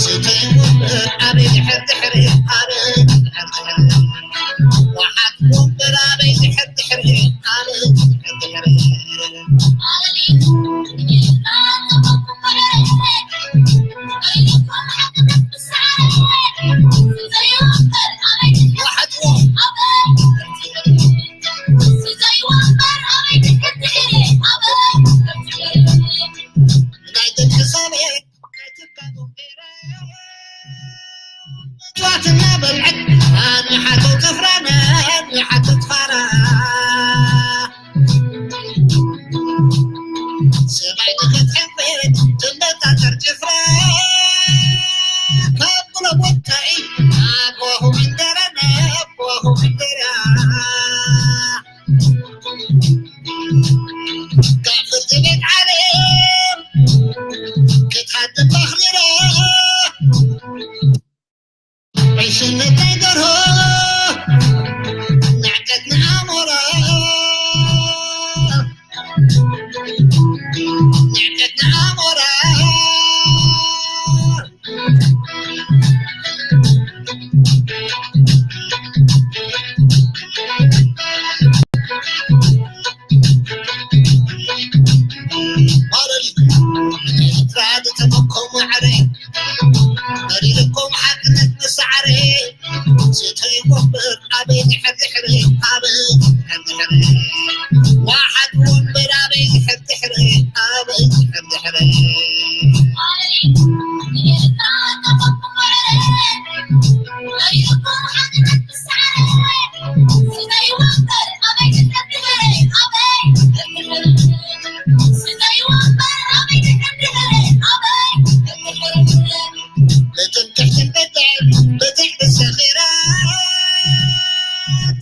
ስተይ ወንበር ኣበይ ድሕር ድሕሪ፣ ኣበይ ድሕር ድሕሪ። ወሓት ወንበር ኣበይ ድሕር ድሕሪ፣ ኣበይ ድሕር ድሕሪ። ወሓት ወንበር ናይ ደቂ ሰባት መስዋዕትና በልዐት፣ ንሓቶ ተፍራና፣ ንሓቶ ተፋራ። ሰማይ ንኽትሕንፍት ትመጣጠር ጭፍራ። ካብ ብሎ ወጻኢ ኣቦኹም እንገረና፣ ኣቦኹም እንገራ። ካብ ፍርዲ ቤት ዓለም ክትሓድግ ኣኽሪራ። ዕሽነት ናይ ደርሆ ንዕቀት ንኣሞራ። ንዕቀት ንኣሞራ። ማለት እዩ። ኤርትራ ዝተመኮ ማዕረ፣ መሪርኩም ሓቅነት መሳዕረ። ስተይ ወንበር ኣበይ ድሕር ድሕሪ፣ ኣበይ ድሕር ድሕሪ። ዋሓት ወንበር ኣበይ ድሕር ድሕሪ፣ ኣበይ ድሕር ድሕሪ። ብትንክሕትን በትዕን ብትዕቢ ሰኺራ፣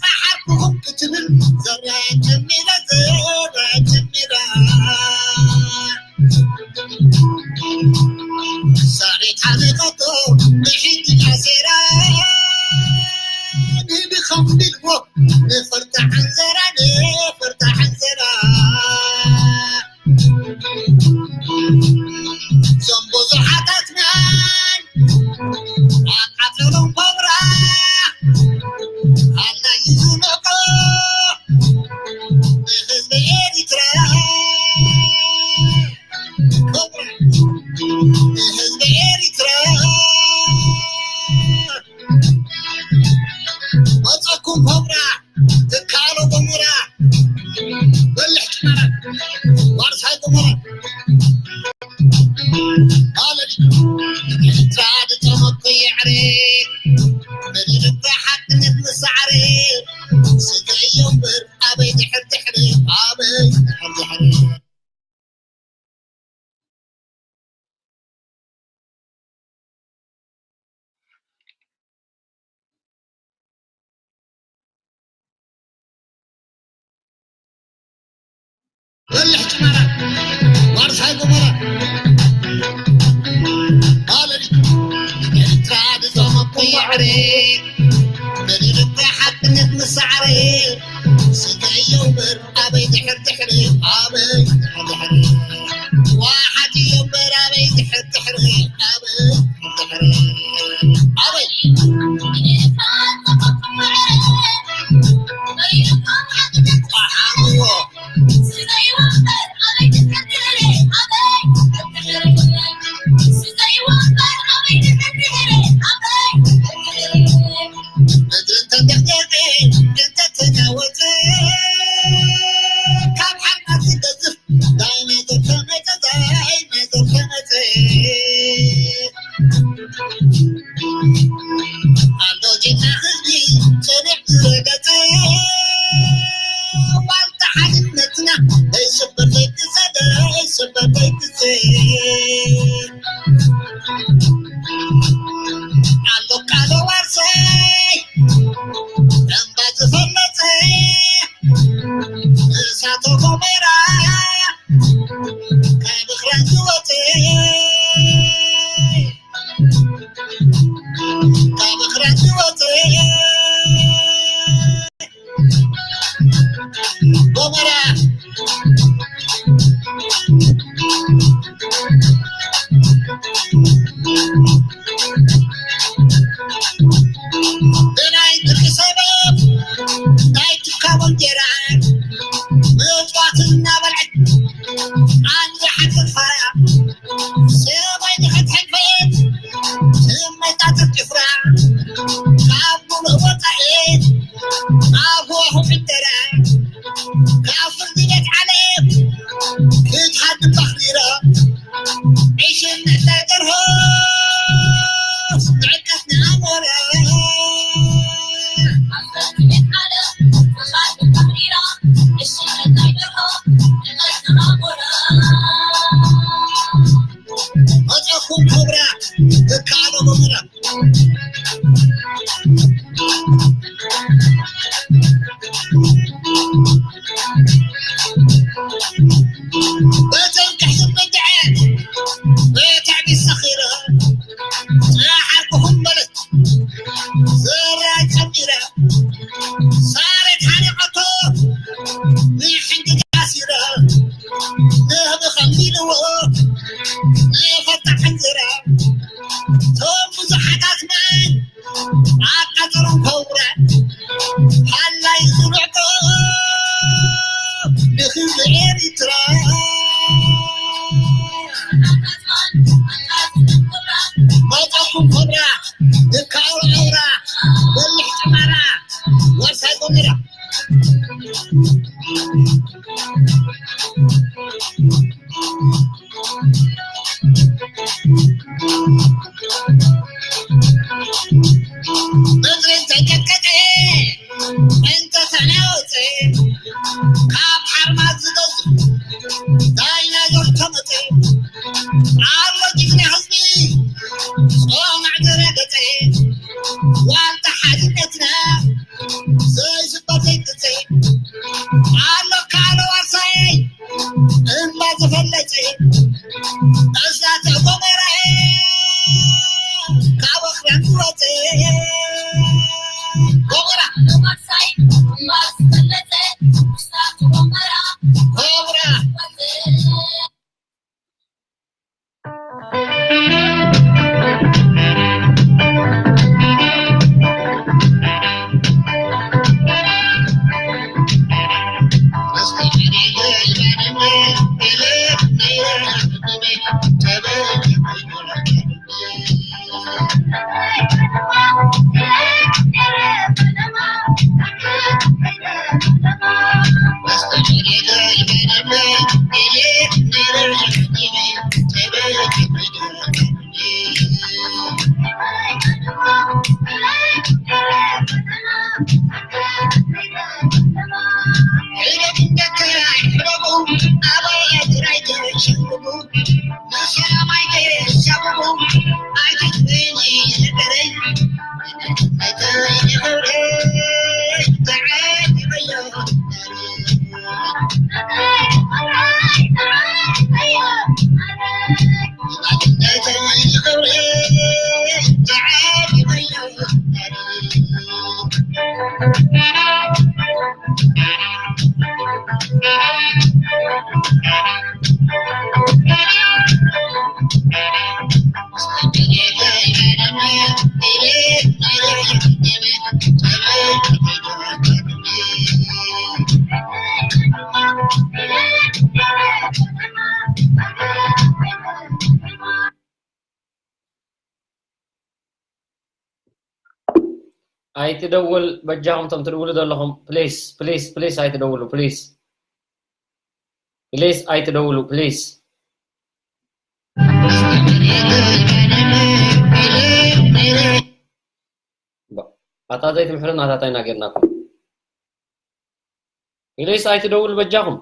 ጸሓርኩኹም ክትብል ዘራ ጀሚራ፣ ዘራ ጀሚራ። ሳሬት ሓለቐቶ ብሒንቲ ኣሴራ፣ ንድኻም ቢልዎ ንፈርታ ሓንዘራ፣ ንፈርታ ሓንዘራ። እዞም ብዙሓት ኣጽናን ኣቃጸሎም ኮብራ፣ ኣላዩ ዝነቆ ንህዝቢ ኤሪትራ። ኮብራ ንህዝቢ ኤሪትራ። መጸኩም ኮብራ። ትካሎ ገሞራ፣ በልሕ ጭመራ፣ ዋርሳይ ገሞራ። ማለት እዩ። ኤርትራ ድጠመኮ የዕሬ፣ መሪርባ ሓቅነት መሳዕሬ። ስገዮ እምበር ኣበይ ድሕር ድሕሪ፣ ኣበይ ድሕር ድሕሪ። በልሕ ጭመራ፣ ዋርሳይ ጎመራ። ማለት እዩ። ኤርትራ ድጠመኮ የዕሬ፣ መሪርባ ሓቅነት መሳዕሬ። ስገዮ እምበር ኣበይ ድሕር ድሕሪ፣ ኣበይ ድሕር ድሕሪ። ዋሓት እዮ እምበር ኣበይ ድሕር ድሕሪ፣ ኣበይ ድሕር ድሕሪ። ኣበይ። ምድሪ እንተደቕደቐ፣ እንተተናወጸ፣ ካብ ሓርማዝ ዝገዝፍ ዳይናዞር ተመጸ፣ ዳይናዞር ተመጸ። ኣሎ ጌታ ህዝቢ ጽኑዕ ዝረገጸ፣ ዋልታ ሓድነትና ዘይስበር ዘይትሰደ፣ ዘይስበር ዘይትሰደ። ኣሎ ቃለ ዋርሳይ እምባ ዝፈለጸ፣ እሳተ ጎመራ ካብ እኽራን ዝወጸ፣ ካብ እኽራን ዝወጸ። ጎመራ። ኣይትደውል በጃኹም፣ እቶም ትድውሉ ዘለኹም፣ ፕሊስ ፕሊስ ፕሊስ ኣይትደውሉ፣ ፕሊስ ፕሊስ ኣይትደውሉ፣ ፕሊስ። ኣታ ዘይትምሕሩ ናታታይ ናጌርናኩም። ኢለይስ ኣይትደውሉ በጃኹም።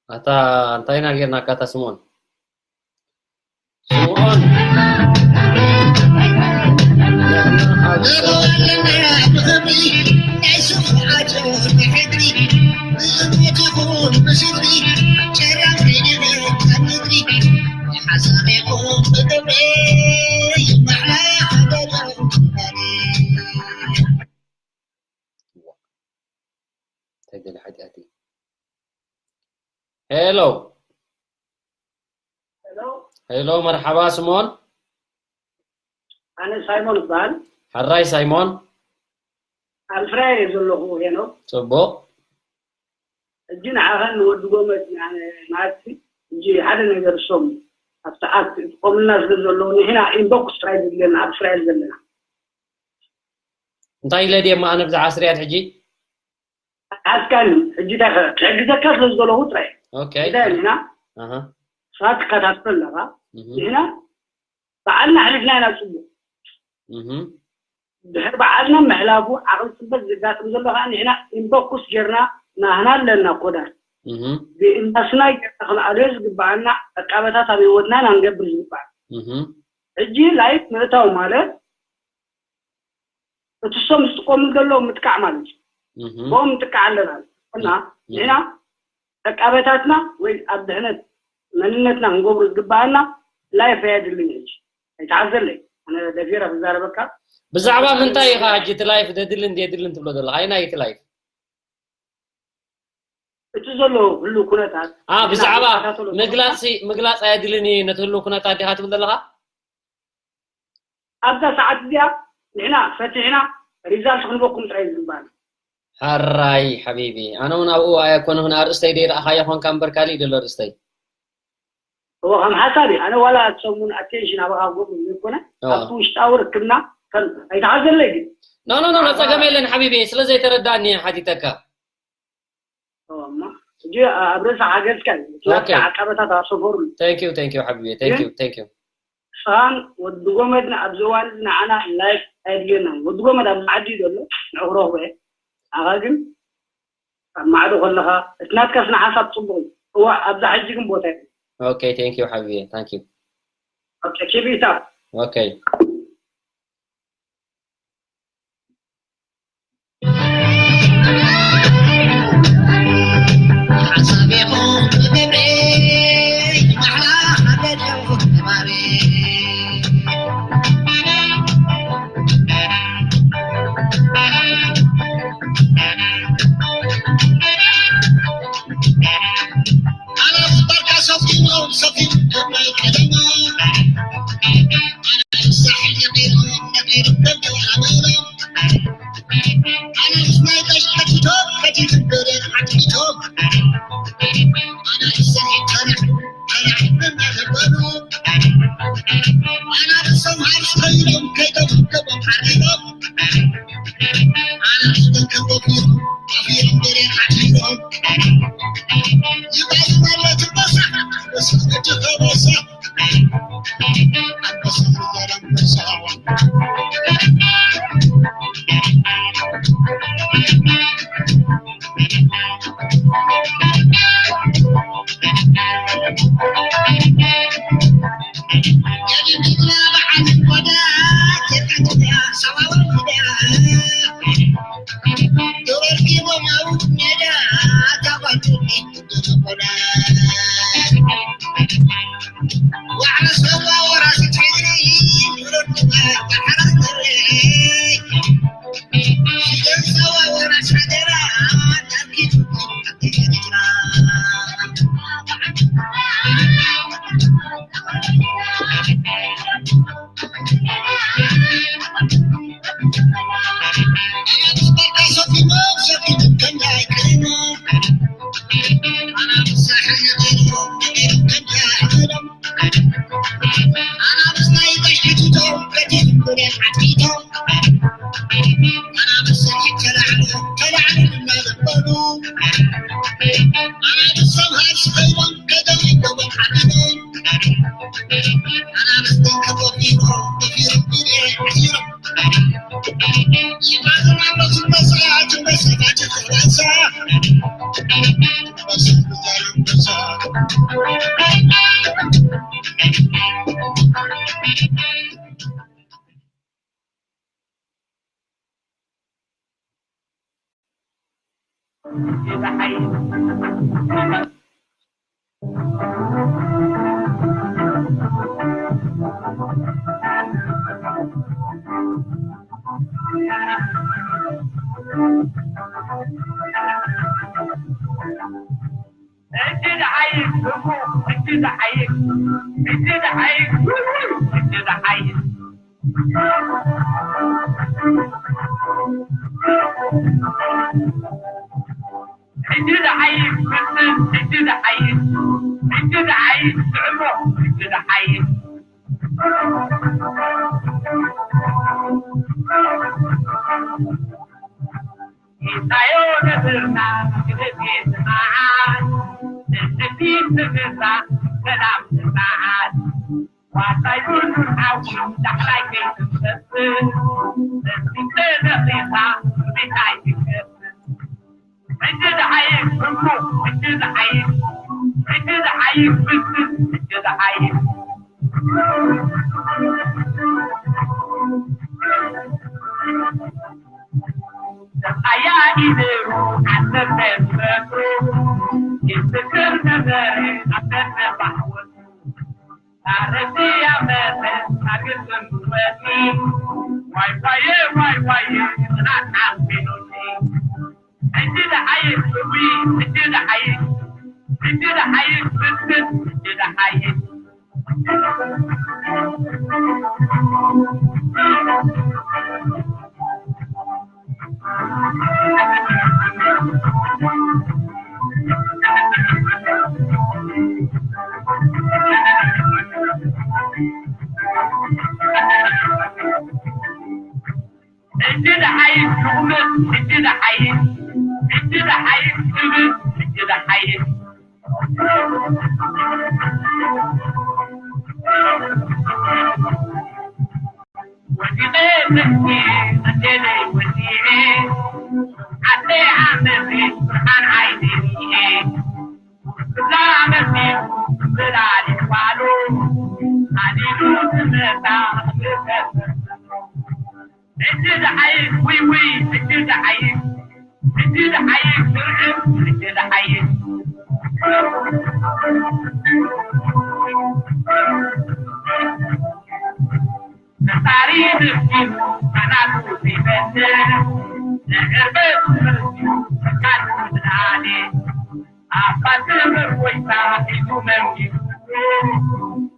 ኣታ እንታይ ኢና ጌርናካ ኣታ ስምኦን? ስምኦን። እንታይ ገለ ሓጢኣት እዩ? ሄሎ። ሄሎ። ሄሎ፣ መርሓባ ስሞን። ኣነ ሳይሞን እበሃል። ሕራይ ሳይሞን። ኣብ እስራኤል እየ ዘለኹ ሄኖክ። ጽቡቕ። ሕጂ ንዓኻን ንወዲ ጎመድ፣ ኣነ ማለት ሕጂ ሓደ ነገር እሶም ኣብቲ ኣፕ ቆምልና ስለ ዘለዉ ንሕና ኢንቦክስ ጥራይ ዘድልየና ኣብ እስራኤል ዘለና። እንታይ ኢለ ድየ እሞ ኣነ ብዛዕባ ስርያት ሕጂ? ሓትካኒ፣ ሕጂ እንታይ ከ-፣ ክሕግዘካ ስለ ዝደለኹ ጥራይ። ኦኬ። እንታይ ኢልና? ኣሃ። ስራሕ ትከታተል ኣለኻ። እህ። ንሕና ባዕልና ኣሕሊፍና ኢና ጽቡቕ። እህ። ድሕሪ ባዕልና ምሕላፉ ዓቕሊ ጽበት ዘጋጥም ዘሎ ከኣ ንሕና ኢንቦክስ ጌርና ናህና ኣለና ኮዳት። እህ። ብእንዳስና ጌርና ክንኣልዮ ዝግብኣና ዕቃበታት ኣብ ህይወትና ኢና ክንገብር ዝግብኣና። እህ። ሕጂ ላይፍ ምእታው ማለት እቲ እሶም ዝጥቀሙ ዘለዉ ምጥቃዕ ማለት እዩ። እህ። ብኦም ምጥቃዕ ኣለና። እና እህ። ንሕና ዕቃበታትና ወይ ኣብ ድሕነት መንነትና ክንገብሩ ዝግብኣና ላይፍ ኣየድልን እዩ። ኣይትሓዘለይ። ኣነ ደፊረ ክዛረበካ። ብዛዕባ ምንታይ ኢኻ ሕጂ እቲ ላይፍ ዘድልን ዘየድልን ትብሎ ዘለኻ? ኣየናይ እቲ ላይፍ? እቲ ዘሎ ህሉ ኩነታት አ፣ ንሕና ብዛዕባ ክንከታተሎ ምግላጽ፣ ምግላጽ ኣየድልን እዩ ነቲ ህሉ ኩነታት ዲኻ ትብል ዘለኻ? ኣብዛ ሰዓት እዚኣ ንሕና ፈቲሕና ሪዛልት ክንበኩም ጥራይ ዝግባና። ሕራይ ሓቢቢ፣ ኣነ እውን ኣብኡ ኣይኮንኹን፣ ኣርእስተይ ደይረኣኻዮ ኾንካ እምበር ካሊእ ደሎ ኣርእስተይ። እወ፣ ከም ሓሳብ እዩ። ኣነ ዋላ እቲ ሰሙን ኣቴንሽን ኣባኻ ክገብሩ ዘይኮነ፣ እወ። ኣብቲ ውሽጣዊ ርክብና ከም ኣይትሓዘለይ ግን። ኖ፣ ኖ፣ ኖ፣ ኖ፣ ኣባ- ጸገም የለን ሓቢቢ፣ ስለ ዘይተረዳእኒ እየ ሓቲተካ። እወ፣ እሞ ሕጂ ኣብ ርእሲ ሓገዝካ እዩ። እቲ ናትካ ኦኬ። ዓቀበታት ኣብ ሰፈሩ እዩ። Thank you፣ thank you ሓቢቢ፣ thank ግን you፣ thank you። ንስኻን ወዲ ጎመድን ኣብዚ እዋን እዚ ንዓና ላይፍ ኣየድልየናን። ወዲ ጎመድ ኣብዚ ዓዲ እዩ ዘሎ፣ ንዕኡ ክረኽቦ እየ። ንዓኻ ግን ኣብ ማዕዶ ከለኻ፣ እቲ ናትካ ስነ ሓሳብ ጽቡቕ እዩ። እዋእ፣ ኣብዛ ሕጂ ግን ቦታ የለን። ኦኬ፣ thank you ሓቢቢ፣ thank you። ኦኬ፣ keep it up። ኦኬ። ሕጂ ደሓይ ፍትን፣ ሕጂ ደሓይ፣ ሕጂ ደሓይ ጥዕሞ፣ ሕጂ ደሓይ። ታዮ ነብርና ክልቴ ስምዓት፣ ንስቲ ትግዛ ሰላም ስምዓት። ዋሳይ ኩሉ ሓዊ ዳሕራይ ከይትሰስን፣ ንስቲ ተዘኺርካ ብታይ ትከስን። ሕጂ ዝሓይሽ ብርኩ፣ ሕጂ ዝሓይሽ፣ ሕጂ ዝሓይሽ ብስስ፣ ሕጂ ዝሓይሽ። ተጣያቂ ነይሩ ዓሰርተ ሜትሮ፣ ይስክር ነበረ ኣብ ደገ ባሕወቱ። ኣረድያ መተ ኣግጥም ወዲ፣ ዋይ ዋየ፣ ዋይ ዋየ፣ ጽናት ዓንፊኑኒ። ሕጂ ዝሓይሽ እዊ፣ ሕጂ ዝሓይሽ፣ ሕጂ ዝሓይሽ ብስስ፣ ሕጂ ዝሓይሽ። ሕጂ ዝሓይሽ ትቑምት፣ ሕጂ ዝሓይሽ፣ ሕጂ ዝሓይሽ ትብል፣ ሕጂ ዝሓይሽ። ወዲቐ ስንኪ፣ ኣደለይ ወዲኤ፣ ዓደይ ዓመዚ፣ ብርሃን ዓይኒ ርኤ። እዛ መሲሉ፣ ብላሊ ባሉ፣ ኣሊሉ ዝመታ፣ ዝፈስስ። ሕጂ ዝሓይሽ ውይ ውይ፣ ሕጂ ዝሓይሽ፣ ሕጂ ዝሓይሽ ስርዕት፣ ሕጂ ዝሓይሽ። ፈጣሪ ምስኪኑ፣ ካናቱ ዘይበልዕ፣ ንዕርበት ምስኪኑ፣ ፈቃዱ ዝደኣለ። ኣባ ትምህር ወይታ ሒዙ መንጊሱ፣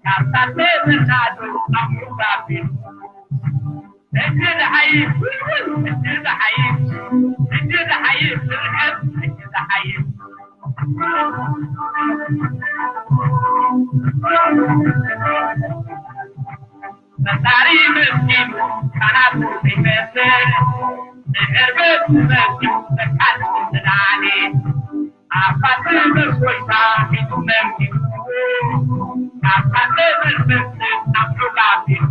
ካብታ ትምህር ናዱ ኣምሩ ጋቢሉ። ሕጂ ዝሓይሽ ውልውል፣ ሕጂ ዝሓይሽ፣ ሕጂ ዝሓይሽ ስርዕት፣ ሕጂ ዝሓይሽ። ፈጣሪ ምስኪኑ ካናቱ ዘይመስል፣ ንዕርበት ዝመስል ተካል ዝለዓለ። ኣባ ትምህር ወይታ ሒዙ መንጊሱ፣ ካብታ ትምህር ምስል ኣምሩ ጋቢሉ።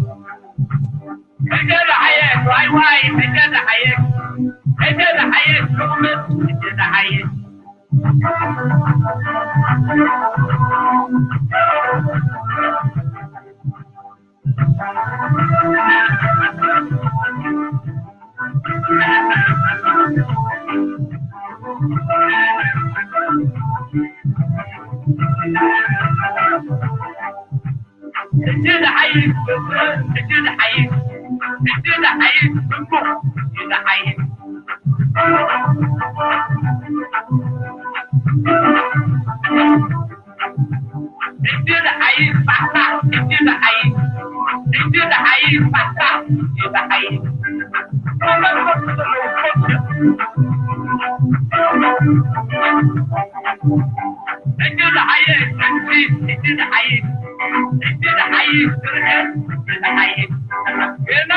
ሕጂ ዝሓየሽ ዋይ ዋይ፣ ሕጂ ዝሓየሽ፣ ሕጂ ዝሓየሽ ሹቕምጥ፣ ሕጂ ዝሓየሽ። ሕጂ ዝሓይሽ፣ ሕጂ ዝሓይሽ፣ ሕጂ ዝሓይሽ፣ ጽቡቕ፣ ሕጂ ዝሓይሽ። ሕጂ ዝሓይሽ፣ ፋሕፋሕ፣ ሕጂ ዝሓይሽ፣ ሕጂ ዝሓይሽ፣ ፋሕፋሕ፣ ሕጂ ዝሓይሽ። ሕጂ ዝሓይሽ፣ ሕጂ፣ ሕጂ ዝሓይሽ፣ ሕጂ ዝሓይሽ፣ ስርዕት፣ ሕጂ ዝሓይሽ። ገና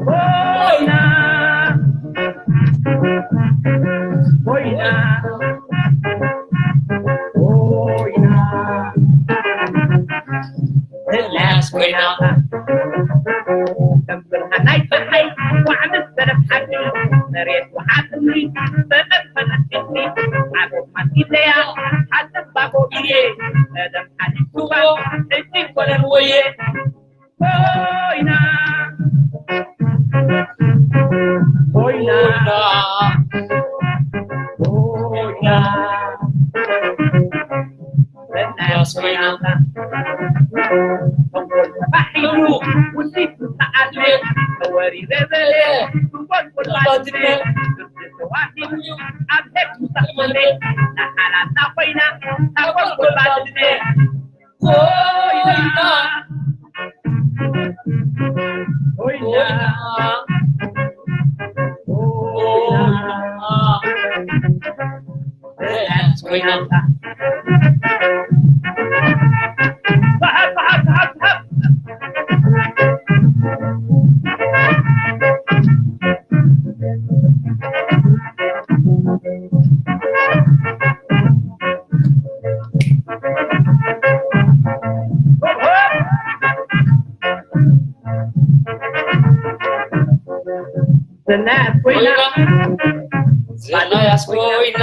ኮይና፣ ኮይና፣ ኮይና። ምላስ ኮይና። ከም ብርሃን ናይ ጸሓይ ዋዕ ምስ በለት ሓቂ፣ መሬት ወሓጥኒ፣ በጠት ፈነጢኒ፣ ዓዶት ሓሲለያ፣ ሓሰብ ባቦ ኢየ፣ ቀደም ሓሊፉዋ፣ ሕጂ ኮነን ወየ። ኮይና፣ ኮይና፣ ኮይና፣ በናያስ ኮይና። ተንኮል ተፋሒሩ፣ ውዲት ዝተዓድለ፣ ተወሪረ በለ፣ ተንኮል ጎልባድለ፣ ተዋሂዱ፣ ኣብ ሄድ ዝተኸለ፣ ንሓላና ኮይና፣ ተንኮል ጎልባድለ። ኮይና፣ ኮይና፣ ኮይና። ኮይና። ዝናያስ ኮይና። ኮይና። ዝናያስ ኮይና።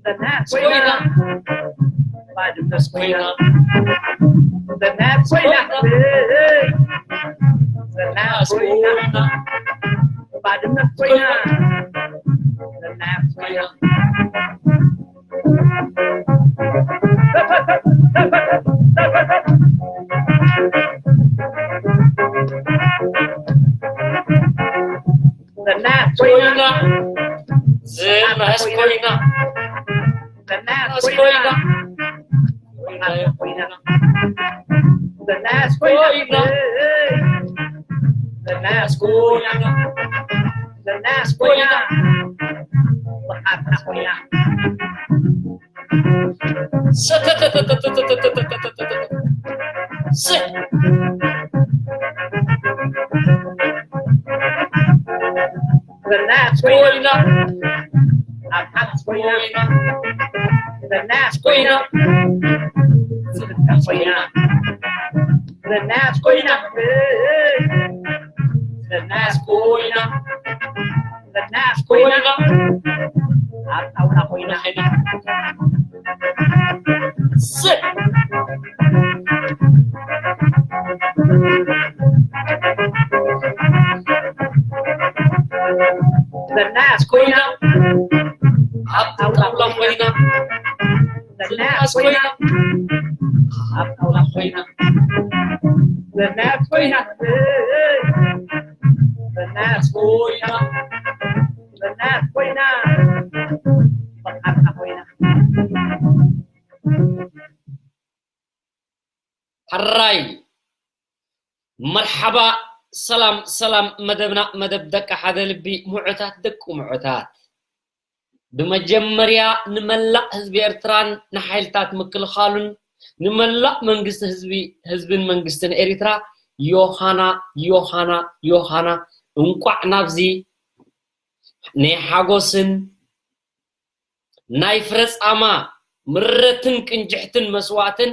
ዝናያስ ኮይና። ኮይና። ባድመስ ኮይና። ኮይና። ዝናያስ ኮይና። ኮይና። ዝናያስ ኮይና። ባድመስ ኮይና። ኮይና። ዝናያስ ኮይና። ዝናያስ ኮይና። ኮይና። ዝናያስ ኮይና። ዝናያስ ኮይና። ኮይና። ዝናያስ ኮይና። ኮይና። ዝናያስ ኮይና። ዝናያስ ኮይና። ዝናያስ ኮይና። ዝናያስ ኮይና። ኮይና። ኣብ ሓንቲ ኮይና። ኮይና። ዝናያስ ኮይና። ዝናያስ ኮይና። ዝናያስ ኮይና። ዝናያስ ኮይና። ዝናያስ ኮይና። ኣብ ጣውላ ኮይና። ስ- ዝናያስ ኮይና። ኣብ ጣውላ ኮይና። ዝናያስ ኮይና። ኣብ ጣውላ ኮይና። ዝናያስ ኮይና። ዝናያስ ኮይና። ዝናያስ ኮይና። በቃ ኮይና። ሕራይ። መርሓባ። ሰላም ሰላም። መደብና መደብ ደቂ ሓደ ልቢ፣ ምዑታት ደቂ ምዑታት። ብመጀመርያ ንመላእ ህዝቢ ኤርትራን ንሓይልታት ምክልኻሉን ንመላእ መንግስቲ ህዝቢ፣ ህዝብን መንግስትን ኤሪትራ፣ ዮሃና ዮሃና ዮሃና፣ እንቋዕ ናብዚ ናይ ሓጎስን ናይ ፍረ ጻማ ምረትን ቅንጅሕትን መስዋእትን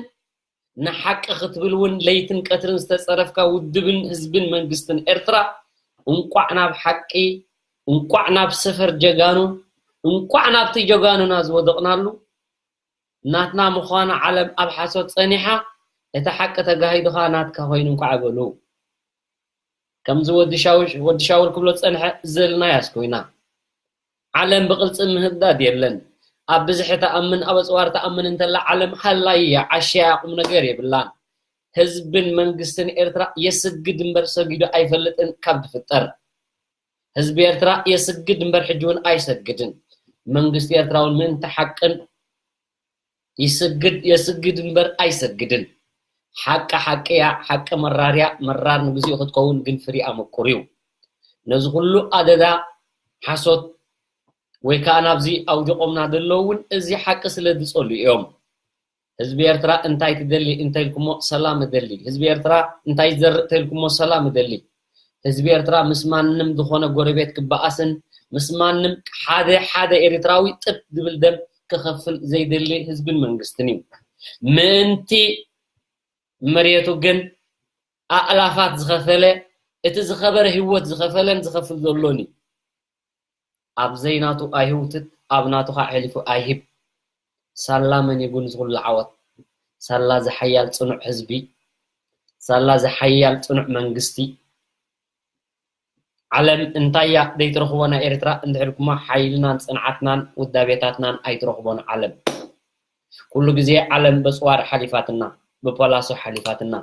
ንሓቂ ክትብል እውን ለይትን ቀትርን ዝተጸረፍካ ውድብን ህዝብን መንግስትን ኤርትራ፣ እንቋዕ ናብ ሓቂ፣ እንቋዕ ናብ ሰፈር ጀጋኑ፣ እንቋዕ ናብቲ ጀጋኑና ዝወደቕናሉ። ናትና ምዃኑ ዓለም ኣብ ሓሶት ጸኒሓ፣ እቲ ሓቂ ተጋሂዱኻ ናትካ ኮይኑ እንቋዕ በሉ። ከምዚ ወዲ ሻውል፣ ወዲ ሻውል ክብሎ ዝጸንሐ፣ ዘልና ያስኮይና። ዓለም ብቕልጽም ምህዳድ የለን። ኣብ ብዝሒ ተኣምን፣ ኣብ ኣጽዋር ተኣምን እንተላ ዓለም ሃላይ እያ፣ ዓሻ እያ፣ ቁም ነገር የብላን። ህዝብን መንግስትን ኤርትራ የስግድ እምበር ሰጊዱ ኣይፈልጥን ካብ ዝፍጠር። ህዝቢ ኤርትራ የስግድ እምበር ሕጂ እውን ኣይሰግድን። መንግስቲ ኤርትራ እውን ምእንቲ ሓቅን ይስግድ፣ የስግድ እምበር ኣይሰግድን። ሓቂ ሓቂ እያ፣ ሓቂ መራር እያ፣ መራር ንግዚኡ ክትከውን ግን ፍሪኣ ምቁር እዩ። ነዚ ኩሉ ኣደዳ ሓሶት ወይ ከኣ ናብዚ ኣውዲቖምና ዘለዉ እውን እዚ ሓቂ ስለ ዝጸልኡ እዮም። ህዝቢ ኤርትራ እንታይ ትደሊ እንተኢልኩሞ ሰላም እደሊ። ህዝቢ ኤርትራ እንታይ ይዘርእ እንተኢልኩሞ ሰላም እደሊ። ህዝቢ ኤርትራ ምስ ማንም ዝኾነ ጎረቤት ክበኣስን ምስ ማንም ሓደ ሓደ ኤርትራዊ ጥብ ዝብል ደም ክኸፍል ዘይደሊ ህዝብን መንግስትን እዩ። ምእንቲ መሬቱ ግን ኣእላፋት ዝኸፈለ፣ እቲ ዝኸበረ ህይወት ዝኸፈለን ዝኸፍል ዘሎን እዩ። ኣብ ዘይናቱ ኣይህውትት፣ ኣብ ናቱ ኸኣ ኣሕሊፉ ኣይህብ። ሳላ መን ይጉን ዝኹሉ ዓወት? ሳላ ዝሓያል ጽኑዕ ህዝቢ፣ ሳላ ዝሓያል ጽኑዕ መንግስቲ። ዓለም እንታይ እያ ዘይትረኽቦ ናይ ኤርትራ እንድሕር ኩማ ሓይልናን ጽንዓትናን ውዳቤታትናን ኣይትረኽቦን ዓለም። ኩሉ ግዜ ዓለም በጽዋር ሓሊፋትና፣ ብፖላሶ ሓሊፋትና።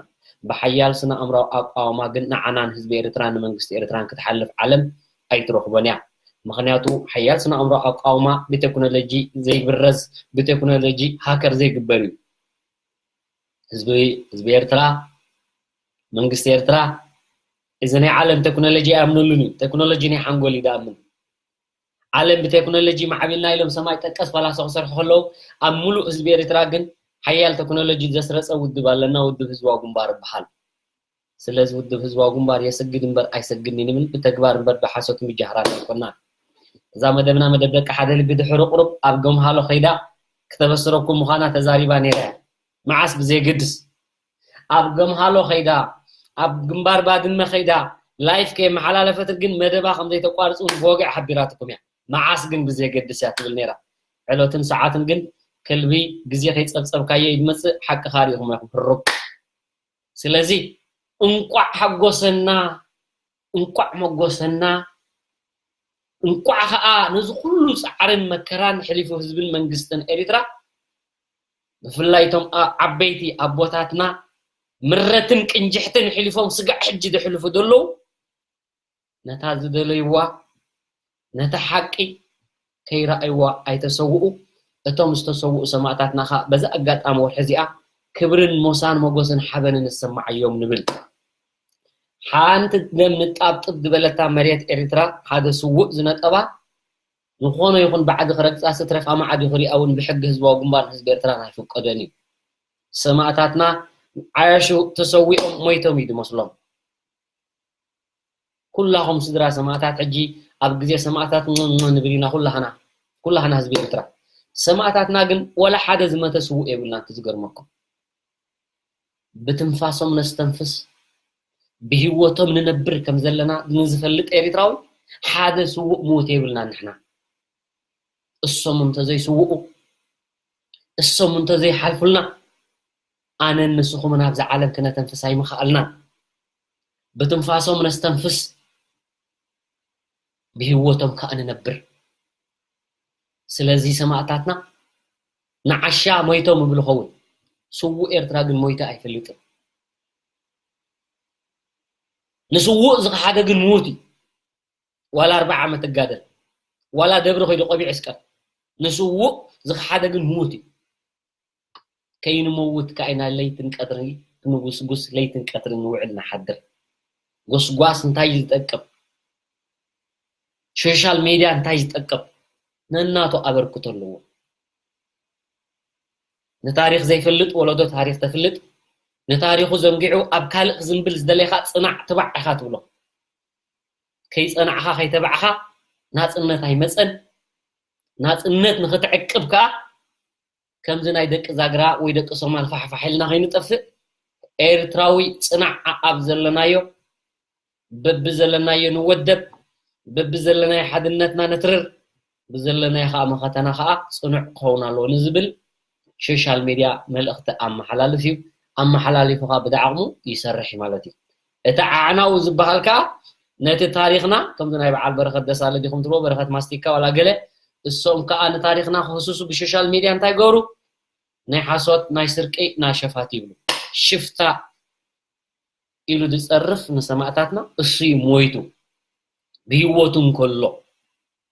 ብሓያል ስነ ኣእምራዊ ኣቃውማ ግን ንዓናን ህዝቢ ኤርትራን ንመንግስቲ ኤርትራን ክትሓልፍ ዓለም ኣይትረኽቦን እያ። ምኽንያቱ ሓያል ስነ ኣእምራዊ ኣቃውማ ብቴክኖሎጂ ዘይብረዝ፣ ብቴክኖሎጂ ሃከር ዘይግበር እዩ። ህዝቢ፣ ህዝቢ ኤርትራ፣ መንግስቲ ኤርትራ፣ እዚ ናይ ዓለም ቴክኖሎጂ ኣይኣምነሉን እዩ። ቴክኖሎጂ ናይ ሓንጎል እዩ ዝኣምን። ዓለም ብቴክኖሎጂ ማዕቢልና ኢሎም ሰማይ ጠቀስ ፈላሶ ክሰርሑ ከለዉ፣ ኣብ ሙሉእ ህዝቢ ኤርትራ ግን ሓያል ቴክኖሎጂ ዘስረጸ ውድብ ኣለና፣ ውድብ ህዝባዊ ግንባር ይበሃል። ስለዚ ውድብ ህዝባዊ ግንባር የስግድ እምበር ኣይሰግድን እዩ ንብል፣ ብተግባር እምበር ብሓሶት ምጃህራን ኣይኮናን። እዛ መደብና መደብ ደቂ ሓደ ልቢ ድሕሪ ቁሩብ ኣብ ገምሃሎ ከይዳ ክተበስረኩም ምዃና ተዛሪባ ነይራ እያ። መዓስ ብዘየገድስ ኣብ ገምሃሎ ከይዳ፣ ኣብ ግንባር ባድመ ከይዳ ላይፍ ከየመሓላለፈት ግን መደባ ከም ዘይተቋርጽ እውን ብወግዒ ሓቢራትኩም እያ። መዓስ ግን ብዘየገድስ እያ ትብል ነይራ። ዕለትን ሰዓትን ግን ከልቢ ግዜ ከይጸብጸብካዮ እዩ ዝመጽእ። ሓቅኻ ርኢኹም ኢኹም ህሩብ። ስለዚ እንቋዕ ሓጎሰና፣ እንቋዕ መጎሰና፣ እንቋዕ ኸኣ ነዚ ኩሉ ጻዕርን መከራን ሕሊፉ ህዝብን መንግስትን ኤሪትራ፣ ብፍላይ እቶም ኣ-፣ ዓበይቲ ኣቦታትና ምረትን ቅንጅሕትን ሕሊፎም ስጋዕ ሕጂ ዘሕልፉ ዘለዉ፣ ነታ ዝደለይዋ፣ ነታ ሓቂ ከይረኣይዋ ኣይተሰውኡ። እቶም ዝተሰውኡ ሰማእታትና ኸኣ በዛ ኣጋጣሚ ወርሒ እዚኣ ክብርን ሞሳን መጎስን ሓበንን ይሰማዓዮም ንብል። ሓንቲ ደም ንጣብጥብ ዝበለታ መሬት ኤርትራ ሓደ ስዉእ ዝነጠባ ዝኾነ ይኹን ባዕዲ ክረግጻ ስትረፍ ኣማዕዲ ክሪኣ እውን ብሕጊ ህዝባዊ ግንባር ህዝቢ ኤርትራ ኣይፍቀዶን እዩ። ሰማእታትና ዓያሹ ተሰዊኦም ሞይቶም እዩ ዝመስሎም። ኩላኹም ስድራ ሰማእታት ሕጂ ኣብ ግዜ ሰማእታት ንብል ኢና ኩላህና፣ ኩላህና ህዝቢ ኤርትራ። ሰማእታትና ግን ወላ ሓደ ዝመተ ስዉእ የብልና። እቲ ዝገርመኩም ብትንፋሶም ነስተንፍስ፣ ብህይወቶም ንነብር ከም ዘለና ንዝፈልጥ ኤርትራዊ ሓደ ስዉእ ምዉት የብልና ንሕና። እሶም እንተዘይስውኡ፣ እሶም እንተዘይሓልፉልና ኣነን ንስኹምን ኣብዛ ዓለም ክነተንፍስ ኣይምኸኣልናን። ብትንፋሶም ነስተንፍስ፣ ብህይወቶም ከኣ ንነብር። ስለዚ ሰማእታትና ንዓሻ ሞይቶም ይብሉ ኸውን፣ ስዉእ ኤርትራ ግን ሞይቱ ኣይፈልጥን። ንስዉእ ዝኸሓደ ግን ምዉት እዩ። ዋላ ኣርብዓ ዓመት ትጋደል፣ ዋላ ደብሪ ከይዱ ቆቢዕ ይስቀል፣ ንስዉእ ዝኸሓደ ግን ምዉት እዩ። ከይንመውት ከኣ ኢና ለይትን ቀትርን ክንጉስጉስ፣ ለይትን ቀትርን ንውዕል ንሓድር። ጎስጓስ እንታይ እዩ ዝጠቅም? ሶሻል ሜድያ እንታይ እዩ ዝጠቅም? ነናቱ ኣበርክቶ ኣለዎ። ንታሪኽ ዘይፈልጥ ወለዶ ታሪኽ ተፍልጥ፣ ንታሪኹ ዘንጊዑ ኣብ ካልእ ክዝንብል ዝደለኻ ጽናዕ ትባዕ ኢኻ ትብሎ። ከይጸናዕኻ ከይተባዕኻ ናጽነት ኣይመጸን። ናጽነት ንኽትዕቅብ ከኣ ከምዚ ናይ ደቂ ዛግራ ወይ ደቂ ሶማል ፋሕፋሕ ኢልና ከይንጠፍእ ኤርትራዊ ጽናዕ ኣብ ዘለናዮ በብዘለናዮ ንወደብ፣ በብዘለናዮ ሓድነትና ነትርር፣ ብዘለናዮ ኸኣ መኸተና ኸኣ ጽኑዕ ክኸውን ኣለዎ ንዝብል ሶሻል ሜድያ መልእኽቲ ኣመሓላልፍ እዩ። ኣመሓላሊፉ ኸኣ ብዳዕቕሙ ይሰርሕ እዩ ማለት እዩ። እቲ ዓዕናዊ ዝበሃል ከኣ ነቲ ታሪኽና፣ ከምዚ ናይ በዓል በረኸት ደሳለ ዲኹም ትብሎ፣ በረኸት ማስቲካ ዋላ ገለ፣ እሶም ከኣ ንታሪኽና ክህስሱ ብሶሻል ሜድያ እንታይ ገሩ? ናይ ሓሶት፣ ናይ ስርቂ፣ ናይ ሸፋት ይብሉ። ሽፍታ ኢሉ ዝጸርፍ ንሰማእታትና እሱ እዩ ሞይቱ። ብህይወቱ እንከሎ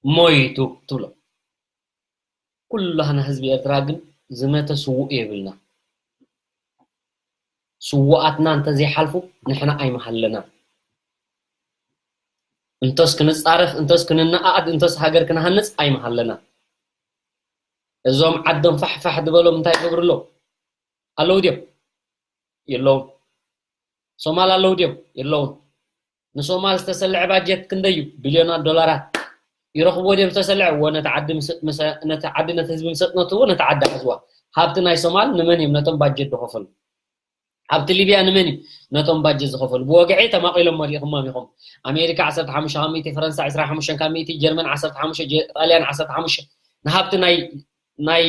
ሞይቱ ትብሎ። ኩላህና ህዝቢ ኤርትራ ግን ዝመተ ስዉእ የብልና። ስዉኣትና እንተዘይሓልፉ ንሕና ኣይምሃለናን። እንተስ ክንጻረፍ፣ እንተስ ክንነኣኣድ፣ እንተስ ሃገር ክንሃንጽ ኣይምሃለናን። እዞም ዓዶም ፋሕፋሕ ዝበሎም እንታይ ይገብሩ ኣለዉ? ኣለዉ ድዮም? የለዉን። ሶማል ኣለዉ ድዮም? የለዉን። ንሶማል ዝተሰልዐ ባጀት ክንደይ እዩ? ቢልዮናት ዶላራት። ይረኽብዎ ድዮም ዝተሰልዐ? እወ፣ ነቲ ዓዲ ምስ-፣ ምስ-፣ ነቲ ዓዲ፣ ነቲ ህዝቢ ምስ ኣጽነትዎ፣ ነቲ ዓዲ ሓዝዋ። ሃብቲ ናይ ሶማል ንመን እዮም ነቶም ባጀት ዝኸፈሉ? ሃብቲ ሊብያ ንመን እዩ ነቶም ባጀት ዝኸፈሉ? ብወግዒ ተማቒሎም መሪእኹሞም ኢኹም። ኣሜሪካ ዓሰርተ ሓሙሽተ ካብ ሚእቲ፣ ፈረንሳ ዕስራ ሓሙሽተ ካብ ሚእቲ፣ ጀርመን ዓሰርተ ሓሙሽተ፣ ጀ-፣ ጣልያን ዓሰርተ ሓሙሽተ። ንሃብቲ ናይ፣ ናይ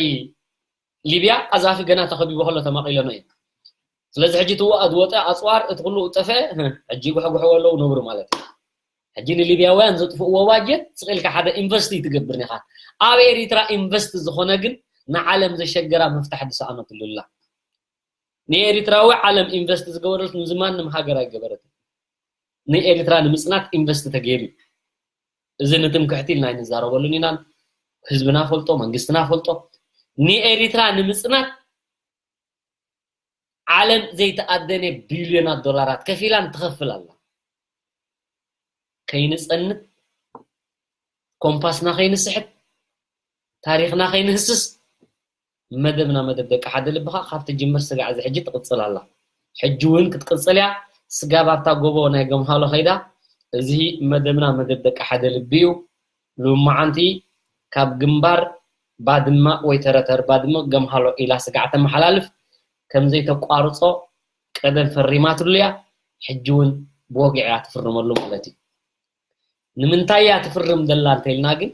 ሊብያ ቀዛፊ ገና ተኸቢቡ ከሎ ተማቒሎኖ እዩ። ስለዚ ሕጂ እቲ ወ-፣ ዝወጠ ኣጽዋር፣ እቲ ኩሉ ዝጠፍአ፣ ህህ፣ ሕጂ ይጉሕጉሕዎ ኣለዉ ነብሩ ማለት እዩ። ሕጂ ንሊብያውያን ዘጥፍእዎ ባጀት ስቕ ኢልካ ሓደ ኢንቨስት እዩ ትገብር ኢኻ። ኣብ ኤሪትራ ኢንቨስት ዝኾነ ግን ንዓለም ዘሸገራ ምፍታሕ ዝሰኣነትሉ ኣላ። ንኤሪትራዊ ዓለም ኢንቨስት ዝገበረሉ ንዝማንም ሃገር ኣይገበረትን። ንኤሪትራ ንምጽናት ኢንቨስት ተገይሩ። እዚ ንትምክሕቲ ኢልና ኣይንዛረበሉን ኢና። ህዝብና ፈልጦ፣ መንግስትና ፈልጦ። ንኤሪትራ ንምጽናት ዓለም ዘይተኣደነ ቢልዮናት ዶላራት ከፊላን ትኸፍል ኣላ። ከይንጸንት ኮምፓስና ከይንስሕት፣ ታሪኽና ከይንህስስ፣ መደብና መደብ ደቂ ሓደ ልብኻ ካብ ትጅምር ስጋዕ እዚ ሕጂ ትቕጽል ኣላ። ሕጂ እውን ክትቅጽል እያ። ስጋብ ኣብታ ጎቦ ናይ ገምሃሎ ከይዳ፣ እዚ መደብና መደብ ደቂ ሓደ ልቢ እዩ። ሎማዓንቲ ካብ ግንባር ባድመ ወይ ተረተር ባድመ ገምሃሎ ኢላ ስጋዕ ተመሓላልፍ ከም ዘይተቋርጾ ቀደም ፈሪማትሉ እያ። ሕጂ እውን ብወግዒ እያ ትፍርመሉ ማለት እዩ። ንምንታይ እያ ትፍርም ዘላ እንተልና ግን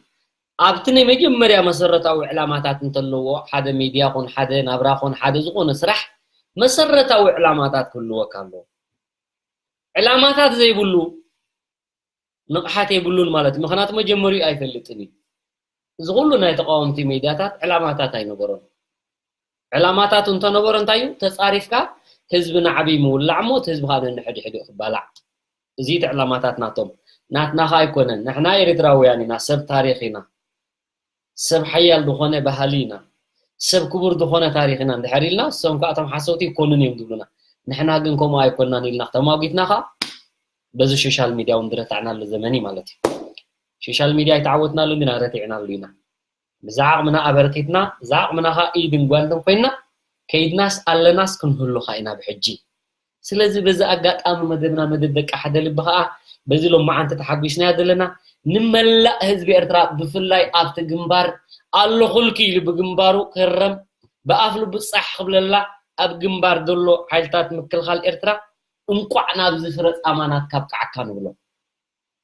ኣብቲ ናይ መጀመርያ መሰረታዊ ዕላማታት እንተለዎ ሓደ ሚድያ ኹን ሓደ ናብራ ኹን ሓደ ዝኾነ ስራሕ መሰረታዊ ዕላማታት ክህልወካ ኣለዎ። ዕላማታት ዘይብሉ ንቕሓት የብሉን ማለት እዩ። ምኽንያቱ መጀመሪኡ ኣይፈልጥን እዩ። እዚ ኩሉ ናይ ተቃወምቲ ሚድያታት ዕላማታት ኣይነበሮን። ዕላማታት እንተነበሮ እንታይ እዩ? ተጻሪፍካ ህዝቢ ናዕቢ ምውላዕ እሞ እቲ ህዝቢ ከዓ ነንሕድሕዲኡ ክባላዕ። እዚ እቲ ዕላማታት ናቶም። ናትና ከዓ ኣይኮነን። ንሕና ኤርትራውያን ኢና፣ ሰብ ታሪኽ ኢና። ሰብ ሓያል ዝኾነ ባህሊ ኢና። ሰብ ክቡር ዝኾነ ታሪኽ ኢና እንድሕር ኢልና፣ እሶም ከዓ እቶም ሓሰውቲ ይኮኑን እዮም ዝብሉና። ንሕና ግን ከምኡ ኣይኮናን ኢልና ተማጒትና ከዓ በዚ ሶሻል ሚድያ እውን ዝረታዕናሉ ዘመን እዩ ማለት እዩ። ሶሻል ሚድያ ኣይተዓወትናሉ እንዲና ረቲዕናሉ ኢና። ብዛ ዓቕምና ኣበርቲትና፣ ብዛ ዓቕምና ኸዓ ኢድን ጓንትን ኮይና ከይድናስ ኣለናስ ክንህሉ ኸዓ ኢና ብሕጂ። ስለዚ በዚ ኣጋጣሚ መደብና መደብ ደቂ ሓደ ልቢ ኸዓ በዚ ሎማዓንቲ ተሓጒስናዮ ዘለና ንመላእ ህዝቢ ኤርትራ ብፍላይ ኣብቲ ግንባር ኣለኹልኪ ኢሉ ብግንባሩ ክህረም ብኣፍ ልቡ ጻሕ ክብለላ ኣብ ግንባር ዘሎ ሓይልታት ምክልኻል ኤርትራ እንቋዕ ናብዚ ፍረ ጻማ ናትካ ኣብቅዓካ ንብሎ።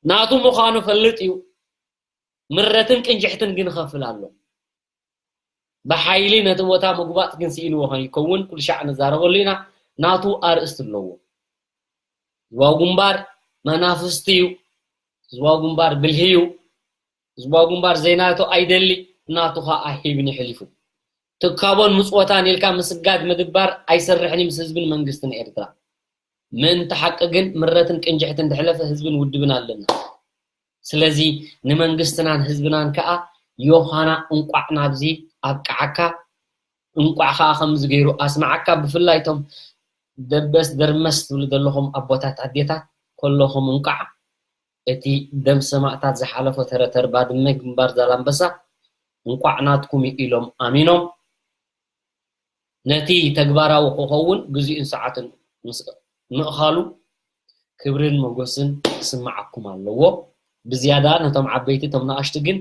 ናቱ ምዃኑ ፈልጥ እዩ። ምረትን ቅንጅሕትን ግን ኸፍል ኣሎ። ብሓይሊ ነቲ ቦታ ምግባጥ ግን ስኢንዎ ከይከውን ኩሉ ሻዕ ንዛረበሉ ኢና። ናቱ ኣርእስቲ ኣለዎ። ህዝባዊ ግንባር መናፍስቲ እዩ። ህዝባዊ ግንባር ብልሂ እዩ። ህዝባዊ ግንባር ዘይናቱ ኣይደሊ፣ ናቱ ኸዓ ሂብኒ ሕሊፉ። ትካቦን ምጽወታን ኢልካ ምስጋድ ምድባር ኣይሰርሕን እዩ ምስ ህዝብን መንግስትን ኤርትራ። ምእንቲ ሓቂ ግን ምረትን ቅንጅሕትን ድሕለፈ ህዝብን ውድብን ኣለና። ስለዚ ንመንግስትናን ህዝብናን ከኣ ዮሃና እንቋዕ ናብዚ ኣብቅዓካ፣ እንቋዕ ከኣ ከምዚ ገይሩ ኣስምዓካ። ብፍላይ እቶም ደበስ ደርመስ ትብሉ ዘለኹም ኣቦታት ኣዴታት ከለኹም እንቋዕ እቲ ደም ሰማእታት ዝሓለፎ ተረተር ባድመ ግንባር ዛላምበሳ እንቋዕ ናትኩም እዩ ኢሎም ኣሚኖም ነቲ ተግባራዊ ክኸውን ግዜኡን ሰዓቱን ምስ ምእኻሉ ክብርን ሞገስን ክስምዓኩም ኣለዎ። ብዝያዳ ነቶም ዓበይቲ እቶም ንኣሽቱ ግን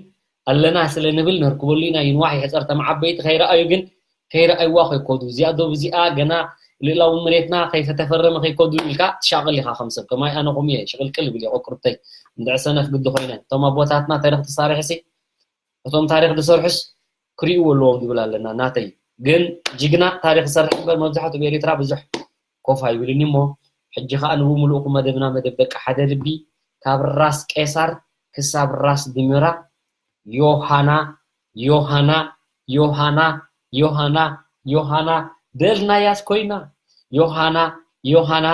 ኣለና ስለ ንብል ነርክበሉ ኢና። ይንዋሕ ይሕጸር እቶም ዓበይቲ ከይረኣዩ ግን ከይረኣይዋ ከይኮዱ እዚኣ ዶብ እዚኣ ገና ልእላዊ መሬትና ከይተተፈረመ ከይኮዱ ኢልካ ትሻቕል ኢኻ። ከም ሰብ ከማይ ኣነ ከምኡ እየ ሽቕልቅል ይብል እየ ቆቅርብተይ እንድዒ ሰነፍ ግዲ ኮይነ እቶም ኣቦታትና ታሪኽ ተሳሪሕሲ እቶም ታሪኽ ዝሰርሑስ ክርእይዎ ኣለዎም ዝብል ኣለና። ናተይ ግን ጅግና ታሪኽ ዝሰርሕ እምበር መብዛሕትኡ ብኤሪትራ ብዙሕ ኮፍ ኣይብልን እሞ ሕጂ ከዓ ንብምልእኩ መደብና መደብ ደቂ ሓደ ልቢ ካብ ራስ ቄሳር ክሳብ ራስ ድምራ ዮሃና ዮሃና ዮሃና ዮሃና ዮሃና ደልናያስ ኮይና ዮሃና ዮሃና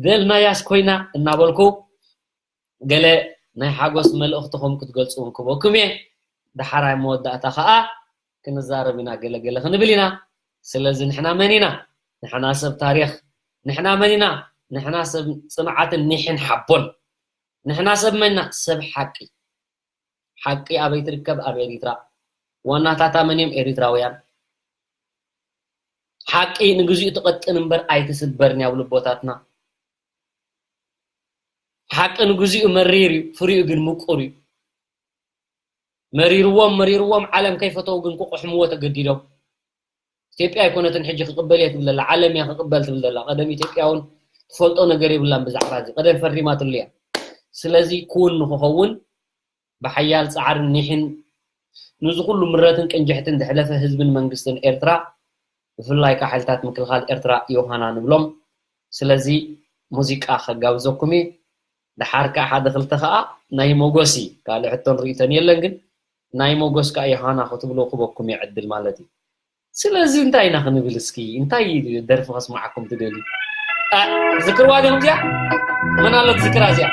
ደልናያስ ኮይና እናበልኩ ገለ ናይ ሓጎስ መልእኽትኹም ክትገልጹ እውን ክበኩም እየ። ደሓራይ መወዳእታ ኸኣ ክንዛረብ ኢና፣ ገለ ገለ ክንብል ኢና። ስለዚ ንሕና መን ኢና? ንሕና ሰብ ታሪኽ። ንሕና መን ኢና? ንሕና ሰብ ጽንዓትን ኒሕን ሓቦን። ንሕና ሰብ መን ኢና? ሰብ ሓቂ። ሓቂ ኣበይ ትርከብ? ኣብ ኤሪትራ። ዋናታታ መን እዮም? ኤሪትራውያን። ሓቂ ንግዚኡ ትቐጥን እምበር ኣይትስበርን ያብሉ ኣቦታትና። ሓቂ ንግዚኡ መሪር እዩ፣ ፍሪኡ ግን ምቁር እዩ። መሪርዎም መሪርዎም ዓለም ከይፈተው ግን ክቁሕምዎ ተገዲዶም። ኢትዮጵያ ኣይኮነትን ሕጂ ክቕበል እየ ትብል ዘላ፣ ዓለም እያ ክቕበል ትብል ዘላ። ቀደም ኢትዮጵያ እውን ትፈልጦ ነገር የብላን ብዛዕባ እዚ፣ ቀደም ፈሪማትሉ እያ። ስለዚ ክውን ንክኸውን ብሓያል ጻዕርን ኒሕን ንዚ ኩሉ ምረትን ቅንጅሕትን ዘሕለፈ ህዝብን መንግስትን ኤርትራ ብፍላይ ከዓ ሓይልታት ምክልኻል ኤርትራ ዮሃና ንብሎም። ስለዚ ሙዚቃ ከጋብዘኩም እየ። ደሓር ከዓ ሓደ ክልተ ከዓ ናይ ሞጎስ እዩ። ካልእ ሕቶን ርእይቶን የለን፣ ግን ናይ ሞጎስ ከዓ ዮሃና ክትብሉ ክበኩም እየ ዕድል ማለት እዩ። ስለዚ እንታይ ኢና ክንብል እስኪ? እንታይ ደርፊ ከስምዓኩም ትደልዩ? እ፣ ዝክርዋ ዲኹም እዚኣ? መን ኣሎ ዝክራ እዚኣ?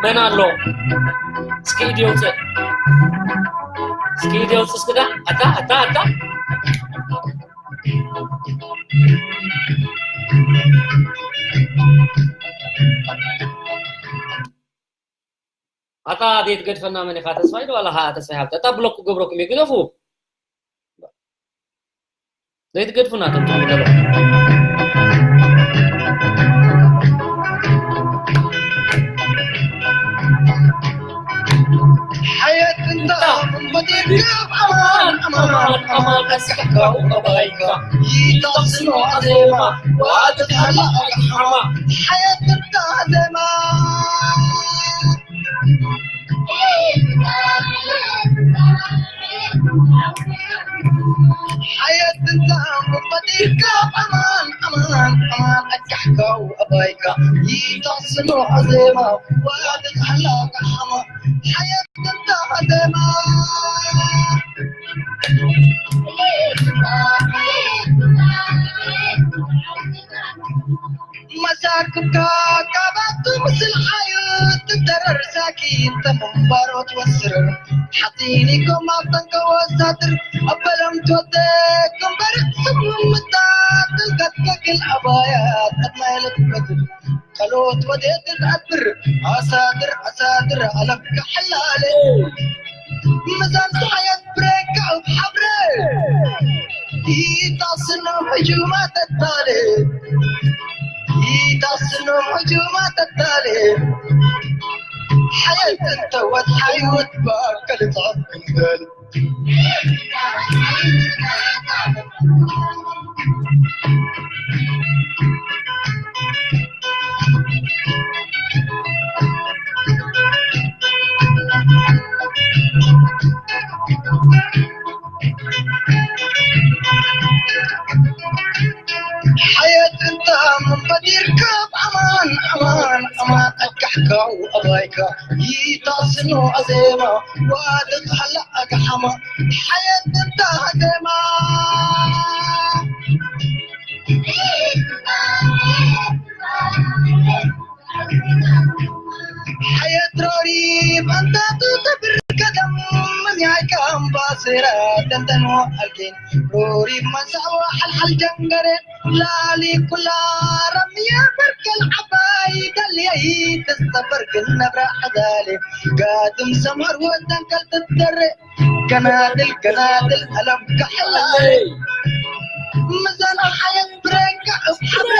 መን ኣሎ? እስኪ ኢድ የውፅእ። እስኪ ኢድ የውፅእ እስኪ ዳ። ኣታ፣ ኣታ፣ ኣታ። ኣታ ዘይትገድፈና መን ኢኻ? ተስፋይ ዶ ዋላ ኸዓ ተስፋይ ሃብተ? እታ ብሎክ ክገብረኩም እየ፣ ግደፉ። ዘይትገድፉና፣ ተምጽኡ ዘለኹም። ሓየት እንታ፣ በዲርካ ኣማን፣ ኣማን፣ ኣማን፣ ኣስካሕካው ኣባይካ። ይታስኖ ኣዜማ፣ ዋጥታላ ኣቅሓማ። ሓየት እንታ ዜማ። ሓየት እንታ፣ በዲርካ ኣማን፣ ኣማን፣ ኣማን፣ ኣስካሕካው ኣባይካ። ይታስኖ ኣዜማ፣ ዋጥታላ ኣቅሓማ። ሓየት እንታ ዜማ። መሳክብካ ካባቱ ምስል ሓዩ ትደረር ሳኪት ተመንባሮ ትወስር። ሓፂኒኮም ኣብ ጠንቀ ወሳድር ኣበለም ትወደ ክምበር ስምምታ ትልቀት ከግል ኣባያ ጠቅማይ ለትበትል። ጸሎት ወዴት ትዓብር ኣሳድር ኣሳድር ኣለካ ሓላለ። ምዛን ዝሓየት ብሬካ ኣብ ሓብረ። ይታስኖ ሕጁማ ተታለ። ይታስኖ ሕጁማ ተታለ። ሓየት እንተወት ሓይወት ባከል ጻፍ ክንበል። ሓየት እንታ መንበዲርካ ኣማን ኣማን ኣማን ኣጋሕካው ኣባይካ ይታስኖ ኣዜማ ዋድት ሃላ ኣግሓማ ሓየት እንታ ኣዜማ። ሓየት ሮሪ ባንታቱ ተብር ቀደም ምንያይ ካምባሴራ ተንተኖ ኣልጌን ሮሪ ማንሳዋ ሓልሓል ጀንገሬ ላሊ ኩላ ረምያ በርከል ዓባይ ደልየይ ተስተበርግን ነብራ ሓዳሌ ጋድም ሰማር ወዳን ከልትደሬ ገናድል ገናድል ኣለም ካሕላሌ ምዛና ሓየት ብሬንካ እብሓለ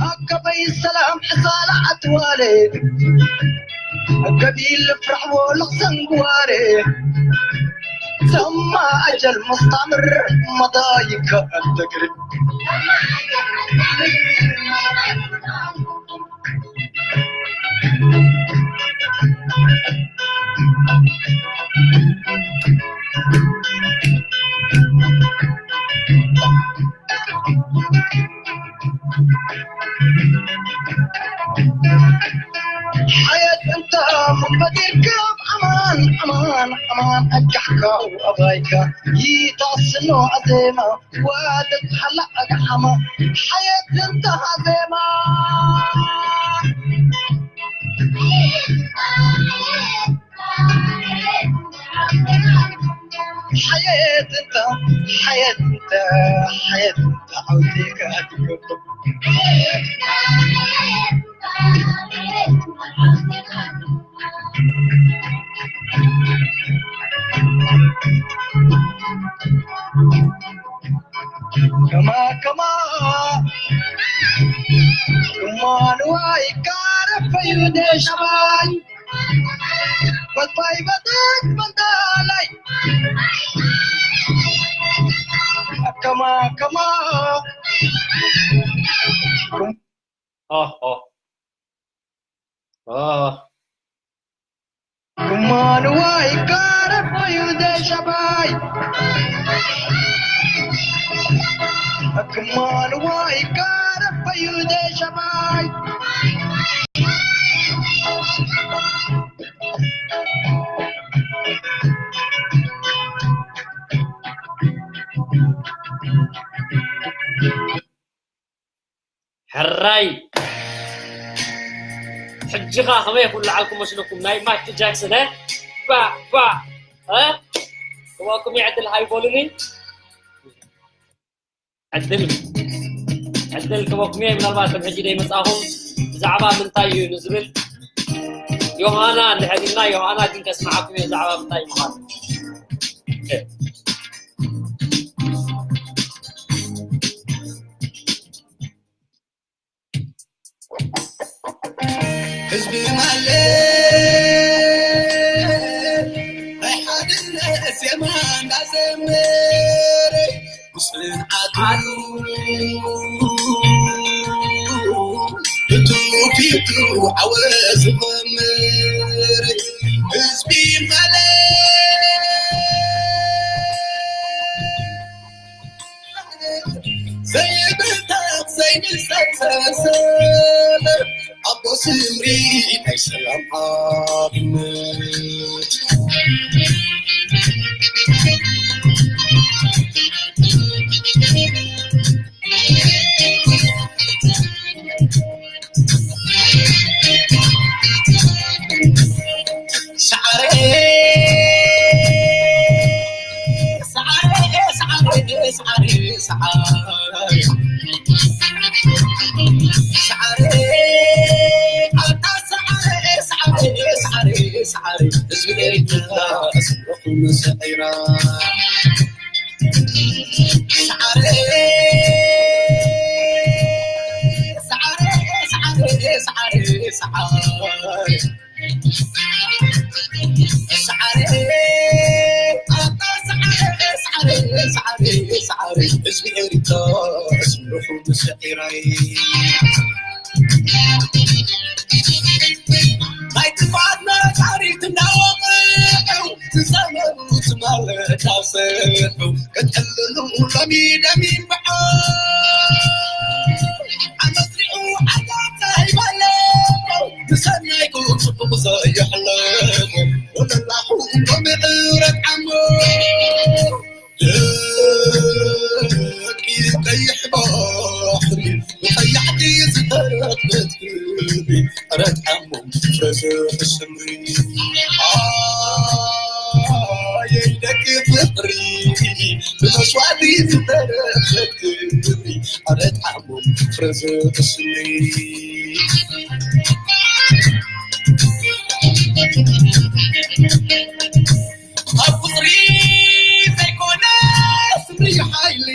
ኣከበይ ሰላም ሕሳላ ኣትዋሌ ገቢል ፍራሕዎ ለኽሰንግዋሬ ሰማ ኣጀል ሙስታምር መዳይከ ኣንተግር ሓየት እንተ መንበዲርካ ኣማን ኣማን ኣማን ኣጃሕካ ኣባይካ ይታስኖ ኣዜማ ዋደት ሓላ ኣግሓማ ሓየት እንተ ኣዜማ ሓየት እንተ ሓየት እንተ ሓየት እንተ ዓውቴካ ትገብር ከማ ከማ እማንዋይ ካረፈዩ ደሻባይ በጣይ በጣት በጣላይ ከማ ከማ ኦህ ኦህ ኦህ እማንዋይ ካረፈዩ ደሻባይ እማንዋይ ካረፈዩ ደሻባይ ሕራይ ሕጂ ኸ ከመይ ይኹን ለዓልኩም መስለኩም ናይ ማይክል ጃክሰን እ ባ ባ እ ክባኩም ይዕድል ሃይቦልኒ ዕድል ዕድል ክበኩም እየ ምናልባት ከም ሕጂ ደይ መጻኹም ብዛዕባ ምንታይ እዩ ንዝብል ዮሃና እንድሕር ኢልና፣ ዮሃና ግን ከስምዓኩም እየ ብዛዕባ ምንታይ ምዃኑ። ህዝቢ ማለት ናይ ሓድነት ዜማ እንዳዘመረ ብፅንዓቱ ብትውፊቱ ዓወት ዝኸምር ህዝቢ ማለት ዘይብታኽ ዘይንሰሰሰ ኣቦ ስምሪ ናይ ሰላም ሓድነት ናይ ጥፍኣት ነጻሪት እናወቕዑ ዝዘመሩ ትማል ዳሰሑ ከትዕልሉ ሎሚ ደሚምብዖ ኣመስሪዑ ዓጋታ ይበለቆ ብሰናይ ክፅቡቕ ዘየሕለቆ ወለላኹ ሎሚ ዕረት ዓሞ ደቂ ቀይሕ ባሕሪ ብቐያሕቲ ዝተረኽበት ክብሪ ዕረት ዓሞ ፍረዘ ተሰምሪ ኣየይ ደቂ ፍቕሪ ብመስዋእቲ ዝተረኽበት ክብሪ ዕረት ዓሞ ፍረዘ ተሰምሪ ኣብ ቁፅሪ ዘይኮነ ስምሪ ሓይሊ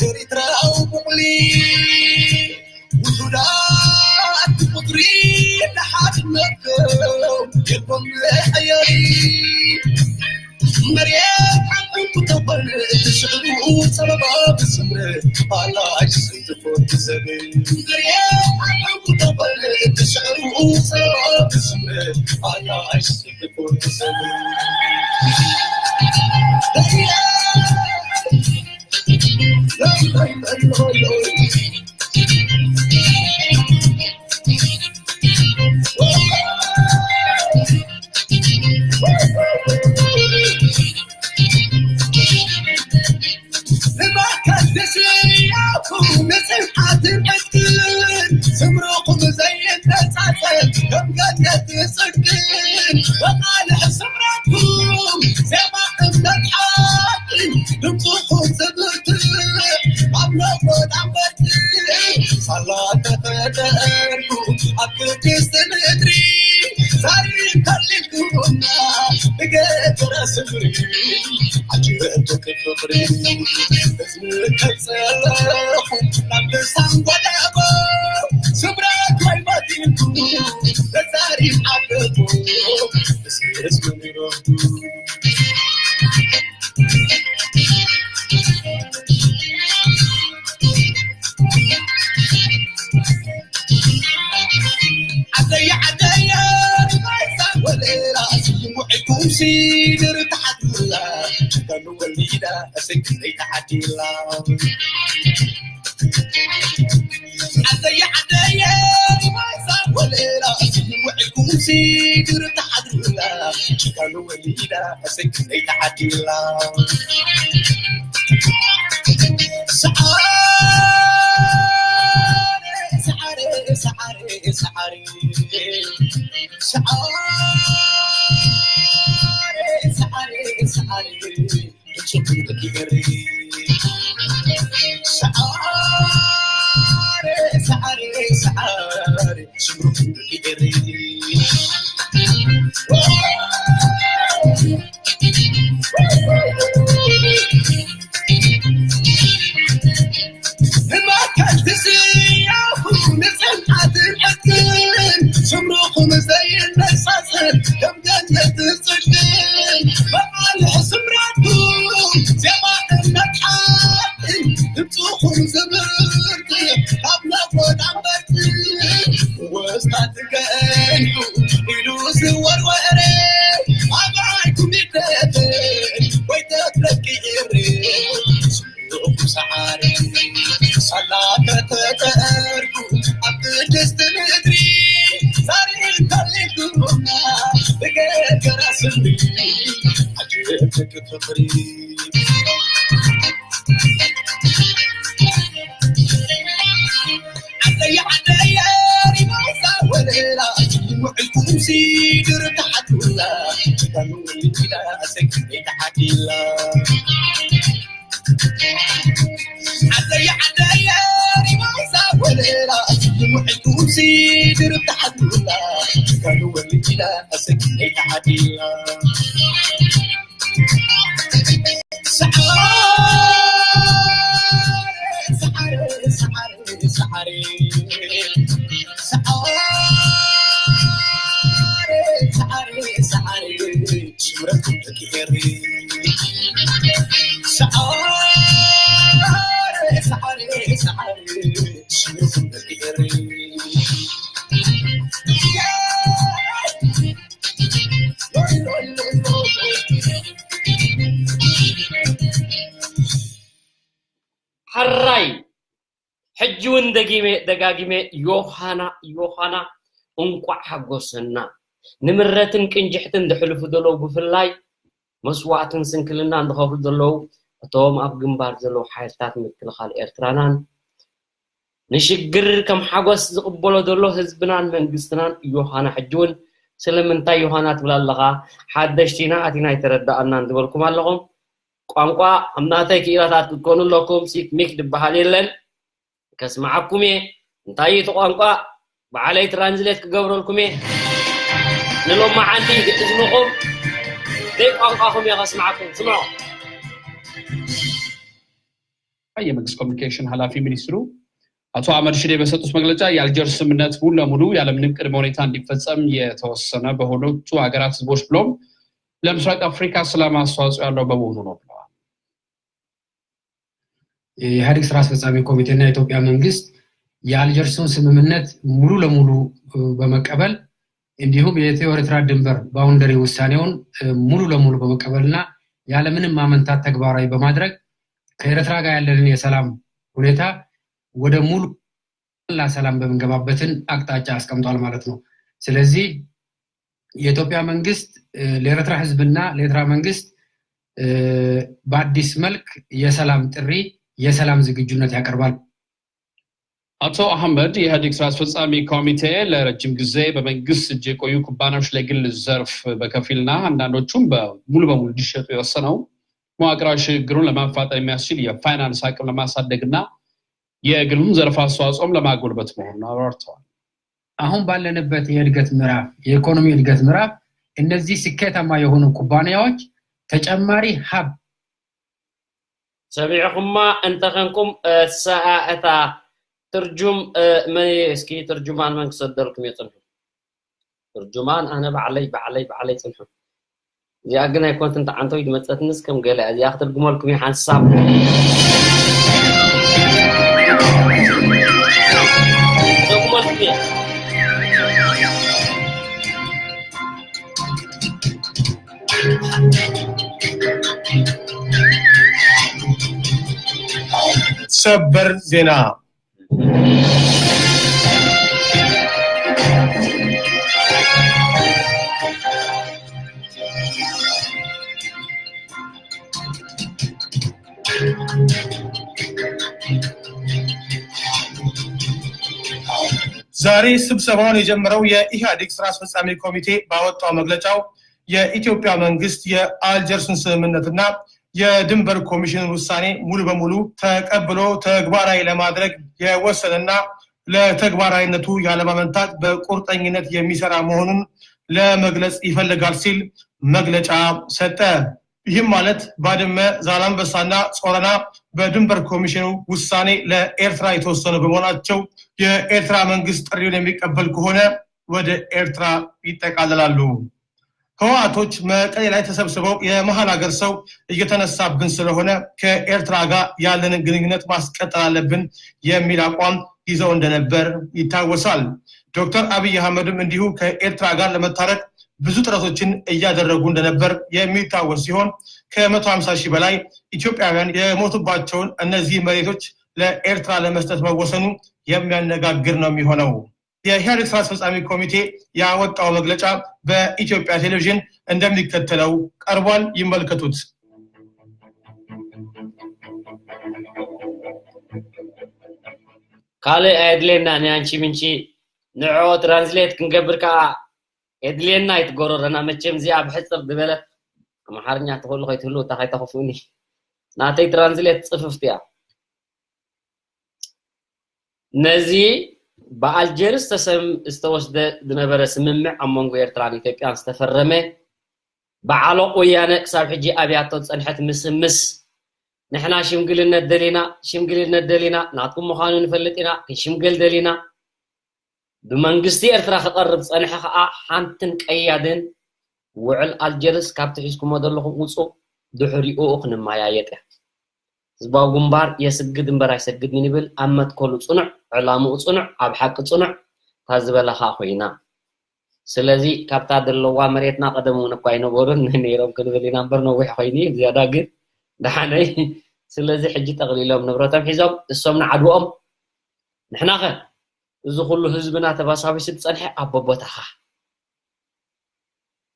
ኤሪትራዊ ቡቕሊ ውሑዳት ቁፅሪ ንሓድነትኩም የልቦም መሐየሪ መርየት ዓንቁ ተኾነ እቲ ሽዕሩ ሰበባ ብስምረ ባላ ኣይስንትፎ ትዘብል መርየት ዓንቁ ተኾነ እቲ ሽዕሩ ሰበባ ብስምረ ባላ ኣይስንትፎ ትዘብል ንባካት ተስያኹ ንጽንዓትን ዕጥቅን ስምርኹም ዘይነጻጸል ከም ገነት ጽድቅን በቓልዕ ስምረትኩም ዜማ እምነት ሓቂ ድምፅኹም ዘብርትዕ ኣብ ነቦት ኣንበርትዕ ሳላ ተፈጠርኩ ኣብ ቅድስቲ ምድሪ ዛሪ ከሊልኩምና ብገትረ ስምሪ ዓጅበ ፍቕሪ እዝኒ ከይጸለኹ ናብ ልሳን ወደቦ ስምረት ወይ መዲንኩ ተዛሪብ ዓደቦ እስርስ መሚሮቱ ዓደየ ዓደየ ንባይሳ ወለላ ውዒኩም ሲድር ተሓትላ ችጋኑ ወሊዳ እሰይ ክንደይ ተዓዲላ ዓደየ ዓደየ ንባይሳ ወለላ ውዒኩም ሲድር ተሓትላ ችጋኑ ወሊዳ እሰይ ክንደይ ተዓዲላ ሰዓሪ ሰዓሪ ሰዓሪ ሰዓሪ ሰዓሪ ሰዓሪ ሰዓሪ ሰዓሪ ሰዓሪ ሰዓሪ ንማእከል ትስያኹ ንጽንዓትን ዕጥቅን ስምርኹም ዘይነጻጸል ከም ገነት ጽድቅን በዓል ስምራትኩም ዜማ እምነት ሓቅን ድምፅኹም ዝብርት ካብ ነጎዳ መርት ወስታት ገንሑ ኢሉ ዝወርወረ ኣባይኩም ይደብር ወይ ተፍለቂ እሪ ሰዓሪ ሳላ ከተጠርኩ ኣብ ቅድስቲ ምድሪ ዛሬ እንተሊኩምና ብገገራ ስምሪ ኣጅብክ ፍቅሪ ዓደየ ዓደየ ሪማዛ ወለላ ውዕልኩም ሲድር ተሓቱላ ዳኑ ወልዲላ ሰግደይ ተሓቲላ ዓደየ ዓደየ ሪማዛ ወለላ ውዕልኩም ሲድር ተሓቱላ ዳኑ ወልዲላ ሰግደይ ተሓቲላ ሕራይ ሕጂ እውን ደጊመ ደጋጊመ ዮሃና ዮሃና እንቋዕ ሓጎሰና ንምረትን ቅንጅሕትን ዝሕልፉ ዘለዉ ብፍላይ መስዋእትን ስንክልናን ዝኸፍሉ ዘለዉ እቶም ኣብ ግንባር ዘለዉ ሓይልታት ምክልኻል ኤርትራናን ንሽግር ከም ሓጎስ ዝቕበሎ ዘሎ ህዝብናን መንግስትናን ዮሃና ሕጂ እውን ስለምንታይ ዮሃና ትብል ኣለኻ ሓደሽቲ ኢና ኣቲና ኣይተረዳኣናን ዝበልኩም ኣለኹም ቋንቋ ኣብ ናተይ ክኢላታት ክትኮኑ ኣለኩም ሲክሚክ ዝበሃል የለን ከስምዓኩም እየ እንታይ እዩ እቲ ቋንቋ በዓለይ ትራንዝሌት ክገብረልኩም እየ ንሎማዓንቲ ብእዝንኹም ዘይቋንቋኹም እየ ከስምዓኩም ስምዑ የመንግስት ኮሚኒኬሽን ኃላፊ ሚኒስትሩ አቶ አህመድ ሽዴ በሰጡት መግለጫ የአልጀርስ ስምምነት ሙሉ ለሙሉ ያለምንም ቅድመ ሁኔታ እንዲፈጸም የተወሰነ በሁለቱ ሀገራት ህዝቦች ብሎም ለምስራቅ አፍሪካ ሰላም አስተዋጽኦ ያለው በመሆኑ ነው ብለዋል። የኢህአዴግ ስራ አስፈጻሚ ኮሚቴና የኢትዮጵያ መንግስት የአልጀርሱን ስምምነት ሙሉ ለሙሉ በመቀበል እንዲሁም የኢትዮ ኤርትራ ድንበር boundary ውሳኔውን ሙሉ ለሙሉ በመቀበልና ያለምንም ማመንታት ተግባራዊ በማድረግ ከኤርትራ ጋር ያለንን የሰላም ሁኔታ ወደ ሙሉ ሰላም በምንገባበትን አቅጣጫ አስቀምጧል ማለት ነው። ስለዚህ የኢትዮጵያ መንግስት ለኤርትራ ህዝብና ለኤርትራ መንግስት በአዲስ መልክ የሰላም ጥሪ የሰላም ዝግጁነት ያቀርባል። አቶ አህመድ የኢህአዴግ ስራ አስፈጻሚ ኮሚቴ ለረጅም ጊዜ በመንግስት እጅ የቆዩ ኩባንያዎች ለግል ዘርፍ በከፊልና አንዳንዶቹም ሙሉ በሙሉ እንዲሸጡ የወሰነው መዋቅራዊ ሽግግሩን ለማፋጠን የሚያስችል የፋይናንስ አቅም ለማሳደግና የግሉን ዘርፍ አስተዋጽኦም ለማጎልበት መሆኑን አብራርተዋል። አሁን ባለንበት የእድገት ምዕራፍ የኢኮኖሚ እድገት ምዕራፍ እነዚህ ስኬታማ የሆኑ ኩባንያዎች ተጨማሪ ሀብ ሰሚዕኹማ እንተኸንኩም እሳ እታ ትርጁም መን እስኪ ትርጁማን መን ክሰደልኩም እየ ፅንሑ ትርጁማን ኣነ ባዕለይ ባዕለይ ባዕለይ ፅንሑ እዚኣ ግን ኣይኮንትን ተዓንተው ይድመፀትንስ ከም ገለ እዚኣ ክትርጉመልኩም እየ ሓንሳብ ትርጉመልኩም እየ ሰበር ዜና ዛሬ ስብሰባውን የጀመረው የኢህአዴግ ስራ አስፈጻሚ ኮሚቴ ባወጣው መግለጫው የኢትዮጵያ መንግስት የአልጀርስን ስምምነትና የድንበር ኮሚሽንን ውሳኔ ሙሉ በሙሉ ተቀብሎ ተግባራዊ ለማድረግ የወሰነና ለተግባራዊነቱ ያለማመንታት በቁርጠኝነት የሚሰራ መሆኑን ለመግለጽ ይፈልጋል ሲል መግለጫ ሰጠ። ይህም ማለት ባድመ፣ ዛላምበሳና ጾረና በድንበር ኮሚሽኑ ውሳኔ ለኤርትራ የተወሰኑ በመሆናቸው የኤርትራ መንግስት ጥሪውን የሚቀበል ከሆነ ወደ ኤርትራ ይጠቃለላሉ። ህወሓቶች መቀሌ ላይ ተሰብስበው የመሀል ሀገር ሰው እየተነሳብን ስለሆነ ከኤርትራ ጋር ያለንን ግንኙነት ማስቀጠል አለብን የሚል አቋም ይዘው እንደነበር ይታወሳል። ዶክተር አብይ አህመድም እንዲሁ ከኤርትራ ጋር ለመታረቅ ብዙ ጥረቶችን እያደረጉ እንደነበር የሚታወስ ሲሆን ከመቶ ሀምሳ ሺህ በላይ ኢትዮጵያውያን የሞቱባቸውን እነዚህ መሬቶች ለኤርትራ ለመስጠት መወሰኑ የሚያነጋግር ነው የሚሆነው። የኢህአዴግ ስራ አስፈጻሚ ኮሚቴ ያወጣው መግለጫ በኢትዮጵያ ቴሌቪዥን እንደሚከተለው ቀርቧል። ይመልከቱት። ካልእ ኣየድልየና ንኣንቺ ምንቺ ንዕኦ ትራንስሌት ክንገብር ከዓ የድልየና ኣይትጎረረና። መቸም እዚኣ ብሕፅር ዝበለት ኣምሓርኛ ትኽእሉ ከይትህሉ እታ ከይተኽፉኒ ናተይ ትራንስሌት ፅፍፍቲ እያ። ነዚ ብኣልጀርስ ዝተወስደ ዝነበረ ስምምዕ ኣብ መንጎ ኤርትራን ኢትዮጵያን ዝተፈረመ ብዓሎቕ ወያነ ክሳብ ሕጂ ኣብያቶ ዝጸንሐት ምስምስ ንሕና ሽምግልነት ደሊና ሽምግልነት ደሊና ናትኩም ምዃኑ ንፈልጥ ኢና ክንሽምገል ደሊና ብመንግስቲ ኤርትራ ክቐርብ ጸንሐ ከኣ ሓንትን ቀያድን ውዕል ኣልጀርስ ካብቲ ሒዝኩሞ ዘለኹም ውጹእ ድሕሪኡ ክንመያየጥ እያ። ህዝባዊ ግንባር የስግድ እምበር ኣይሰግድን ይብል ኣብ መትከሉ ጽኑዕ ዕላምኡ ጽኑዕ ኣብ ሓቂ ጽኑዕ እታ ዝበላ ከኣ ኮይና ስለዚ ካብታ ዘለዋ መሬትና ቀደም እውን እኳ ኣይነበሩን ነይሮም ክንብል ኢና እምበር ነዊሕ ኮይኑ እዩ ዝያዳ ግን ደሓነይ ስለዚ ሕጂ ጠቕሊሎም ንብረቶም ሒዞም እሶም ንዓድዎም ንሕናኸ እዚ ኩሉ ህዝብና ተባሳቢሱ ዝጸንሐ ኣብ ቦቦታኻ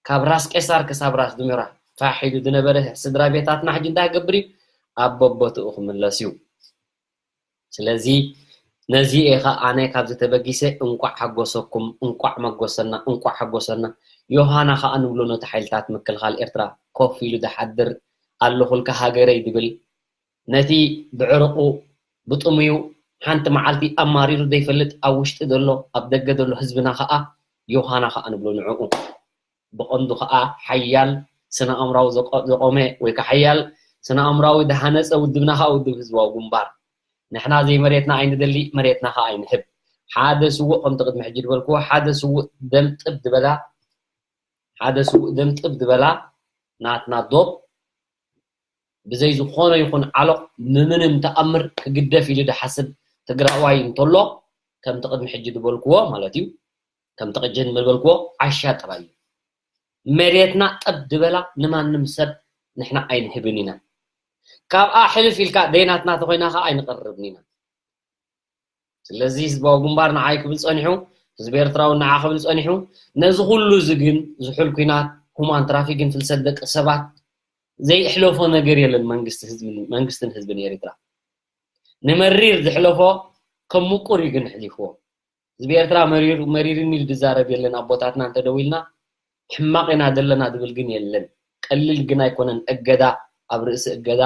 ካብ ራስ ቄሳር ክሳብ ራስ ዱሜራ ፋሕ ኢሉ ዝነበረ ስድራ ቤታትና ሕጂ እንታይ ክገብር እዩ ኣብ ቦቦትኡ ክምለስ እዩ ስለዚ ነዚ ኢኻ ኣነ ካብዚ ተበጊሰ እንቋዕ ሓጎሰኩም እንቋዕ መጎሰና እንቋዕ ሓጎሰና ዮሃና ከዓ ንብሎ ነቲ ሓይልታት ምክልኻል ኤርትራ ኮፍ ኢሉ ዝሓድር ኣለኹልካ ሃገረይ ዝብል ነቲ ብዕርቑ ብጥሙዩ ሓንቲ መዓልቲ ኣማሪሩ ዘይፈልጥ ኣብ ውሽጢ ዘሎ ኣብ ደገ ዘሎ ህዝብና ከዓ ዮሃና ከዓ ንብሎ ንዕኡ ብቐንዱ ከዓ ሓያል ስነ ኣእምራዊ ዘቆ- ዘቆመ ወይ ከዓ ሓያል ስነ ኣእምራዊ ዝሃነፀ ውድብና ከዓ ውድብ ህዝባዊ ግንባር ንሕና ዘይመሬትና ኣይንደሊ መሬትና ከዓ ኣይንህብ ሓደ ስውእ ከምቲ ቅድሚ ሕጂ ዝበልክዎ ሓደ ስውእ ደምጥብ ዝበላ ሓደ ስውእ ደምጥብ ዝበላ ናትና ዶብ ብዘይ ዝኾነ ይኹን ዓሎቕ ንምንም ተኣምር ክግደፍ ኢሉ ዝሓስብ ትግራዋይ እንተሎ ከምቲ ቅድሚ ሕጂ ዝበልክዎ ማለት እዩ ከምቲ ቅድሚ ዝበልክዎ ዓሻ ጥራይ እዩ መሬትና ጠብ ዝበላ ንማንም ሰብ ንሕና ኣይንህብን ኢና ካብኣ ሕልፍ ኢልካ ደይናትና ተኮይና ከዓ ኣይንቐርብን ኢና ስለዚ ህዝባዊ ግንባር ንዓይ ክብል ጸኒሑ ህዝቢ ኤርትራ እውን ንዓ ክብል ጸኒሑ ነዚ ኩሉ እዚ ግን ዝሑል ኩናት ሁማን ትራፊክን ፍልሰት ደቂ ሰባት ዘይእሕለፎ ነገር የለን መንግስትን ህዝብን ኤርትራ ንመሪር ዝሕለፎ ከም ምቁር እዩ ግን ኣሕሊፍዎ ህዝቢ ኤርትራ መሪርኒ ኢሉ ዝዛረብ የለን ኣቦታትና እንተደዊልና ሕማቕ ኢና ዘለና ዝብል ግን የለን ቀሊል ግን ኣይኮነን እገዳ ኣብ ርእሲ እገዳ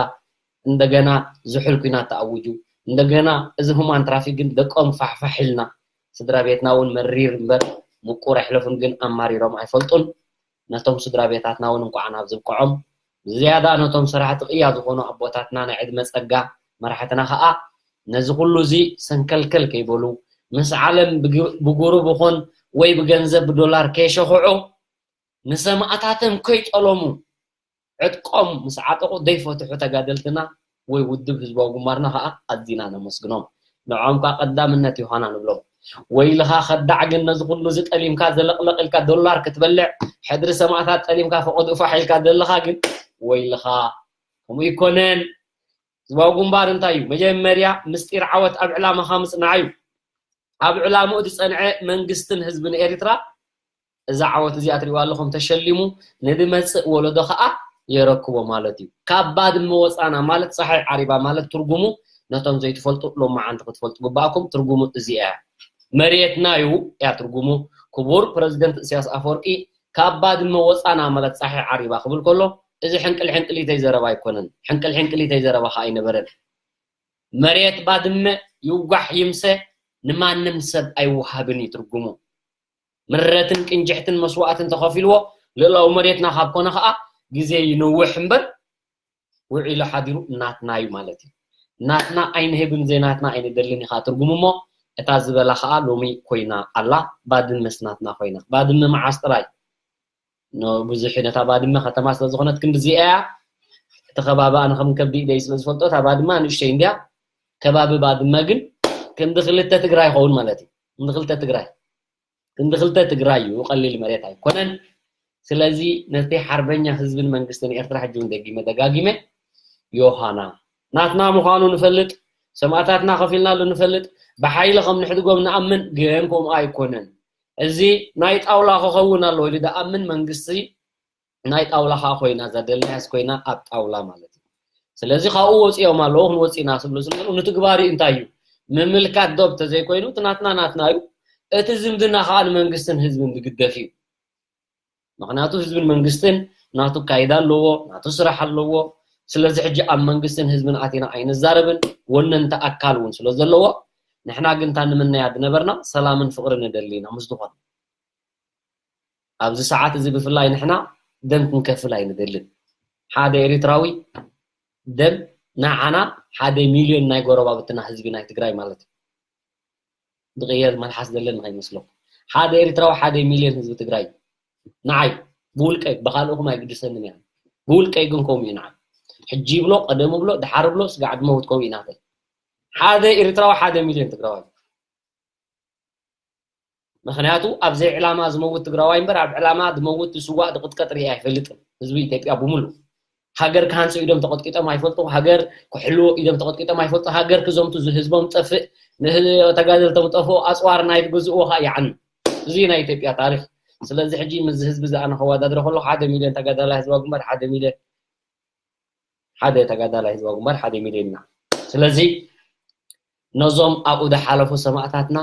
እንደገና ዝሑል ኩናት ተኣውጁ እንደገና እዚ ሁማን ትራፊክ ግን ደቆም ፋሕፋሕ ኢልና ስድራ ቤትና እውን መሪር እምበር ምቁር ኣይሕለፉን ግን ኣማሪሮም ኣይፈልጡን ነቶም ስድራ ቤታትና እውን እንኳዕ ናብ ዝብቅዖም ዝያዳ ነቶም ሰራሕቲ ቅያ ዝኾኑ ኣቦታትና ናይ ዕድመ ጸጋ መራሕትና ከዓ ነዚ ኩሉ እዚ ሰንከልከል ከይበሉ ምስ ዓለም ብጉሩብ ኾን ወይ ብገንዘብ ብዶላር ከይሸኽዑ ንሰማእታቶም ከይጠለሙ ዕጥቆም ምስ ዓጠቑ ዘይፈትሑ ተጋደልትና ወይ ውድብ ህዝባዊ ግንባርና ከዓ ኣዚና ነመስግኖም ንዖም ከዓ ቀዳምነት ዮሃና ንብሎም ወይልኻ ከዳዕ ግን ነዚ ኩሉ እዚ ጠሊምካ ዘለቕለቕ ኢልካ ዶላር ክትበልዕ ሕድሪ ሰማእታት ጠሊምካ ፈቐድኡ ፋሕ ኢልካ ዘለኻ ግን ወይልኻ ከምኡ ይኮነን ህዝባዊ ግንባር እንታይ እዩ መጀመርያ ምስጢር ዓወት ኣብ ዕላማኻ ምፅናዕ እዩ ኣብ ዕላምኡ ዝፀንዐ መንግስትን ህዝብን ኤርትራ እዛ ዓወት እዚኣ ትሪእዋ ኣለኹም ተሸሊሙ ንዝመፅእ ወለዶ ከዓ የረክቦ ማለት እዩ ካብ ባድመ ወፃና ማለት ፀሓይ ዓሪባ ማለት ትርጉሙ ነቶም ዘይትፈልጡ ሎማዓንቲ ክትፈልጡ ግባእኩም ትርጉሙ እዚኣ እያ መሬትና እዩ እያ ትርጉሙ ክቡር ፕረዚደንት እስያስ ኣፈወርቂ ካብ ባድመ ወፃና ማለት ፀሓይ ዓሪባ ክብል ከሎ እዚ ሕንቅል ሕንቅሊተይ ዘረባ ኣይኮነን ሕንቅል ሕንቅሊተይ ዘረባ ከዓ ኣይነበረን መሬት ባድመ ይውጋሕ ይምሰ ንማንም ሰብ ኣይወሃብን እዩ ትርጉሙ ምረትን ቅንጅሕትን መስዋእትን ተኸፊልዎ ልእላዊ መሬትና ካብ ኮነ ከዓ ግዜ ይነውሕ እምበር ውዒሉ ሓዲሩ ናትና እዩ ማለት እዩ። ናትና ኣይንህብን፣ ዘይናትና ኣይንደልን ኢኻ ትርጉም እሞ፣ እታ ዝበላ ከዓ ሎሚ ኮይና ኣላ። ባድመስ ናትና ኮይና። ባድመ መዓስ ጥራይ? ኖ፣ ብዙሕ ነታ ባድመ ከተማ ስለ ዝኾነት ክንዲ እዚኣ እያ። እቲ ከባቢ ኣነ ከም ከብዲ ኢደይ ስለ ዝፈልጦ፣ እታ ባድመ ንእሽተይ እንድያ። ከባቢ ባድመ ግን ክንዲ ክልተ ትግራይ ይኸውን ማለት እዩ። ክንዲ ክልተ ትግራይ። ክንዲ ክልተ ትግራይ እዩ፣ ቀሊል መሬት ኣይኮነን። ስለዚ ነቲ ሓርበኛ ህዝብን መንግስትን ኤርትራ ሕጂ እውን ደጊመ ደጋጊመ ዮሃና ናትና ምዃኑ ንፈልጥ፣ ሰማእታትና ከፊልናሉ ንፈልጥ፣ ብሓይሊ ከም ንሕድጎም ንኣምን፣ ግን ከምኡ ኣይኮነን። እዚ ናይ ጣውላ ክኸውን ኣለዎ ኢሉ ደኣምን መንግስቲ ናይ ጣውላ ከዓ ኮይና፣ እዛ ደልናያስ ኮይና ኣብ ጣውላ ማለት እዩ። ስለዚ ካብኡ ወፂኦም ኣለዉ፣ ክንወፅእ ኢና ስብሉ ዝነበሩ ንትግባሪ እንታይ እዩ? ምምልካት ዶብ ተዘይኮይኑ እቲ ናትና ናትና እዩ። እቲ ዝምድና ከዓ ንመንግስትን ህዝብን ዝግደፍ እዩ። ምኽንያቱ ህዝብን መንግስትን ናቱ ካይዳ ኣለዎ፣ ናቱ ስራሕ ኣለዎ። ስለዚ ሕጂ ኣብ መንግስትን ህዝብን ኣቲና ኣይንዛረብን፣ ወነንቲ ኣካል እውን ስለ ዘለዎ፣ ንሕና ግን እታ ንምነያ ዝነበርና ሰላምን ፍቕርን ንደሊ ኢና ምስ ዝኾነ። ኣብዚ ሰዓት እዚ ብፍላይ ንሕና ደም ክንከፍል ኣይንደልን። ሓደ ኤሪትራዊ ደም ንዓና ሓደ ሚልዮን ናይ ጎረባብትና ህዝቢ ናይ ትግራይ ማለት እዩ። ዝቕየር መልሓስ ዘለና ከይመስለኩም። ሓደ ኤሪትራዊ ሓደ ሚልዮን ህዝቢ ትግራይ እዩ። ንዓይ ብውልቀይ፣ ብኻልእኹም ኣይግድሰንን እያ። ብውልቀይ ግን ከምኡ እዩ ንዓይ። ሕጂ ይብሎ፣ ቀደም ይብሎ፣ ድሓር ይብሎ፣ ስጋዕ ድመውት ከምኡ እዩ ናተይ። ሓደ ኤሪትራዊ ሓደ ሚልዮን ትግራዋይ። ምኽንያቱ ኣብ ዘይዕላማ ዝመውት ትግራዋይ እምበር ኣብ ዕላማ ዝመውት ዝስዋእ ዝቕጥቀጥ ርኢ ኣይፈልጥን። ህዝቢ ኢትዮጵያ ብምሉእ ሃገር ክሃንፁ ኢዶም ተቐጥቂጦም ኣይፈልጡ፣ ሃገር ክሕልዎ ኢዶም ተቐጥቂጦም ኣይፈልጡ፣ ሃገር ክዘምቱ ዝ- ህዝቦም ጠፍእ፣ ንህ- ተጋደልቶም ጠፍኡ፣ ኣፅዋር ናይ ትግዝእዎ ከዓ ይዓኑ። እዚ ናይ ኢትዮጵያ ታሪክ። ስለዚ ሕጂ ምስ ህዝቢ ዝኣነ ከወዳድረ ከሎ ሓደ ሚልዮን ተጋዳላይ ህዝባዊ ግንባር ሓደ ሚልዮን ሓደ ተጋዳላይ ህዝባዊ ግንባር ሓደ ሚልዮን ኢና። ስለዚ ነዞም ኣብኡ ዝሓለፉ ሰማእታትና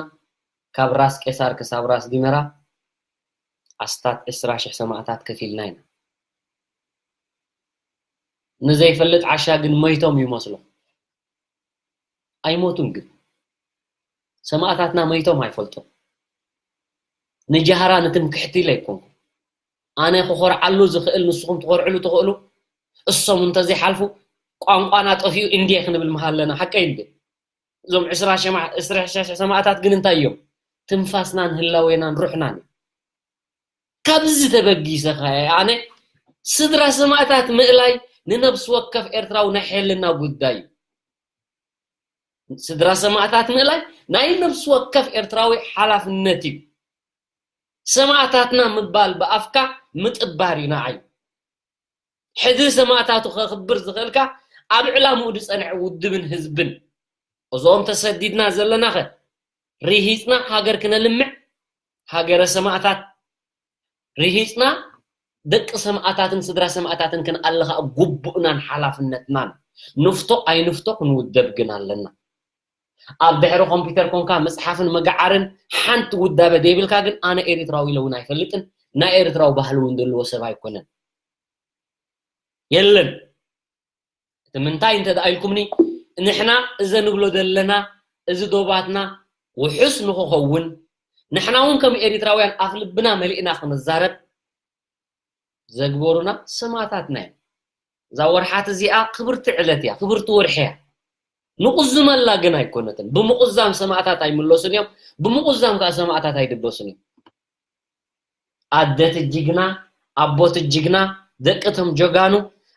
ካብ ራስ ቄሳር ክሳብ ራስ ዲመራ ኣስታት ዕስራ ሽሕ ሰማእታት ከፊልና ኢና። ንዘይፈልጥ ዓሻ ግን መይቶም ይመስሎ። ኣይሞቱን ግን ሰማእታትና መይቶም ኣይፈልጡን። ንጃህራ ንትምክሕቲ ኢለ ኣይኮንኩ። ኣነ ክኾርዓሉ ዝኽእል ንስኹም ትኾርዕሉ ትኽእሉ። እሶም እንተዘይሓልፉ ቋንቋና ጠፊኡ እንድየ ክንብል ምሃለና ሓቀይ እንደ እዞም ዕስራ ሸማ- ዕስራ ሽሕ ሰማእታት ግን እንታይ እዮም? ትንፋስናን ህላዌናን ሩሕናን እዩ። ካብዚ ተበጊሰ ኸ ኣነ ስድራ ሰማእታት ምእላይ ንነብሲ ወከፍ ኤርትራዊ ናይ ሕልና ጉዳይ እዩ። ስድራ ሰማእታት ምእላይ ናይ ነብሲ ወከፍ ኤርትራዊ ሓላፍነት እዩ። ሰማእታትና ምባል ብኣፍካ ምጥባር እዩ ንዓይ። ሕድሪ ሰማእታቱ ከኽብር ዝኽእልካ ኣብ ዕላምኡ ዝጸንዐ ውድብን ህዝብን። እዞም ተሰዲድና ዘለናኸ ርሂጽና ሃገር ክነልምዕ ሃገረ ሰማእታት ርሂጽና ደቂ ሰማእታትን ስድራ ሰማእታትን ክንኣሊ ኸኣ ግቡእናን ሓላፍነትናን። ንፍቶ ኣይንፍቶ ክንውደብ ግን ኣለና። ኣብ ድሕሪ ኮምፒውተር ኮንካ ምጽሓፍን ምግዓርን ሓንቲ ውዳበ ዘይብልካ ግን ኣነ ኤሪትራዊ ኢለ እውን ኣይፈልጥን። ናይ ኤሪትራዊ ባህሊ እውን ዘለዎ ሰብ ኣይኮነን። የለን። እቲ ምንታይ እንተ ደኣ ኢልኩምኒ ንሕና እዚ ንብሎ ዘለና እዚ ዶባትና ውሑስ ንክኸውን ንሕና እውን ከም ኤሪትራውያን ኣፍ ልብና መሊእና ክንዛረብ ዘግበሩና ሰማእታትና እዮም። እዛ ወርሓት እዚኣ ክብርቲ ዕለት እያ፣ ክብርቲ ወርሒ እያ። ንቁዝመላ ግን ኣይኮነትን። ብምቁዛም ሰማእታት ኣይምለሱን እዮም፣ ብምቁዛም ከዓ ሰማእታት ኣይድበሱን እዮም። ኣደት ጅግና፣ ኣቦት ጅግና፣ ደቅቶም ጀጋኑ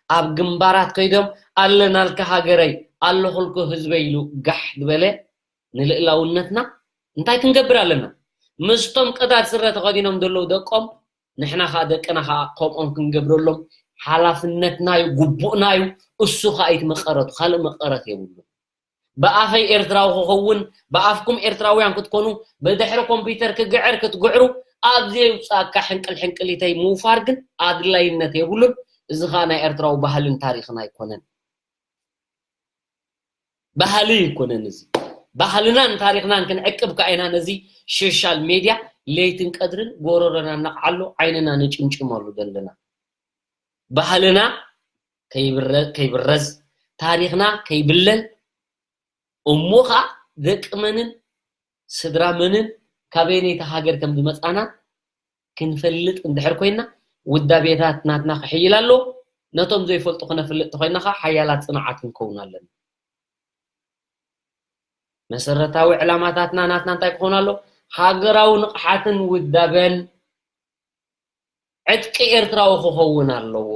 ኣብ ግንባራት ከይዶም ኣለናልካ ሃገረይ፣ ኣለኹልኩ ህዝበይ ኢሉ ጋሕ ዝበለ ንልእላውነትና እንታይ ክንገብር ኣለና? ምስቶም ቀዳድ ስረ ተኸዲኖም ዘለዉ ደቆም ንሕና ኸዓ ደቅና ኸዓ ከምኦም ክንገብረሎም ሓላፍነትና እዩ፣ ግቡእና እዩ። እሱ ኸዓ እዩ እቲ መቐረቱ፣ ካልእ መቐረት የብሉን። ብኣፈይ ኤርትራዊ ክኸውን፣ ብኣፍኩም ኤርትራውያን ክትኮኑ፣ ብድሕሪ ኮምፒውተር ክግዕር ክትግዕሩ፣ ኣብ ዘየውጻእካ ሕንቅል ሕንቅሊተይ ምውፋር ግን ኣድላይነት የብሉን። እዚ ኸዓ ናይ ኤርትራዊ ባህልን ታሪኽን ኣይኮነን። ባህሊ ኣይኮነን እዚ። ባህልናን ታሪኽናን ክንዕቅብ ከኣ ኢና ነዚ ሶሻል ሜድያ ለይትን ቀትርን ጎረሮና ነቕዓሉ፣ ዓይንና ንጭምጭመሉ ዘለና። ባህልና ከይብረ- ከይብረዝ፣ ታሪኽና ከይብለል፣ እሞ ኸኣ ደቂ መንን ስድራ መንን ካበየነይቲ ሃገር ከም ዝመጻና ክንፈልጥ እንድሕር ኮይና፣ ውዳቤታት ናትና ክሕይል ኣሎ። ነቶም ዘይፈልጡ ክነፍልጥ ተኾይና ኸዓ ሓያላት ጽንዓት ክንከውን ኣለና። መሰረታዊ ዕላማታትና ናትና እንታይ ክኾን ኣሎ? ሃገራዊ ንቕሓትን ውዳበን ዕጥቂ ኤርትራዊ ክኸውን ኣለዎ።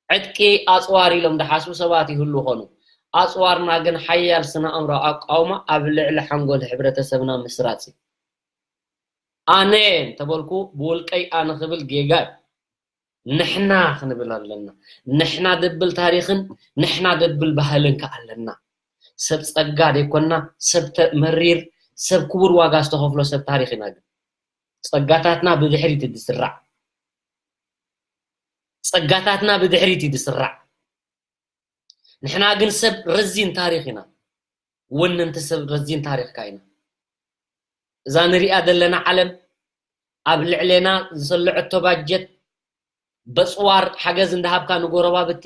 ዕጥቂ ኣጽዋር ኢሎም ዝሓስቡ ሰባት ይህሉ ኾኑ። ኣጽዋርና ግን ሓያል ስነ ኣእምሮ ኣቃውማ ኣብ ልዕሊ ሓንጎል ሕብረተሰብና ምስራጽ እዩ። ኣነ እንተበልኩ ብውልቀይ ኣነ ክብል ጌጋ እዩ። ንሕና ክንብል ኣለና። ንሕና ደብል ታሪኽን ንሕና ደብል ባህልን ከ ኣለና። ሰብ ጸጋ ደይኮና፣ ሰብ ተ-፣ መሪር፣ ሰብ ክቡር ዋጋ ዝተኸፍሎ ሰብ ታሪኽ ኢና። ግን ጸጋታትና ብድሕሪት እዩ ዝስራዕ። ጸጋታትና ብድሕሪት እዩ ዝስራዕ። ንሕና ግን ሰብ ረዚን ታሪኽ ኢና። ወነንቲ ሰብ ረዚን ታሪኽካ ኢና። እዛ ንሪኣ ዘለና ዓለም ኣብ ልዕሌና ዝሰለዐቶ ባጀት በጽዋር ሓገዝ እንዳሃብካ ንጎረባብቲ፣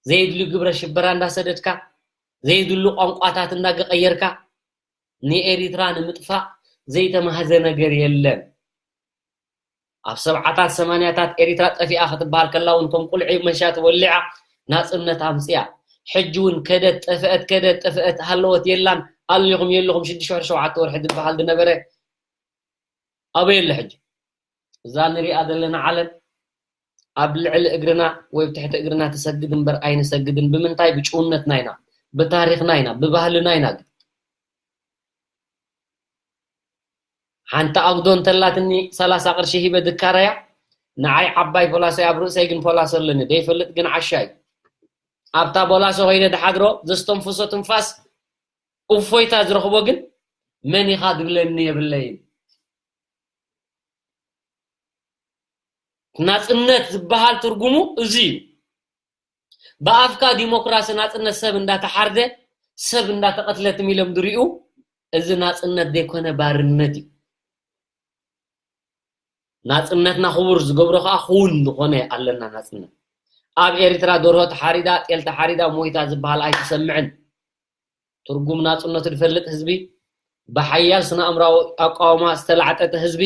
ዘይድልዩ ግብረ ሽበራ እንዳሰደድካ፣ ዘይድሉ ቋንቋታት እንዳገቀየርካ፣ ንኤሪትራ ንምጥፋእ ዘይተማህዘ ነገር የለን። ኣብ ሰብዓታት ሰማንያታት ኤሪትራ ጠፊኣ ክትበሃል ከላ እውን ከም ቁልዒ መሻ ተወሊዓ ናጽነት ኣምጽያ። ሕጂ እውን ከደት ጠፍአት፣ ከደት ጠፍአት፣ ሃለወት የላን፣ ኣሊኹም የለኹም ሽዱሽተ ወርሒ ሸውዓተ ወርሒ ዝበሃል ዝነበረ ኣበይ ኣሎ ሕጂ? እዛ ንሪኣ ዘለና ዓለም ኣብ ልዕሊ እግርና ወይ ኣብ ትሕቲ እግርና ትሰግድ እምበር ኣይንሰግድን። ብምንታይ? ብጭውነትና ኢና፣ ብታሪኽና ኢና፣ ብባህልና ኢና። ግን ሓንቲ ኣጉዶ እንተላትኒ ሰላሳ ቅርሺ ሂበ ድካረያ፣ ንዓይ ዓባይ ፖላሶ እያ፣ ኣብ ርእሰይ ግን ፖላሶ ኣለኒ። ደይፈልጥ ግን ዓሻ እዩ። ኣብታ ቦላሶ ኮይነ ድሓድሮ ዘስተንፍሶ ትንፋስ እፎይታ ዝረኽቦ ግን መን ኢኻ ዝብለኒ የብለይን። ናጽነት ዝበሃል ትርጉሙ እዚ እዩ። ብኣፍካ ዲሞክራሲ ናጽነት ሰብ እንዳተሓርደ ሰብ እንዳተቐትለ ትም ኢሎም ዝሪኡ፣ እዚ ናጽነት ዘይኮነ ባርነት እዩ። ናጽነትና ክቡር ዝገብሮ ከኣ ክውን ዝኾነ ኣለና ናጽነት። ኣብ ኤሪትራ ደርሆ ተሓሪዳ፣ ጤል ተሓሪዳ፣ ሞይታ ዝበሃል ኣይትሰምዕን። ትርጉም ናጽነቱ ዝፈልጥ ህዝቢ፣ ብሓያል ስነ ኣእምራዊ ኣቃውማ ዝተላዕጠጠ ህዝቢ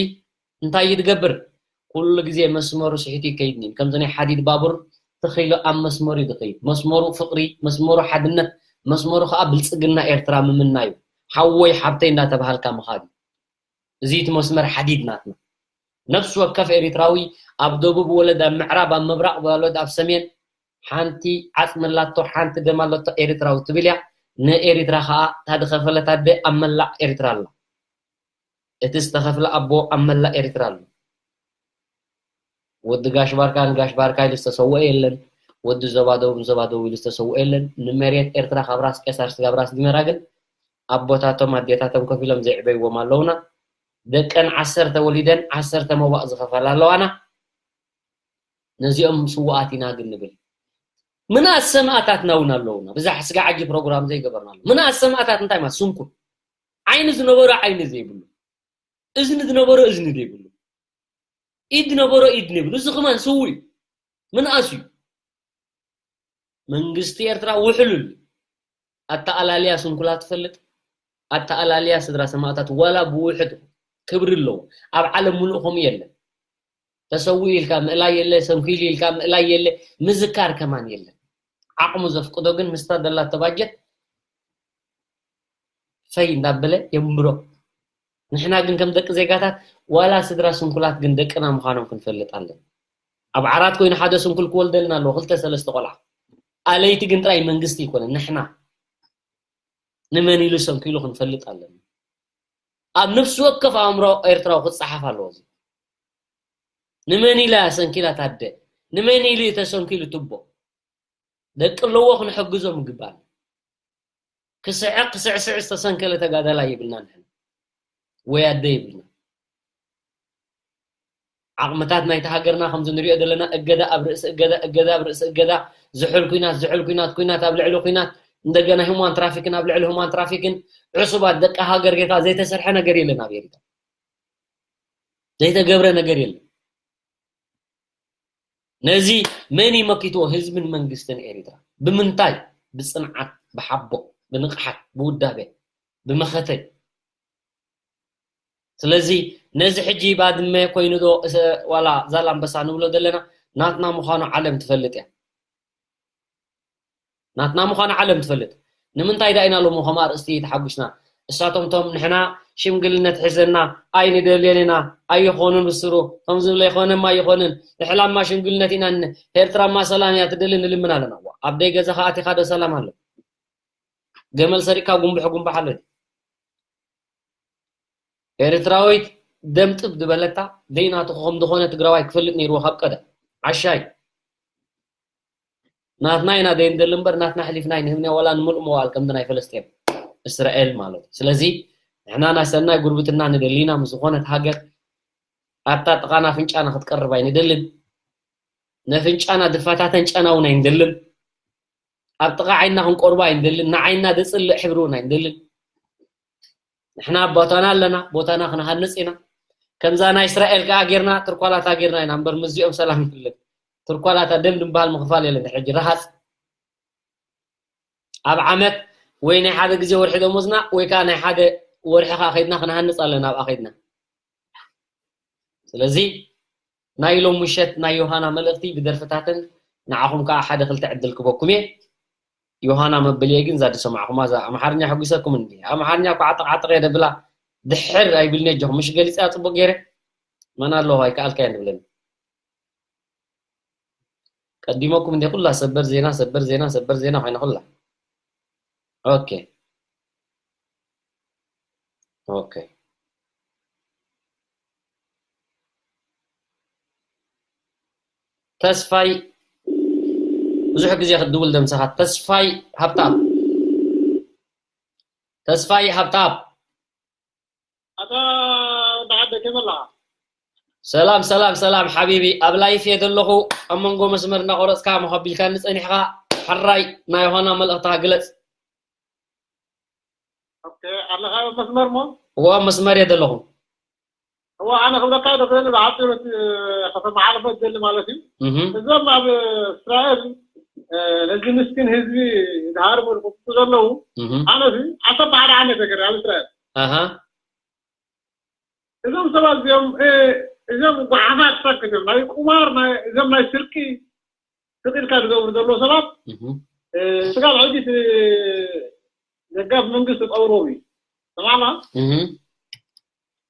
እንታይ እዩ ዝገብር? ኩሉ ግዜ መስመሩ ስሒቱ ይከይድ። ከምዚ ናይ ሓዲድ ባቡር ትኽ ኢሉ ኣብ መስመሩ እዩ ዝኸይድ። መስመሩ ፍቕሪ፣ መስመሩ ሓድነት፣ መስመሩ ከኣ ብልጽግና ኤርትራ ምምናዩ። ሓወይ ሓብተይ እንዳተባሃልካ ምኻድ እዩ። እዚ እቲ መስመር ሓዲድ ናትና። ነፍሲ ወከፍ ኤሪትራዊ ኣብ ደቡብ ወለድ፣ ኣብ ምዕራብ፣ ኣብ ምብራቕ ወለድ፣ ኣብ ሰሜን ሓንቲ ዓጽሚ ኣላቶ፣ ሓንቲ ደም ኣለቶ ኤሪትራዊ ትብል እያ። ንኤሪትራ ከኣ እታ ዝኸፈለት ኣደ ኣብ መላእ ኤሪትራ ኣላ። እቲ ዝተኸፍለ ኣቦ ኣብ መላእ ኤሪትራ ኣሎ። ወዲ ጋሽ ባርካ ንጋሽ ባርካ ኢሉ ዝተሰወአ የለን። ወዲ ዞባ ደቡብ ንዞባ ደቡብ ኢሉ ዝተሰወአ የለን። ንመሬት ኤርትራ ካብ ራስ ቄሳር ስጋብ ራስ ዲመራ ግን ኣቦታቶም ኣዴታቶም ከፊሎም ዘዕበይዎም ኣለውና። ደቀን ዓሰርተ ወሊደን ዓሰርተ መዋእ ዝኸፈላ ኣለዋና። ነዚኦም ስውኣት ኢና ግን ንብል። ምንኣስ ሰማእታትና እውን ኣለውና። ብዛሕ ስጋ ዓጂ ፕሮግራም ዘይገበርናሉ። ምንኣስ ሰማእታት እንታይ ማለት? ስንኩል። ዓይኒ ዝነበሮ ዓይኒ ዘይብሉ። እዝኒ ዝነበሮ እዝኒ ዘይብሉ። ኢድ ዝነበሮ ኢድ ዘይብሉ። እዚ ከማን ስውእ እዩ። ምንኣስ እዩ። መንግስቲ ኤርትራ ውሕሉል እዩ። ኣተኣላልያ ስንኩላት ትፈልጥ? ኣተኣላልያ ስድራ ሰማእታት ዋላ ብውሕዱ ክብሪ ኣለዎ። ኣብ ዓለም ሙሉእ ከምኡ የለን። ተሰዊኡ ኢልካ ምእላይ የለ፣ ሰንኪሉ ኢልካ ምእላይ የለ፣ ምዝካር ከማን የለን። ዓቕሙ ዘፍቅዶ ግን ምስታ ደላቶ ባጀት ፈይ እንዳበለ የንብሮ። ንሕና ግን ከም ደቂ ዜጋታት ዋላ ስድራ ስንኩላት ግን ደቅና ምዃኖም ክንፈልጥ ኣለና። ኣብ ዓራት ኮይኑ ሓደ ስንኩል ክወልደልና ኣለዎ፣ ክልተ ሰለስተ ቆልዓ። ኣለይቲ ግን ጥራይ መንግስቲ ይኮነ፣ ንሕና ንመን ኢሉ ሰንኪሉ ክንፈልጥ ኣለና። ኣብ ነፍሲ ወከፍ ኣእምሮ ኤርትራዊ ክጸሓፍ ኣለዎ። እዚ ንመን ኢላ ሰንኪላ ታደ? ንመን ኢሉ ተሰንኪሉ ትቦ? ደቂ ኣለዎ ክንሕግዞም ይግባል። ክስዕቕ ክስዕስዕ ዝተሰንከለ ተጋዳላይ ይብልና ንሕና። ወይ ኣደ ይብልና። ዓቕምታት ናይቲ ሃገርና ከምዚ ንሪኦ ዘለና እገዳ ኣብ ርእሲ እገዳ፣ እገዳ ኣብ ርእሲ እገዳ፣ ዝሑል ኲናት፣ ዝሑል ኲናት፣ ኲናት ኣብ ልዕሊ ኲናት፣ እንደገና ሁማን ትራፊክን ኣብ ልዕሊ ሁማን ትራፊክን፣ ዕሱባት ደቂ ሃገር ጌታ ዘይተሰርሐ ነገር የለን ኣብ ኤሪትራ። ዘይተገብረ ነገር የለን። ነዚ መን ይመኪትዎ? ህዝብን መንግስትን ኤሪትራ። ብምንታይ? ብጽንዓት፣ ብሓቦ፣ ብንቕሓት፣ ብውዳቤ፣ ብመኸተ። ስለዚ ነዚ ሕጂ ባድመ ኮይኑ ዶ እሰ- ዋላ ዛላምበሳ ንብሎ ዘለና ናትና ምዃኑ ዓለም ትፈልጥ እያ። ናትና ምዃኑ ዓለም ትፈልጥ። ንምንታይ ዳ ኢና ሎሚ ከም ኣርእስቲ ተሓጒስና? እሳቶም ቶም ንሕና ሽምግልነት ሒዘና ኣይንደልየን ኢና፣ ኣይኾኑን ብስሩ፣ ከም ዝብለ ኣይኾነም ኣይኾንን፣ ንሕላማ ሽምግልነት ኢና ን- ኤርትራማ ሰላም እያ ትደሊ ንልምን ኣለና። ዋ፣ ኣብ ደይ ገዛኻ ኣቲኻ ዶ ሰላም ኣሎ? ገመል ሰሪቕካ ጉንብሕ ጉንብሕ ኣሎ። ኤርትራዊት ደም ጥብ ዝበለታ ደይናቱ ከም ዝኾነ ትግራዋይ ክፈልጥ ነይርዎ ካብ ቀደም። ዓሻይ ናትና ኢና ደይንደሊ እምበር ናትና ሕሊፍና ኣይንህብን ዋላ ንምሉእ መዋእል ከምቲ ናይ ፈለስጤም እስራኤል ማለት እዩ። ስለዚ ንሕና ናይ ሰናይ ጉርብትና ንደሊና ምስ ዝኾነት ሃገር ኣብታ ጥቓና ኣፍንጫና ክትቀርብ ኣይንደልን። ነፍንጫና ድፋታተን ጨና እውን ኣይንደልን። ኣብ ጥቓ ዓይንና ክንቆርባ ኣይንደልን። ንዓይንና ደጽልእ ሕብሪ እውን ኣይንደልን። ንሕና ኣብ ቦታና ኣለና፣ ቦታና ክንሃንጽ ኢና። ከምዛ ናይ እስራኤል ከኣ ጌርና፣ ትርኳላታ ጌርና ኢና እምበር ምስዚኦም ሰላም የለን። ትርኳላታ ደም ድምበሃል ምኽፋል የለን። ሕጂ ረሃጽ ኣብ ዓመት ወይ ናይ ሓደ ግዜ ወርሒ ደሞዝና ወይ ከኣ ናይ ሓደ ወርሒ ከኣ ከይድና ክንሃንጽ ኣለና ኣብኣ ከይድና። ስለዚ ናይ ሎም ምሸት ናይ ዮሃና መልእኽቲ ብደርፍታትን ንዓኹም ከኣ ሓደ ክልተ ዕድል ክበኩም እየ። ዮሃና መበልየ ግን እዛ ዝሰማዕኹማ እዛ ኣምሓርኛ ሕጒሰኩም እንዲ ኣምሓርኛ እኳ ዓጥቕ ዓጥቕ እየ ደብላ ድሕር ኣይብልኒ ኣጆኹም ምሽ ገሊፅያ ፅቡቅ ገይረ መን ኣለኹ ኣይከኣልካየን ትብለኒ ቀዲመኩም እንዲ ኩላ ሰበር ዜና ሰበር ዜና ሰበር ዜና ኮይነ ኩላ ኦኬ ኦኬ ተስፋይ ብዙሕ ግዜ ክትድውል ደምሰኻ ተስፋይ ሃብታም ተስፋይ ሃብታም ኣታ ወዲ ዓደ ከመይ ኣለኻ? ሰላም ሰላም ሰላም ሓቢቢ ኣብ ላይፍ እየ ዘለኹ ኣብ መንጎ መስመር እናቆረፅካ መኸቢልካኒ ፀኒሕኻ ሕራይ ናይ ሆና መልእኽትኻ ግለፅ ኣለኻ መስመር ሞ እዎ መስመር እየ ዘለኹ እዋ ኣነ ክብለካ ደኽእል ብሓፂሩ እቲ ከተመሓልፎ ዝደሊ ማለት እዩ እዞም ኣብ እስራኤል ነዚ ምስኪን ህዝቢ ዝሃርሙ ዝቁፅፁ ዘለዉ ኣነ ዓሰርተ ሓደ ዓመት ገር ኣብ እስራኤል እዞም ሰባት እዚኦም እዞም ጓሓፋት ሳክት እዮም ናይ ቁማር እዞም ናይ ስርቂ ስቕ ኢልካ ዝገብሩ ዘለዉ ሰባት ስጋብ ሕጂ ደጋፍ መንግስቲ ተፃውርዎም እዩ ተማማ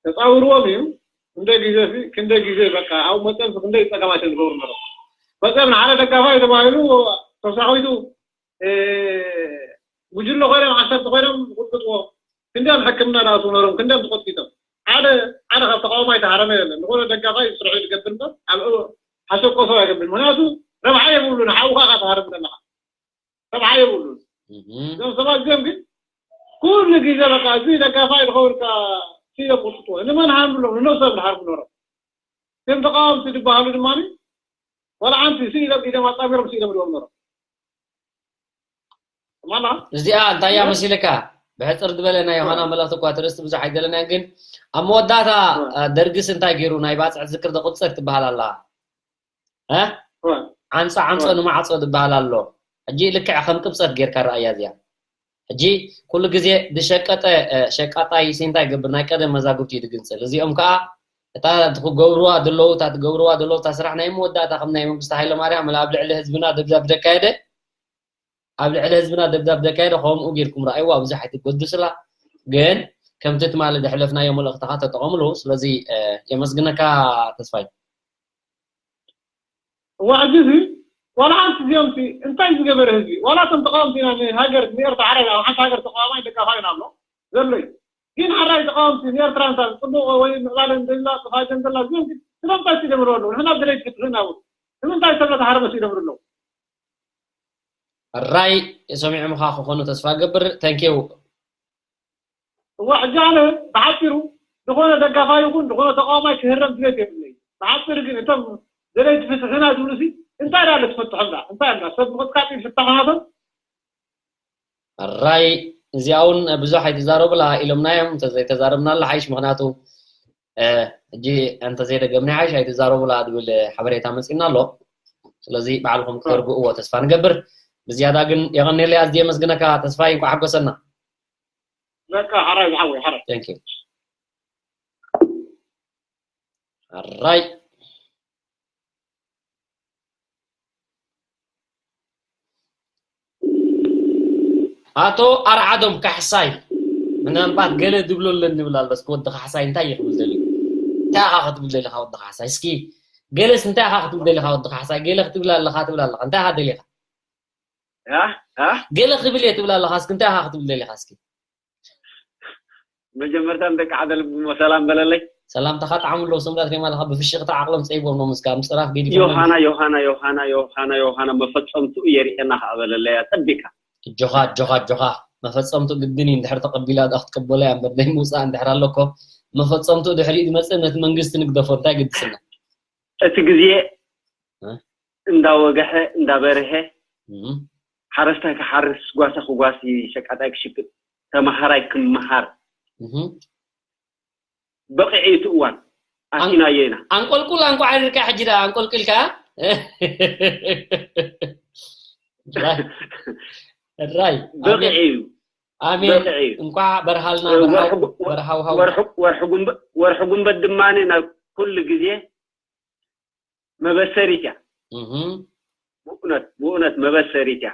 ተፃውርዎም እዩ ክንደ ግዜ ክንደ ግዜ በቃ ኣብ መፀም ክንደ ፀገማት እዮም ዝገብሩ ነሮም መፀም ንሓደ ደጋፋይ ተባሂሉ ተሳኺቱ ጉጅለ ኮይኖም ዓሰርተ ኮይኖም ዝቁጥጥዎ ክንደም ሕክምና ዝኣትዉ ነሮም ክንደም ተቆጥቂጦም ሓደ ሓደ ካብ ተቃውሞ ኣይተሃረመ የለን ዝኾነ ደጋፋይ ስርሑ ዝገብር እምበር ኣብ ሓሸቆ ሰብ ኣይገብር ምክንያቱ ረብሓ የብሉን ሓውካ ኢካ ትሃርም ዘለካ ረብሓ የብሉን እዞም ሰባት እዚኦም ግን ኩሉ ግዜ በቃ እዚ ደጋፋይ ዝኸውን ካ ስኢሎም ቁጥጥዎ ንመን ሃርምሎም ንነብሶም ዝሃርሙ ነሮም እቶም ተቃወምቲ ዝበሃሉ ድማ ወላ ሓንቲ ስኢሎም ኢዶም ኣጣሚሮም ስኢሎም ድዎም ነሮም እዚኣ እንታይ እያ መሲልካ ብሕፅር ዝበለ ናይ ዮሃና መልእክቲ እኳ ትርእስቲ ብዙሕ ኣይደለናን ግን ኣብ መወዳእታ ደርግስ እንታይ ገይሩ ናይ ባፅዕ ዝክር ደቁፅር ትበሃል ኣላ ዓንፃ ዓንፆ ንማዕፆ ዝበሃል ኣሎ ሕጂ ልክዕ ከም ቅብፀት ጌርካ ረኣያ እዚኣ ሕጂ ኩሉ ግዜ ዝሸቀጠ ሸቃጣይ ሲንታ ይገብር ናይ ቀደም መዛግብቲ እዩ ዝግንፅል እዚኦም ከዓ እታ ትገብርዋ ዘለዉ እታ ትገብርዋ ዘለዉ እታ ስራሕ ናይ መወዳእታ ከም ናይ መንግስቲ ሃይለማርያም ኣብ ልዕሊ ህዝብና ደብዳብ ዘካየደ ኣብ ልዕሊ ህዝብና ደብዳብ ዘካየደ ከምኡ ጌርኩም ረኣይዋ ብዙሕ ኣይትጎድስላ ግን ከምቲ ትማሊ ዘሕለፍናዮ መልእኽትኻ ተጠቐምሉ ስለዚ የመስግነካ ተስፋይ እዋ ሕጂ እዚ ዋላ ሓንቲ እዚኦም ሲ እንታይ ዝገበረ ህዝቢ ዋላ እቶም ተቃወምቲ ኢና ንሃገር ንኤርትራ ሓራይ ኣብ ሓንቲ ሃገር ተቃዋማይ ደጋፋይ ኢና ኣሎ ዘሎ እዩ ግን ሓራይ ተቃወምቲ ንኤርትራ እንታ ጽቡቅ ወይ ምዕባለ እንደላ ጥፋጀን ዘላ እዚኦም ግን ስለምንታይ ሲደምሩ ኣለዉ ንሕና ብደለይ ፍትሒ ኢና እውን ንምንታይ ሰብ ለተሃረመ ሲደምሩ ኣለዉ ራይ ሰሚዖምኻ ክኾኑ ተስፋ ገብር ተንኪው እዋ ሕጂ ኣነ ብሓፂሩ ዝኾነ ደጋፋይ ይኹን ዝኾነ ተቃዋማይ ክህረም ድሌት የብለይ ብሓፂሩ ግን እቶም ደለይቲ ፍትሕና ዝብሉ ሲ እንታይ ዳ ትፈትሖም ዳ እንታይ ዳ ሰብ ብቅጥቃጥ ይፍታሕ ናቶም ራይ እዚኣ እውን ብዙሕ ኣይትዛረቡላ ኢሎምና እዮም እንተዘይተዛረብናላ ሓይሽ ምክንያቱ ሕጂ እንተዘይደገምና ሓይሽ ኣይትዛረቡላ ዝብል ሓበሬታ መፂና ኣሎ ስለዚ ባዕልኩም ክተርግእዎ ተስፋ ንገብር ብዝያዳ ግን የቐኔለይ ኣዝየ መስግነካ ተስፋይ እንኳ ሓጎሰና በቃ ሓራይ ዝሓወይ ሓራይ Thank you. ራይ ኣቶ ኣርዓዶም ካሕሳይ፣ ምናልባት ገለ ዝብሎ ኣለኒ ይብል ኣሎ። እስኪ ወዲ ካሕሳይ እንታይ እዩ ክብል ደልዩ? እንታይ ኢኻ ክትብል ደሊኻ ወዲ ካሕሳይ? እስኪ ገለስ እንታይ ኢኻ ክትብል ደሊኻ ወዲ ካሕሳይ? ገለ ክትብል ኣለኻ ትብል ኣለኻ። እንታይ ኢኻ ደሊኻ? ያ ያ ገለ ክብል እየ ትብል ኣለኻ። እስኪ እንታይ ኢኻ ክትብል ደሊኻ? እስኪ መጀመርታ ንደቂ ሓደ ልቢ እሞ ሰላም በለለይ። ሰላምታኻ ጣዕሙ ኣለዎ። ሰምዳት ሬማ ኣለኻ ብፍሽኽታ ዓቕሎም ጸይቦም ነው ምስካ ምጽራፍ ገዲፎም። ዮሃና ዮሃና ዮሃና ዮሃና ዮሃና መፈጸምትኡ የርእየና ከዓ በለለይ ኣጸቢቕካ። ኣጆኻ ኣጆኻ ኣጆኻ መፈጸምትኡ ግድን እዩ እንድሕር ተቐቢላ ዳ ክትቅበሎ እያ እምበር ናይ ምውጻእ እንድሕር ኣሎ እኮ መፈጸምትኡ ድሕሪኡ ዝመጽእ ነቲ መንግስቲ ንግደፎ እንታይ ግድስና። እቲ ግዜ እ? እንዳወገሐ እንዳበርሀ እም። ሓረስታይ ክሓርስ ጓሳ ክጓሲ ሸቃጣይ ክሽቅጥ ተማሃራይ ክመሃር እም። በቂዑ እዩ እቲ እዋን ኣቲናዮ ኢና። ኣንቆልቁል ኣንቋዕ ኢልካ ሕጂ ደኣ ኣንቆልቂልካ ራይ በቂዑ እዩ ኣሜን በቂዑ እዩ። እንኳዕ በርሃልና እ፣ ወርሒ ጉ- በርሃውሃው ወርሒ- ወርሒ ጉንበ- ወርሒ ጉንበት ድማ ናብ ኩሉ ግዜ መበሰሪት እያ። እህ ብእውነት ብእውነት መበሰሪት እያ።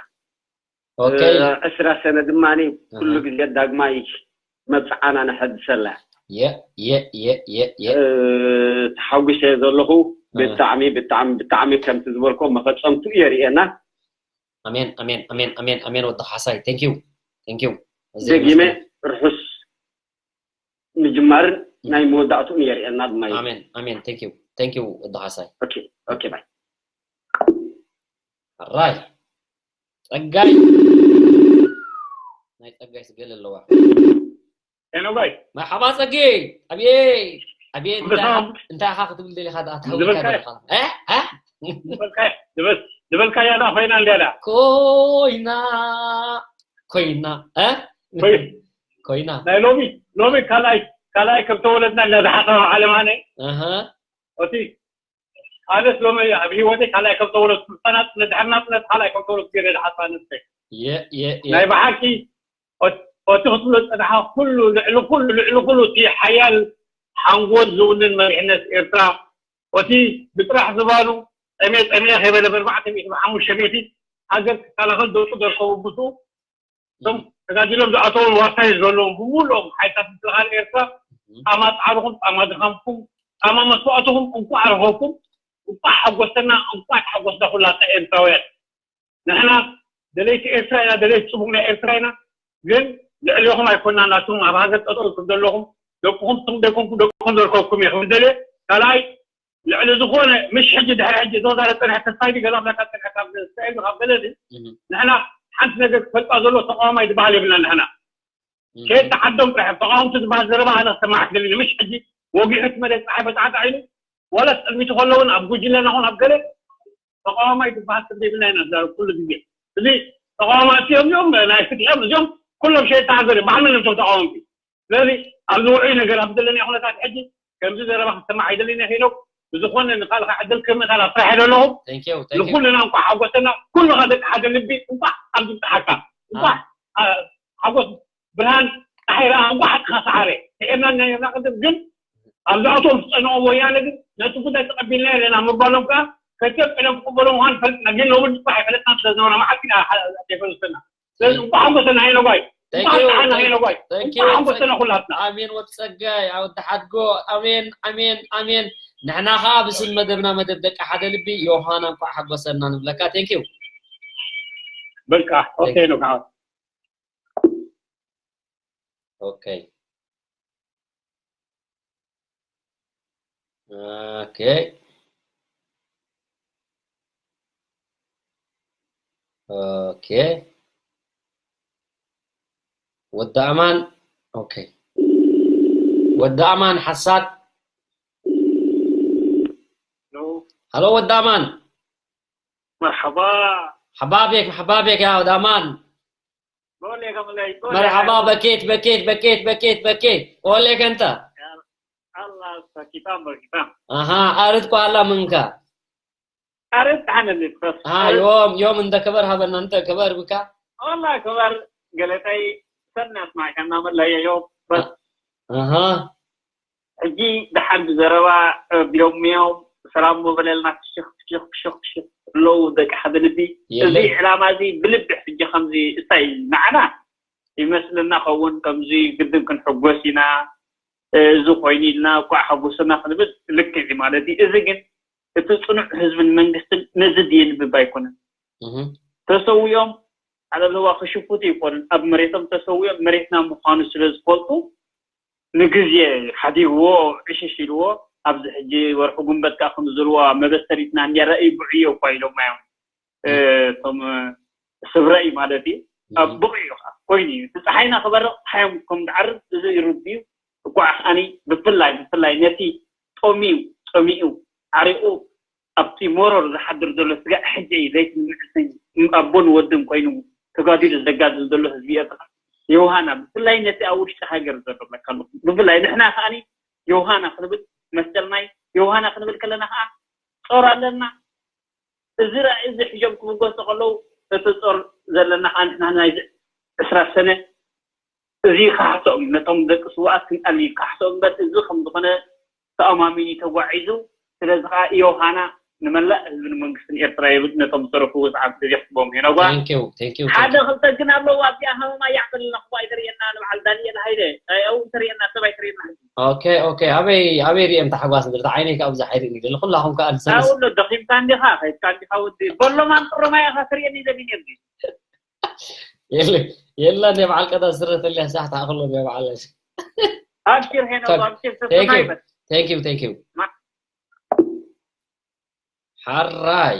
ኦኬ ዕስራ ሰነ ድማ ኩሉ ግዜ ዳግማይ መብፅዓና ነሐድሰላ። የ የ የ የ የ ተሓጒሰ ዘለኹ። ብጣዕሚ ብጣዕሚ ብጣዕሚ ከምቲ ዝበልኮ መፈፀምቱ የርእየና። ኣሜን ኣሜን ኣሜን ኣሜን ኣሜን ወዲ ሓሳይ thank you thank you። ደጊመ ርሑስ ምጅማርን ናይ መወዳእትኡን የርእየና ድማ እዩ። ኣሜን ኣሜን thank you thank you ወዲ ሓሳይ። ኦኬ ኦኬ ባይ። ራይ ጸጋይ ናይ ጸጋይ ስገል ኣለዋ። ሄኖጋይ መርሓባ ጸጌ ኣብየ ኣብየ እንታይ ኢኻ ክትብል ደሊኻ ደኣ ትሃውካ ዝበልካዮ። በልኻ እ እ ዝበልካዮ ዝበል- ዝበልካያ ደኣ ኮይና እንድያ ደኣ ኮይና ኮይና እ ኮይና ናይ ሎሚ ሎሚ ካልኣይ ካልኣይ ከም ተወለድና እንዳዝሓሰበ ዓለም ኣነ ኣሃ እቲ ኣነስ ሎሚ ኣብ ህይወተይ ካልኣይ ከም ተወለድኩ ህፃናት ንድሕር ናፅነት ካልኣይ ከም ተወለድኩ ገይረ ዝሓስባ ነብሰይ የ የ የ ናይ ብሓቂ ኦቲ ክትብሎ ዝፀናሕካ ኩሉ ልዕሊ ኩሉ ልዕሊ ኩሉ እቲ ሓያል ሓንጎል ዝውንን መሪሕነት ኤርትራ ኦቲ ብጥራሕ ዝባኑ ጠሜ ጠሜ ከይበለ በርባዕተ ሚእቲ ብሓሙሽተ ሚእቲ ሃገር ክከላኸል ደቁ ዘርከቡ ብሱ እቶም ተጋዲሎም ዝኣተውን ዋርሳይ ዘለዎም ብምሉኦም ሓይልታት ምክልኻል ኤርትራ ጣማ ፃዕርኹም ጣማ ድኻምኩም ጣማ መስዋእትኹም እንኳዕ ረኸብኩም እንኳዕ ሓጎሰና እንኳዕ ተሓጎስና ኩላትና ኤርትራውያን ንሕና ደለይቲ ኤርትራ ኢና ደለይቲ ፅቡቅ ናይ ኤርትራ ኢና ግን ልዕሌኹም ኣይኮና ናቱም ኣብ ሃገር ጠጠው ኢልኩም ዘለኹም ደቅኹም ትኹም ደይኮንኩም ደቅኹም ዘርከብኩም እየ ክብል ደልየ ካልኣይ ልዕሊ ዝኾነ ምሽ ሕጂ ድሕሪ ሕጂ እዞ ዛለ ፀንሐ ተስፋይ ገላ ብላካ ፀንሐ ካብ እስራኤል ካብ ገለ ንሕና ሓንቲ ነገር ክፈልጣ ዘሎ ተቃዋማይ ዝበሃል የብልና ንሕና ከየተዓዶም ጥራሕ ተቃወምቲ ዝበሃል ዘረባ ኣነ ክሰማዕ ክደሊ ምሽ ሕጂ ወጊሑ እቲ መሬት ፀሓይ በጣዕጣዕ ኢሉ ዋላ ፀልሚቱ ከለውን ኣብ ጉጅለና ኹን ኣብ ገለ ተቃዋማይ ዝበሃል ስም ዘይብልና ኢና ንዛረብ ኩሉ ግዜ እዚ ተቃዋማቲ እዮም እዚኦም ናይ ፍትሒ እዮም እዚኦም ኩሎም ሸየጥቲ ሃገር እዮም በዓል መን እዮም እቶም ተቃወምቲ ስለዚ ኣብዚ ውዑይ ነገር ኣብ ዘለናዮ ኩነታት ሕጂ ከምዚ ዘረባ ክሰማዕ ኣይደልን እየ ሄኖክ ብዝኾነ ንካልካ ዕድል ክህብ ምእታል ኣብ ስራሕ እየ ዘለኹ ንኩልና እንኳዕ ሓጎሰና ኩልኻ ደቂ ሓደ ልቢ እንኳዕ ኣብዚ ብፅሓካ እንኳዕ ሓጎስ ብርሃን ፀሓይ ረኣ እንኳዕ ሓቅኻ ሰዓረ ስዒርና ነርና ቅድም ግን ኣብዛቶም ዝፀንኦም ወያነ ግን ነቲ ጉዳይ ተቐቢልና ኣለና ምባሎም ከዓ ከትዮም ቀደም ክቕበሎ ምዃን ፈልጥና ግን ሎሚ ንፅባሕ ኣይፈለጥና ስለዝነበረ መዓልቲ ኢና ዘይፈለሰና ስለዚ እንኳዕ ሓጎሰና ሄኖጋይ እንኳዕ ሰዓና ሄኖጋይ እንኳዕ ሓጎሰና ኩላትና ኣሜን ወዲ ጸጋይ ወዲ ሓድጎ ኣሜን ኣሜን ኣሜን ንሕና ከዓ ብስም መደብና መደብ ደቂ ሓደ ልቢ ዮሃና እንኳዕ ሓጎሰና ንብለካ thank you በቃ ኦኬ ሄኖጋ Okay. Okay. Okay. ወዲ ኣማን okay. ወዲ ኣማን ሓሳድ ሃሎ ወዲ ኣማን መርሓባ ሓባቤክ ሓባቤክ ያ ወዲ ኣማን مرحبا بكيت بكيت بكيت بكيت بكيت قول لك انت الله كتاب كتاب اها ارد قال منك ارد عن اللي بس ها يوم يوم انت كبر هذا انت كبر بك والله كبر قلت اي سنة ما كان نعمل لي يوم بس اها ሕጂ ደሓን ብዘረባ ኣቢሎምዮም፣ ሰላም እሞ በለልና፣ ፍሽኽ ፍሽኽ ፍሽኽ ፍሽኽ ኣለዉ ደቂ ሓደ ልቢ። እዚ የለን። ዕላማ እዚ ብልቢ ሕጂ ከምዚ እንታይ ንዓና ይመስለና ኸውን፣ ከምዚ ግድን ክንሕጎስ ኢና፣ እዚ ኮይኑ ኢልና እኳ ሓጎሰና ክንብል ልክዕ እዩ ማለት እዩ። እዚ ግን እቲ ጽኑዕ ህዝብን መንግስትን ነዚ ድየንብብ ኣይኮነን። እህ። ተሰዊኦም ዓለልዋ ክሽፍቱ ይኮኑን፣ ኣብ መሬቶም ተሰዊኦም መሬትና ምዃኑ ስለ ዝፈልጡ ንግዜ ሓዲግዎ፣ ዕሽሽ ኢልዎ፣ ኣብዚ ሕጂ ወርሒ ጉንበት ከኣ ከም ዝብልዋ መበሰሪትና እንዲያ ረእይ ብዕዮ እኳ ኢሎማ እዮም። እ፣ እቶም፣ እ፣ ስብረ እዩ ማለት እዩ። ኣብ እም። ብቑዕ እዩ ከኣ ኮይኑ እዩ። እቲ ጸሓይና ክበርቕ፣ ጸሓዮም ከም ዝዓርብ እዚ ይርድዩ። እኳ ከኣኒ ብፍላይ፣ ብፍላይ ነቲ ጠምዩ፣ ጸሚኡ፣ ዓሪቑ ኣብቲ መሮር ዝሓድር ዘሎ ስጋዕ ሕጂ እዩ ለይትን መዓልትን ኣቦን ወድን ኮይኑ ተጋዲሉ ዘጋድል ዘሎ ህዝቢ ኤርትራ። ዮሃና፣ ብፍላይ ነቲ ኣብ ውሽጢ ሃገር ዘሎ ብለካ ኣለኹ። ብፍላይ ንሕና ከኣኒ ዮሃና ክንብል መሰልናይ፣ ዮሃና ክንብል ከለና ከኣ ጾር ኣለና። እዚ ራእይ እዚ ሒዞም ክምጎሱ ከለዉ፣ እቲ ጾር ዘለና ከኣ ንሕና ናይዚ ዕስራ ሰነ እዚ ካሕሶም ነቶም ደቂ ስውኣት ክንኣሊ ካሕሶም እምበር፣ እዚ ከም ዝኾነ ተኣማሚኑ ተጓዒዙ። ስለዚ ከኣ ዮሃና ንመላእ ህዝብን መንግስትን ኤርትራ ይብል፣ ነቶም ዝተረፉ ሰዓት ግዜ ክህቦም ሄኖጓ። Thank you፣ thank you፣ ሓደ thank you። ክልተ ግን ኣለዉ ኣብዚኣ ሃመማ ያዕበልና ክፉ ኣይተርእየና ንበዓል ዳንኤል ሃይለ። ኣይ፣ ኣብኡ እንተርእየና ሰብ ኣይተርእየና ሕጂ። ኦኬ፣ ኦኬ፣ ኣበይ፣ ኣበይ ርእዮም ተሓጓስ እንድርታ ዓይነይ ከኣ ብዙሕ ኣይርእን እዩ። ኩላኹም ከኣ ንሰምስ። ኣብኡ ኣሎ፣ ደኺምካ እንዲኻ፣ ከይድካ እንዲኻ ወዲ። በሎም ኣንጥሮማ ኢኻ ትርእየኒ ዘቢን የብዚ። የለ፣ የላ እንደ በዓል ቀዳ ስረ ተልያ ሳሕ ተኣኽሎ እንደ በዓል። ኣብሽር ሄኖ፣ ካብ-፣ ኣብሽር፣ thank ተሰማይ you፣ በል። Thank you፣ thank you። ማ-፣ ሓራይ።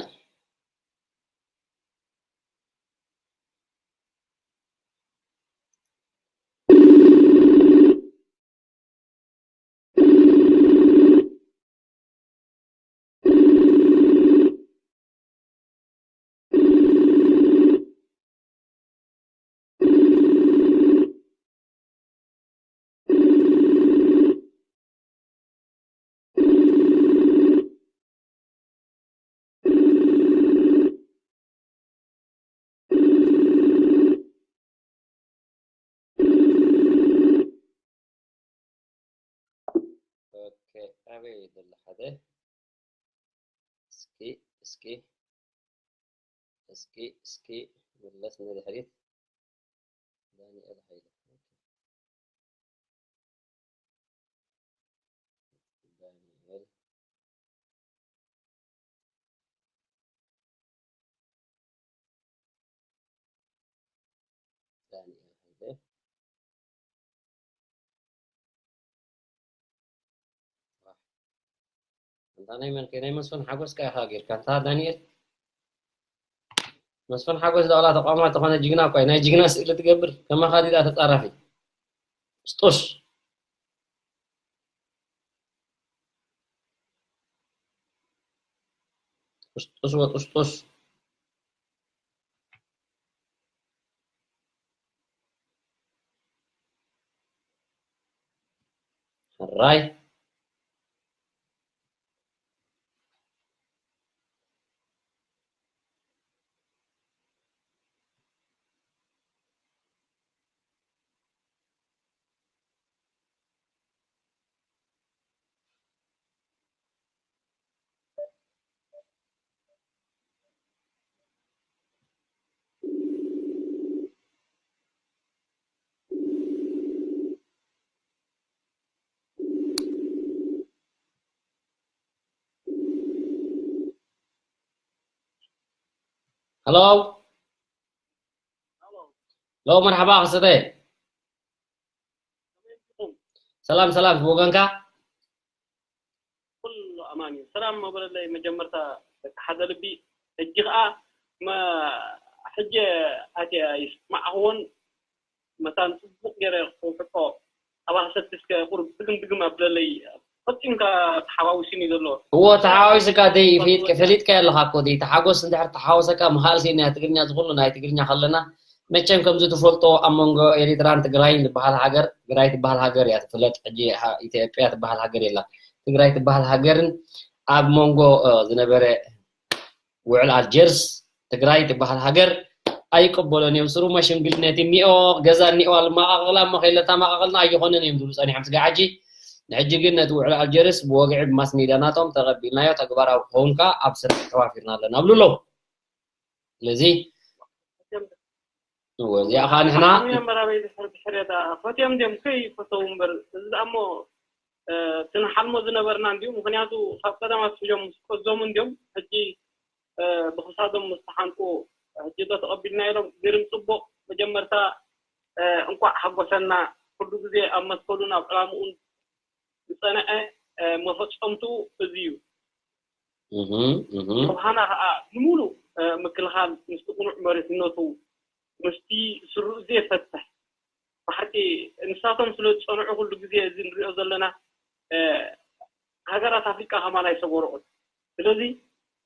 ኦኬ፣ ኣበይ ዘሎ ሓደ? እስኪ፣ እስኪ፣ እስኪ፣ እስኪ፣ ምለስ ንድሕሪት። ዳንኤል ሃይለ። ዳንኤል። ዳንኤል ሃይለ። ኣንታ ናይ መን ከ? ናይ መስፍን ሓጎስ ከ ኢኻ ጌርካ? ኣንታ ዳንኤል፣ መስፍን ሓጎስ ዳውላ ተቋማት ዝኾነ ጅግና እኮ እዩ። ናይ ጅግና ስእሊ ትገብር፣ ከማኻ ድኣ ተጻራፊ። ስጡሽ። ስጡሽ ወጡሽጡሽ። ሕራይ። ሄሎ። ሄሎ፣ መርሓባ ክስተ። ሰላም፣ ሰላም፣ ብወገንካ? ኩሉ ኣማን እዩ። ሰላም እሞ በለለይ መጀመርታ ደቂ ሓደ ልቢ። ሕጂ ኸኣ መ-፣ ሕጂ ኣትየ ኣይስማዕኽዎን፣ መታን ጽቡቕ ገይረ ክውሕጦ ኣብ ኣሰትስከ ቁሩብ ድግም ድግም ኣብለለይ። ፈጺምካ ተሓዋዊሱኒ ዘሎ። እዎ፣ ተሓዋዊስካ ደይ፣ ፈሊጥካ፣ ፈሊጥካ ኣለኻ እኮ ደይ። ተሓጎስ እንድሕር ተሓወሰካ ምኻል ሲና ትግርኛ ዝኹሉ ናይ ትግርኛ ከለና መቸም ከምዚ ትፈልጦ ኣብ መንጎ ኤሪትራን ትግራይን ዝበሃል ሃገር፣ ትግራይ ትበሃል ሃገር እያ ትፍለጥ። ሕጂ ሃ-፣ ኢትዮጵያ ትበሃል ሃገር የላ። ትግራይ ትበሃል ሃገርን ኣብ መንጎ፣ እ፣ ዝነበረ ውዕል ኣልጀርስ ትግራይ ትበሃል ሃገር ኣይቅበሎን እዮም። ስሩማ ሽምግልነት እኒኦ፣ ገዛ እኒኦ፣ ኣልመቃቅላ እሞ ከይለታ መቃቅልና ኣይኾነን እዮም ዝብሉ ጸኒሖም። ስጋ ሕጂ ንሕጂ ግን ነቲ ውዕል ኣልጀርስ ብወግዒ ብማስ ሚድያ ናቶም ተቐቢልናዮ፣ ተግባራዊ ክኸውን ከኣ ኣብ ስራሕ ተዋፊርና ኣለና ኣብሉ ኣለዉ። ስለዚ እወ፣ እዚኣ ኸኣ ንሕና ብጣዕሚ እዮም መራበይ ድሕር ድሕር እያ ደኣ። ፈትዮም ድዮም ከይፈተው እምበር፣ እዚ ደኣ እሞ፣ እ፣ እቲ ንሓልሞ ዝነበርና እንድዩ። ምኽንያቱ ካብ ቀደም ኣትሒዞም ምስ ቀዘሙ እንድዮም። ሕጂ፣ እ፣ ብኽሳዶም ምስ ተሓንቁ፣ ሕጂ ዶ ተቐቢልና ኢሎም፣ ግርም ጽቡቕ። መጀመርታ፣ እ፣ እንቋዕ ሓጎሰና። ኩሉ ግዜ ኣብ መትከሉን ኣብ ዕላምኡን ዝጸንዐ፣ እ፣ መፈጸምትኡ እዚ እዩ። እህ፣ እህ። ዮሃና ኸኣ ንምሉእ፣ እ፣ ምክልኻል ምስቲ ቅኑዕ መሪሕነቱ፣ ምስቲ ስሩዕ ዘየፈትሕ፣ ብሓቂ ንሳቶም ስለ ዝጸንዑ ኩሉ ግዜ እዚ ንሪኦ ዘለና፣ እ፣ ሃገራት ኣፍሪቃ ከማን ኣይሰገርኦን። ስለዚ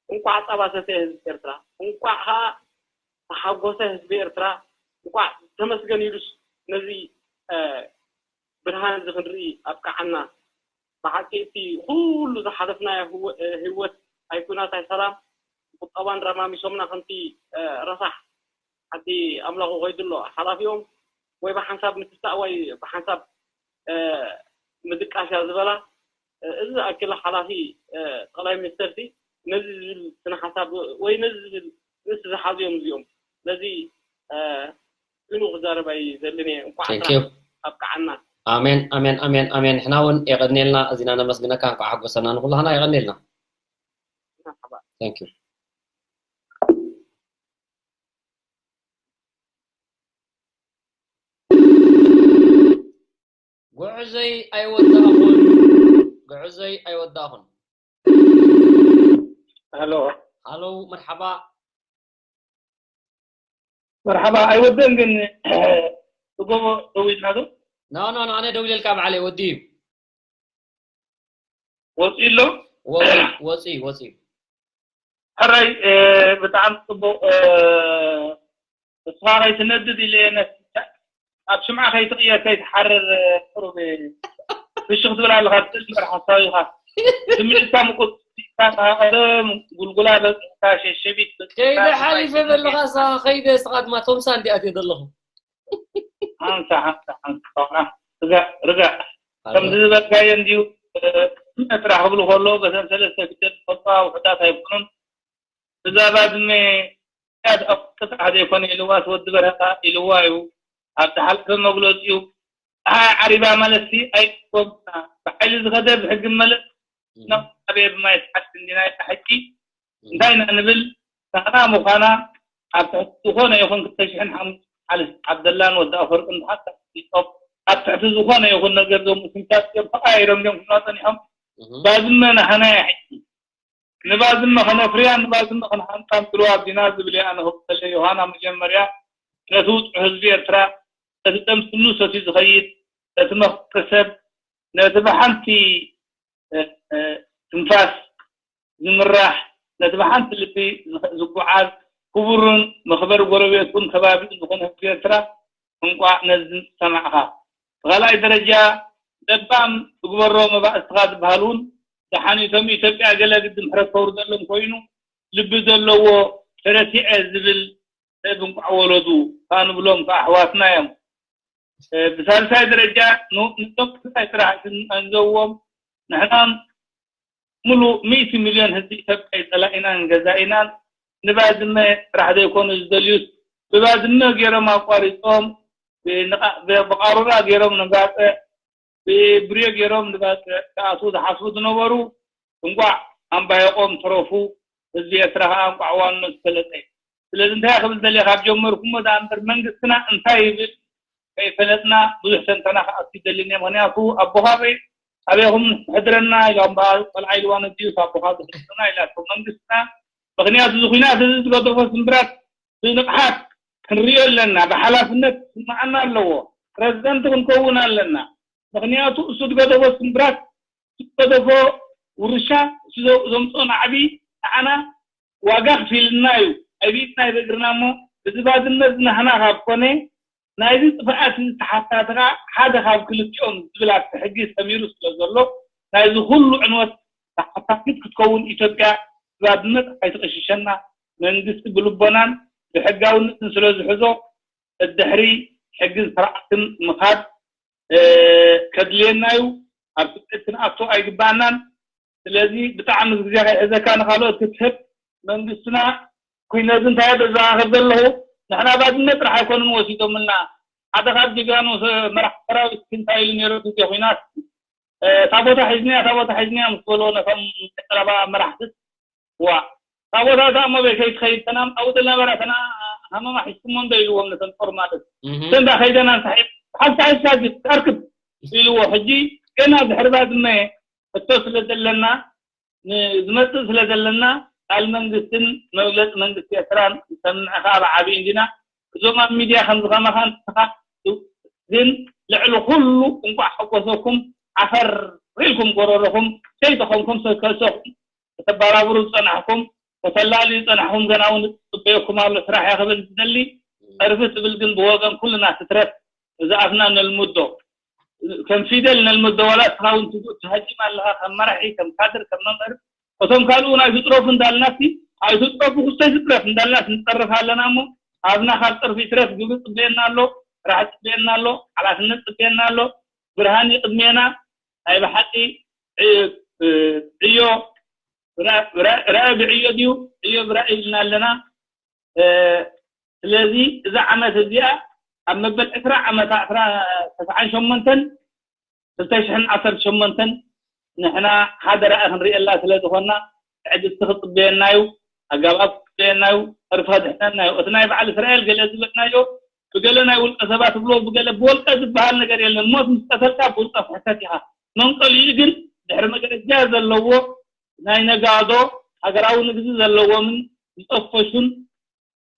እንቋዕ ጸባ ሰተየ ህዝቢ ኤርትራ፣ እንቋዕ ኸኣ ተሓጎሰ ህዝቢ ኤርትራ፣ እንቋዕ ተመስገን ኢሉስ ነዚ፣ እ፣ ብርሃን እዚ ክንርኢ ኣብቅዓና። ብሓቂ እቲ ኩሉ ዝሓለፍናዮ ህወ-፣ እ፣ ህይወት ኣይኩናት ኣይሰላም ቁጠባን ረማሚሶምና ከምቲ፣ እ፣ ረሳሕ ዓዲ ኣምላኹ ከይዱ ኣሎ። ሓላፊኦም ወይ ብሓንሳብ ምትሳእ ወይ ብሓንሳብ፣ እ፣ ምድቃስ እያ ዝበላ። እ፣ እዚ ዝኣክል ሓላፊ፣ እ፣ ጠቕላይ ሚኒስተር ሲ ነዚ ዝብል ስነ ሓሳብ ወይ ነዚ ዝብል ርእሲ ዝሓዙ እዮም እዚኦም። ስለዚ፣ እ፣ ግኑ ክዛረብ ኣይደልን እየ። እንኳዕ Thank you። ኣብቅዓና። ኣሜን፣ ኣሜን፣ ኣሜን፣ ኣሜን። ንሕና እውን የቐንየልና፣ እዚና ነመስግነካ፣ እንኳዕ ሓጎሰና ንኩላህና፣ የቐንየልና። መርሓባ። Thank you። ጉዕዘይ ኣይወዳእኹን፣ ጉዕዘይ ኣይወዳእኹን። ሃሎ። ሃሎ፣ መርሓባ። መርሓባ፣ ኣይወደን ግን፣ ብጎቦ ደዊልና ዶ? ኖ፣ ኖ፣ ኖ፣ ኣነ ደዊለልካ ባዕለይ፣ ወዲ እዩ። ወፂኡ ኣሎ? ወፂ-፣ ወፂ-፣ ወፂ-። ሕራይ፣ እ፣ ብጣዕሚ ፅቡቕ፣ እ፣ ንስኻ ከይትነድድ ኢለ ነቲ ኣብ ሽምዓ ከይትቕየር ከይትሓርር፣ እ፣ ቁሩብ፣ እ፣ ፍሽኽ ትብል ኣለኻ፣ ትብል እምበር ሓሳዊ ኢኻ። ስምዒትካ ምቁጽጻር ኢኻ፣ ቀደም ጉልጉላ በጺሕካ፣ ሸሸቢት በጺሕካ፣ ከይደ ሓሊፈ ዘለኻ ንሳ፣ ከይደ ንስኻ ድማ ቶምሳ እንዲኣ ትየ ዘለኹ። ሓንሳ፣ ሓንሳ፣ ሓንሳ፣ ቆልዓ። ርጋእ፣ ርጋእ። ኣሎ። ከምዚ ዝበልካዮ እንድዩ፣ እ፣ ጥራሕ ክብሉ ከሎ፣ በተን ሰለስተ ፊደል ዝፈልጣ ውሑዳት ኣይኮኑን። እዛ ባድመ፣ ያት ኣብ ጥራሕ ዘይኮነ ኢልዋስ ወዲ በረኻ ኢልዋ እዩ። ኣብ ዝሓለፈ መግለጺኡ፣ ፀሓይ ዓሪባ ማለትሲ ኣይኮንና። ብሓይሊ ዝኸደ ብሕጊ መለስ እም። ናብ ኣበየ ብማይ ተሓት እንዲና ኢልካ ሕጂ። እም። እንታይ ኢና ንብል? ንሕና ምዃና ኣብ ትሕቲ ዝኾነ ይኹን ክልተ ሽሕን ሓሙሽተን ሓልፍ ዓብደላን ወዲ ኣፈወርቅን ብሓንሳብ ተፈሊጦም ኣብ ትሕቲ ዝኾነ ይኹን ነገር ዞም ስምታት እዮም ተቓይሮም እዮም ክብላ ጸኒሖም። እህ። ባድመ ናህና እያ ሕጂ። ንባድመ ከነፍርያ፣ ንባድመ ከነሃንጻ ንጥልዋ ኣቢና ዝብል እየ ኣነ ክብተለ ዮሃና መጀመርያ ነቲ ውጹዕ ህዝቢ ኤርትራ፣ ነቲ ደም ስኑ ሰትዩ ዝኸይድ፣ ነቲ መኽተ ሰብ፣ ነቲ ብሓንቲ፣ እ፣ እ፣ ትንፋስ ዝምራሕ፣ ነቲ ብሓንቲ ልቢ ዝኸ-፣ ዝጓዓዝ፣ ክቡርን መኽበሪ ጎረቤቱን ከባቢኡን ዝኾነ ህዝቢ ኤርትራ፣ እንቋዕ ነዚ ሰማዕኻ። ብኻልኣይ ደረጃ፣ ለባም ትግበሮ መባእስትኻ ዝበሃል እውን፣ ደሓን እዩ። እቶም ኢትዮጵያ ገለ ግዲ ምሕረት ከውርደሎም ኮይኑ፣ ልቢ ዘለዎ ተረቲዐ ዝብል ሰብ እንቋዕ ወለዱ፣ ከኣ ንብሎም ከኣ ኣሕዋትና እዮም። እ፣ ብሳልሳይ ደረጃ፣ ን-፣ ንቶም ክልታይ ጥራሕ ክንዕንዘዎም፣ ንሕና ሙሉእ ሚእቲ ሚልዮን ህዝቢ ኢትዮጵያ እዩ ጸላኢናን ገዛኢናን። ንባድመ ጥራሕ ዘይኮኑ ዝደልዩስ፣ ብባድመ ገይሮም ኣቋሪጾም፣ ብንቓ-፣ ብ-፣ ብቓሩራ ገይሮም ንባጽዕ፣ ብብርዮ ገይሮም ንባጽዕ ክኣትዉ ዝሓስቡ ዝነበሩ፣ እንቋዕ ኣምባየቖም ተረፉ። ህዝቢ ኤርትራ ከኣ እንቋዕ ዋንኡ ዝፈለጠ። ስለዚ እንታይ ክብል ደልየ፣ ካብ ጀመርኩሞ ደኣ እምበር፣ መንግስትና እንታይ ይብል ከይፈለጥና ብዙሕ ተንተና ክኣቱ ይደልን እየ። ምኽንያቱ ኣቦኻ ኣበይ፣ ኣበይኹም ሕድረና ኢሎም፣ እምበኣር ቆልዓ ኢልዋ ነዲኡስ ኣቦኻ ዝሕድረና ኢላቶ። መንግስትና፣ ምኽንያቱ እዚ ኲናት እዚ ዝገደፎ ስምብራት ብንቕሓት ክንሪኦ ኣለና። ብሓላፍነት ክስምዓና ኣለዎ። ፕረዚደንት ክንከውን ኣለና። ምኽንያቱ እሱ ዝገደፎ ስምብራት፣ እሱ ዝገደፎ ውርሻ፣ እሱ ዘ-፣ ዘምፅኦ ናዕቢ ንዓና ዋጋ ክፊልና እዩ። ኣይብኢድና ኣይበእግርና እሞ፣ እዚ ባድመ እዚ ናህና ካብ ኮነ፣ ናይዚ ጥፍኣት እዚ ተሓታቲ ከዓ ሓደ ካብ ክልቲኦም ዝብል ኣብቲ ሕጊ ሰሚሩ ስለ ዘሎ፣ ናይዚ ኩሉ ዕንወት ተሓታቲት ክትከውን ኢትዮጵያ ብባድመ ጥራሕ ኣይትቐሽሸና። መንግስቲ ብልቦናን ብሕጋውነትን ስለ ዝሕዞ፣ ድሕሪ ሕግን ስርዓትን ምኻድ፣ እ፣ ከድልየና እዩ። ኣብ ስደት ክንኣቱ ኣይግባእናን። ስለዚ ብጣዕሚ ግዜ ከይሕዘካ ንኻልኦት ክትህብ መንግስትና ኩነዚ እንታይ ዘዘኻኽር ዘለኹ ንሕና ባድመ ጥራሕ ኣይኮኑን ወሲዶምልና ሓደ ካብ ጀጋኑ መራሕ ሰራዊት እንታይ ኢሉ ነይሩ ግዜ ኩናት እታ ቦታ ሒዝንያ እታ ቦታ ሒዝንያ ምስ በልዎ ነቶም ቀረባ መራሕቲ ዋ እታ ቦታ እታ እሞ በይ ከይትኸይድ ተናም ኣብኡ ዝነበራ ተና ሃመማ ሒዝኩሞ እንዶ ኢልዎም ነተን ጦር ማለት እተንዳ ከይደና ንሳሒብ ሓብቲ ሓይስካ ኣርክብ ኢልዎ ሕጂ ገና ድሕሪ ባድመ እቶ ስለ ዘለና ንዝመፅእ ስለ ዘለና ቃል መንግስትን መግለፂ መንግስቲ ኤርትራን ዝሰምዕ ከዓ ብዓብይ እንዲና እዞም ኣብ ሚድያ ከምዚ ከማኻ ንስኻ ግን ልዕሊ ኩሉ እንቋዕ ሓጎሰኩም ዓፈር ርኢልኩም ጎረረኹም ከይተኸምኩም ሰከሰኹም ከተባራብሩ ዝፀናሕኩም ከተላልዩ ዝፀናሕኩም ገና እውን ፅበየኩም ኣሎ ስራሕ እያ ክብል ዝደሊ ፀርፊ ትብል ግን ብወገን ኩልና ትትረፍ እዚ ኣፍና ነልምዶ ከም ፊደል ነልምዶ ዋላ እስኻ እውን ትጉእ ትሃጅም ኣለኻ ከም መራሒ ከም ካድር ከም መምህር እቶም ካልኡ እውን ኣይትጥረፉ እንዳልናሲ ኣይትጥረፉ ክስቶ ይትረፍ እንዳልናስ ንፀርፍ ኣለና እሞ ኣብና ካብ ፀርፊ ይትረፍ ግብሪ ፅበየና ኣሎ ስራሕ ፅበየና ኣሎ ሓላፍነት ፅበየና ኣሎ ብርሃን ይቅድሜና ናይ ብሓቂ ዕዮ ረአ ብዕዮ ድዩ ዕዮ ብራእ ኢልና ኣለና ስለዚ እዛ ዓመት እዚኣ ኣብ መበል ዕስራ ዓመታ ዕስራ ተስዓን ሸሞንተን ክልተ ሽሕን ዓሰርተ ሸሞንተን ንሕና ሓደ ረኣ ክንሪኤላ ስለ ዝኾንና ትዕግስቲ ክፅበየና እዩ ኣጋባብ ክፅበየና እዩ ጸርፊ ከድሕነና እዩ እቲ ናይ በዓል እስራኤል ገለ ዝበልናዮ ብገለ ናይ ውልቀ ሰባት ብሎ ብገለ ብወልቀ ዝበሃል ነገር የለን ሞት ምስ ቀተልካ ብውልቀ ፍሕተት ኢኻ መንቀሊኡ ግን ድሕሪ መግረጃ ዘለዎ ናይ ነጋዶ ሃገራዊ ንግዲ ዘለዎምን ዝጠፈሹን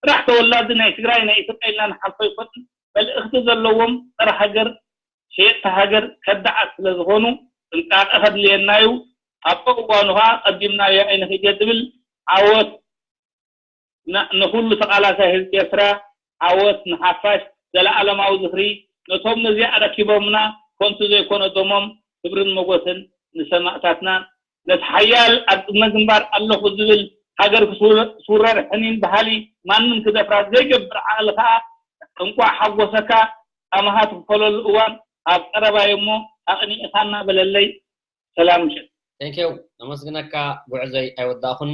ጥራሕ ተወላዲ ናይ ትግራይ ናይ ኢትዮጵያ ኢልና ንሓልፎ ኣይኮንን መልእኽቲ ዘለዎም ፀረ ሃገር ሸየጥቲ ሃገር ከዳዓት ስለ ዝኾኑ ጥንቃቐ ከድልየና እዩ ኣብኡ እዋኑ ከዓ ቀዲምናዮ ኣይንኽእድ እየ ዝብል ዓወት ንኹሉ ተቓላሳይ ህዝቢ ኤርትራ ዓወት ንሓፋሽ ዘለኣለማዊ ዝኽሪ ነቶም ነዚኣ ኣረኪቦምና ኮንቱ ዘይኮነ ደሞም ክብርን ሞጎስን ንሰማእታትና ነቲ ሓያል ኣብ ቅድመ ግንባር ኣለኹ ዝብል ሃገር ክስውረር ሕኒን በሃሊ ማንም ክደፍራ ዘይገብር ዓቕሊ ከኣ እንቋዕ ሓጎሰካ ኣምሃ ትኽፈለሉ እዋን ኣብ ቀረባ እዩ'ሞ ኣቕኒእኻና በለለይ ሰላም ምሸት። Thank you ነመስግነካ ጉዕዞይ ኣይወዳእኹን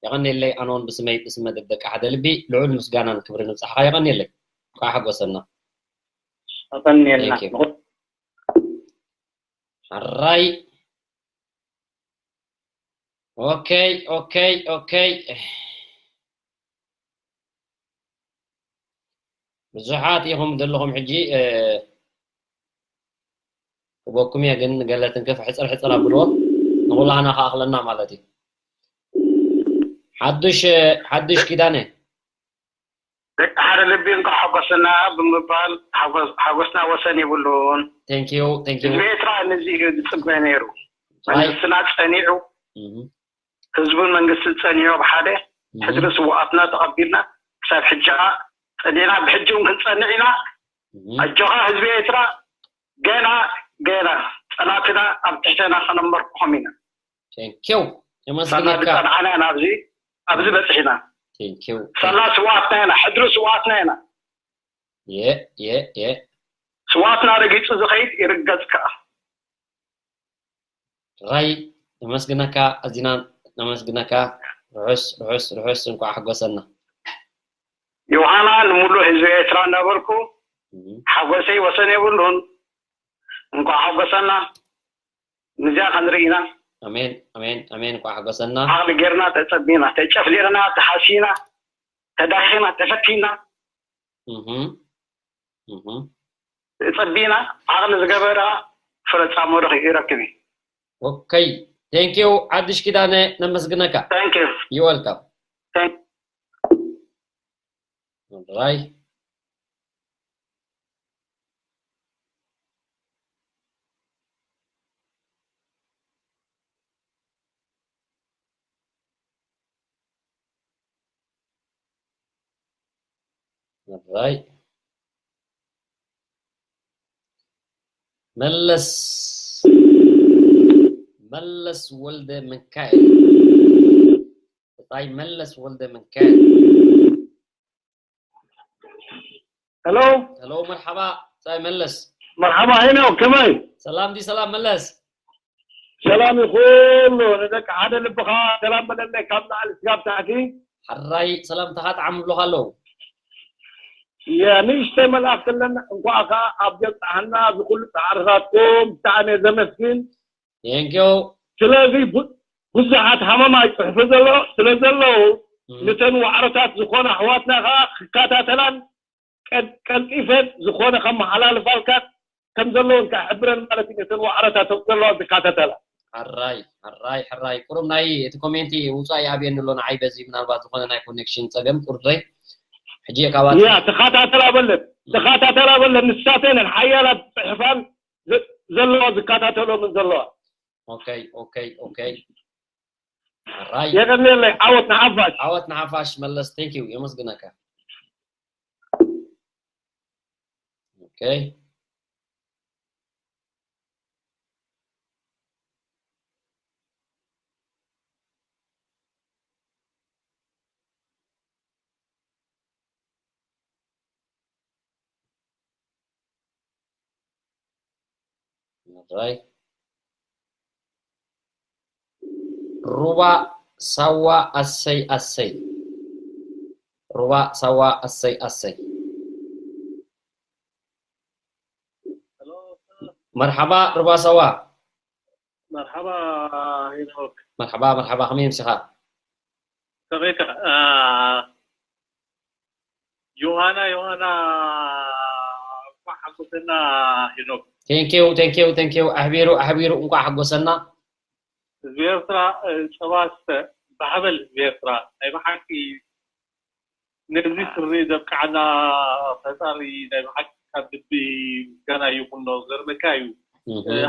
የቐንየለይ ኣነውን ብስመይ ብስመ ደቂ ሓደ ልቢ ልዑል ምስጋናን ክብርን ይብጻሕኻ የቐንየለይ እንኳዕ ሓጎሰና ኣቐንየልና ሕራይ okay okay okay ብዙሓት ኢኹም ዘለኹም ሕጂ ክበኩም እየ ግን ገለ ትንክፍ ሕፅር ሕፅር ኣብልዎ ንኩላህና ከኣኽለና ማለት እዩ ሓዱሽ ሓዱሽ ኪዳነ ደቂ ሓደ ልቢ እንኳ ሓጎሰና ብምባል ሓጎስና ወሰን የብሉን ህዝቢ ኤርትራ ነዚ እዩ ዝፅበ ነይሩ መንግስትና ፀኒዑ ህዝብን መንግስትን ፀኒዑ ብሓደ ሕድሪ ስውኣትና ተቐቢልና ክሳብ ሕጂ ኸዓ ፀኒዕና ብሕጂ እውን ክንፀንዕ ኢና ኣጆኻ ህዝቢ ኤርትራ ገና ገና ፀላእትና ኣብ ትሕተና ከነንበርክኾም ኢና ሳላ ዝፀንዓና ኢና ኣብዚ ኣብዚ በፂሕና ሳላ ስውኣትና ኢና ሕድሪ ስውኣትና ኢና ስውኣትና ረጊፁ ዝኸይድ ይርገፅ ከዓ ራይ ነመስግነካ ኣዚና ነመስግነካ ርሑስ ርሑስ ርሑስ እንኳዕ ሓጎሰና ዮሃና ንሙሉእ ህዝቢ ኤርትራ እናበልኩ ሓጎሰይ ወሰን የብሉን እንኳዕ ሓጎሰና ንዚኣ ክንርኢ ኢና ኣሜን ኣሜን ኣሜን እንኳዕ ሓጎሰና ዓቕሊ ጌርና ተፀቢና ተጨፍሊቕና ተሓሲና ተዳኺና ተፈቲና ጸቢና ዓቕሊ ዝገበረ ፍረ ጻሞ ይረክብ እዩ። ኦከይ ቴንኪው ሓድሽ ኪዳነ ነመስግነካ። Thank you. You welcome. Thank you. Right. Right. መለስ መለስ ወልደ ሚካኤል ብጻይ መለስ ወልደ ሚካኤል ሄሎ ሄሎ መርሓባ ብጻይ መለስ መርሓባ ሄኖ ከመይ ሰላም ዲ ሰላም መለስ ሰላም ይኹሉ ንደቂ ሓደ ልብኻ ሰላም በለለይ ካብ ላዕሊ ስጋብ ታሕቲ። ሕራይ ሰላምታኻ ጣዕም ብሎኻ ኣለዉ። ንእሽተይ መልኣኽቲ ኣለና እንኳዕ ከዓ ኣብ ዘብፅሓና ዝኩሉ ፃዕርታትኩም ብጣዕሚ እየ ዘመስግን። ቴንኪው ስለዚ ብዙሓት ሃመማ ይፅሕፉ ዘሎ ስለ ዘለዉ ንተን ዋዕሮታት ዝኾነ ኣሕዋትና ከዓ ክከታተላን ቀልጢፈን ዝኾነ ከመሓላልፋልካን ከም ዘለውን ክሕብረን ማለት እዩ ነተን ዋዕሮታት ዘለዋ ዝከታተላ ሕራይ ሕራይ ሕራይ ቁሩብ ናይ እቲ ኮሜንቲ ውፃእ ይኣብየኒ ኣሎ ንዓይ በዚ ምናልባት ዝኾነ ናይ ኮኔክሽን ፀገም ቁርድረይ ሕጂ የካባት ያ ተኸታተላ በለን ተኸታተላ በለን ንሳተነን ሓያላት ፅሕፋን ዘለዋ ዝከታተሎምን ዘለዋ ኦኬ ኦኬ ኦኬ ሕራይ የቀንየለይ ዓወት ንሓፋሽ ዓወት ንሓፋሽ መለስ ቴንክ ዩ የመስግነካ ኦኬ ሩባ ሳዋ ኣሰይ ኣሰይ ሩባ ሳዋ ኣሰይ ኣሰይ መርሓባ ሩባ ሳዋ መርሓባ ሄኖክ መርሓባ መርሓባ ከመይ ምሲኻ ከመይካ ዮሃና ዮሃና እንኳዕ ሓጎሰና ሄኖክ ቴንኪው ቴንኪው ቴንኪው ኣሕቢሩ ኣሕቢሩ እንኳዕ ሓጎሰና ህዝቢ ኤርትራ ጸባ ስተ ባሕበል ህዝቢ ኤርትራ ናይ ብሓቂ ነዚ ክርኢ ዘብቅዓና ፈጣሪ ናይ ብሓቂ ካብ ልቢ ምስጋና ይኹኖ ዘርበካ እዩ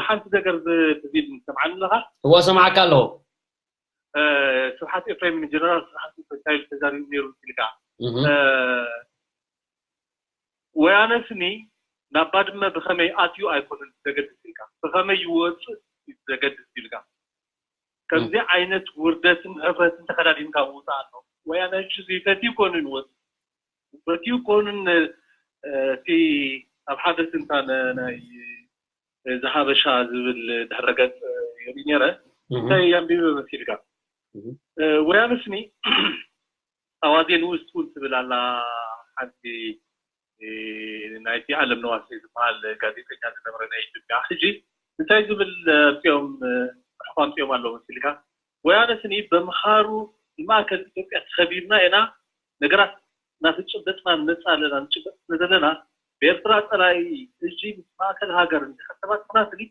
ሓንቲ ነገር ትብል ሰምዓኒ ኣለኻ እዎ ሰምዓካ ኣለኹ ስብሓት ኤፍሬም ንጀነራል ስብሓት ኤፍሬም እንታይ ኢሉ ተዛሪቡ ነይሩ ኢልካ ወያነ ስኒ ናብ ባድመ ብኸመይ ኣትዩ ኣይኮነን ዘገድስ ኢልካ ብኸመይ ይወፅእ ዘገድስ ኢልካ ከምዚ ዓይነት ውርደትን ሕፍረትን ተኸዳዲንካ ምውፃእ ኣሎ ወያነ ሕጂ ዘይፈትዩ ኮኑ ንወፅ ፈትዩ ኮኑን እቲ ኣብ ሓደ ስንታን ናይ ዝሃበሻ ዝብል ድሕረ ገፅ የርኢ ነረ እንታይ ኣንቢበ መሲልካ ወያነ ስኒ ኣዋዜ ንኡስ ትውን ትብል ኣላ ሓንቲ ናይቲ ኣለም ነዋሴ ዝበሃል ጋዜጠኛ ዝነበረ ናይ ኢትዮጵያ ሕጂ እንታይ ዝብል ኣምፅኦም ርሕቆ ኣምፅኦም ኣለዉ መሲልካ ወያነ ስኒ በምኻሩ ንማእከል ኢትዮጵያ ተኸቢርና ኢና ነገራት እናተጨበጥና ንመፅእ ኣለና ንጭበጥ ስለ ዘለና ብኤርትራ ፀላኢ ሕጂ ምስ ማእከል ሃገር እንተሓሰባትና ስኒ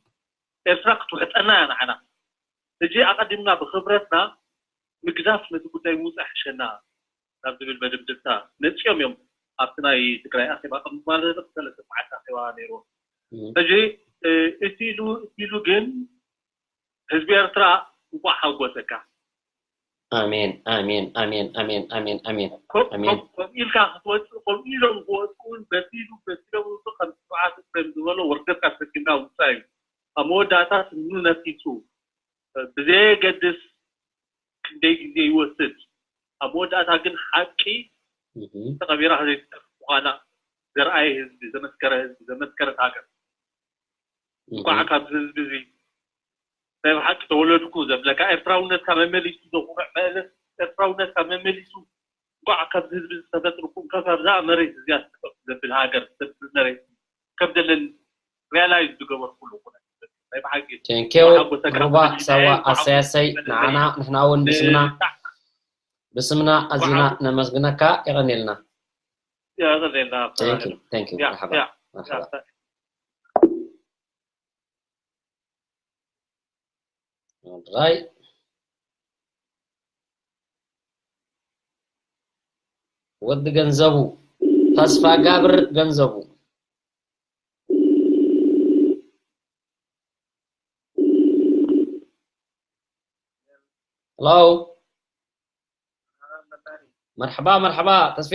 ኤርትራ ክትውሕጠና እያ ንዓና ሕጂ ኣቐዲምና ብኽብረትና ምግዳፍ ነቲ ጉዳይ ምውፃእ ሕሸና ናብ ዝብል መደምደምታ መፂኦም እዮም ኣብቲ ናይ ትግራይ ኣኼባ ከም ማለት ሰለስተ መዓልቲ ኣኼባ ነይርዎ ሕጂ እቲ ኢሉ እቲ ኢሉ ግን ህዝቢ ኤርትራ እንኳዕ ሓጎሰካ ኣሜን ኣሜን ኣሜን ኣሜን ኣሜን ኣሜን ኣሜን ከምኡ ኢልካ ክትወፅእ ከምኡ ኢሎም ክወፅኡ እውን በቲሉ በቲሎም እውን ከም ስብዓት ከም ዝበሎ ወርደትካ ተሰኪምካ ውፃእ እዩ ኣብ መወዳእታ ስኑ ነፊሱ ብዘየገድስ ክንደይ ግዜ ይወስድ ኣብ መወዳእታ ግን ሓቂ ተቐቢራ ዘይትተርፍ ምዃና ዘርኣየ ህዝቢ ዘመስከረ ህዝቢ ዘመስከረት ሃገር እንኳዕ ካብዚ ህዝቢ እዚ ናይ ብሓቂ ተወለድኩ ዘብለካ ኤርትራውነትካ መመሊሱ ዘኹርዕ መእለስ ኤርትራውነትካ መመሊሱ እንኳዕ ካብዚ ህዝቢ ዝተፈጥርኩ እንኳ ካብዛ መሬት እዚኣ ዝተፈጥሩ ዘብል ሃገር ዘብል መሬት ከም ደለን ሪያላይዝ ዝገበርኩሉ ኩነ ናይ ብሓቂ ቴንኪው ሩባ ሳዋ ኣሰያሰይ ንዓና ንሕና እውን ብስምና ብስምና ኣዚና ነመስግነካ የቐኒልና የቐኒልና ቴንኪው መርሓባ መርሓባ Alright. ወዲ ገንዘቡ ተስፋ ጋብር ገንዘቡ ሄሎ መርሓባ መርሓባ ተስፌ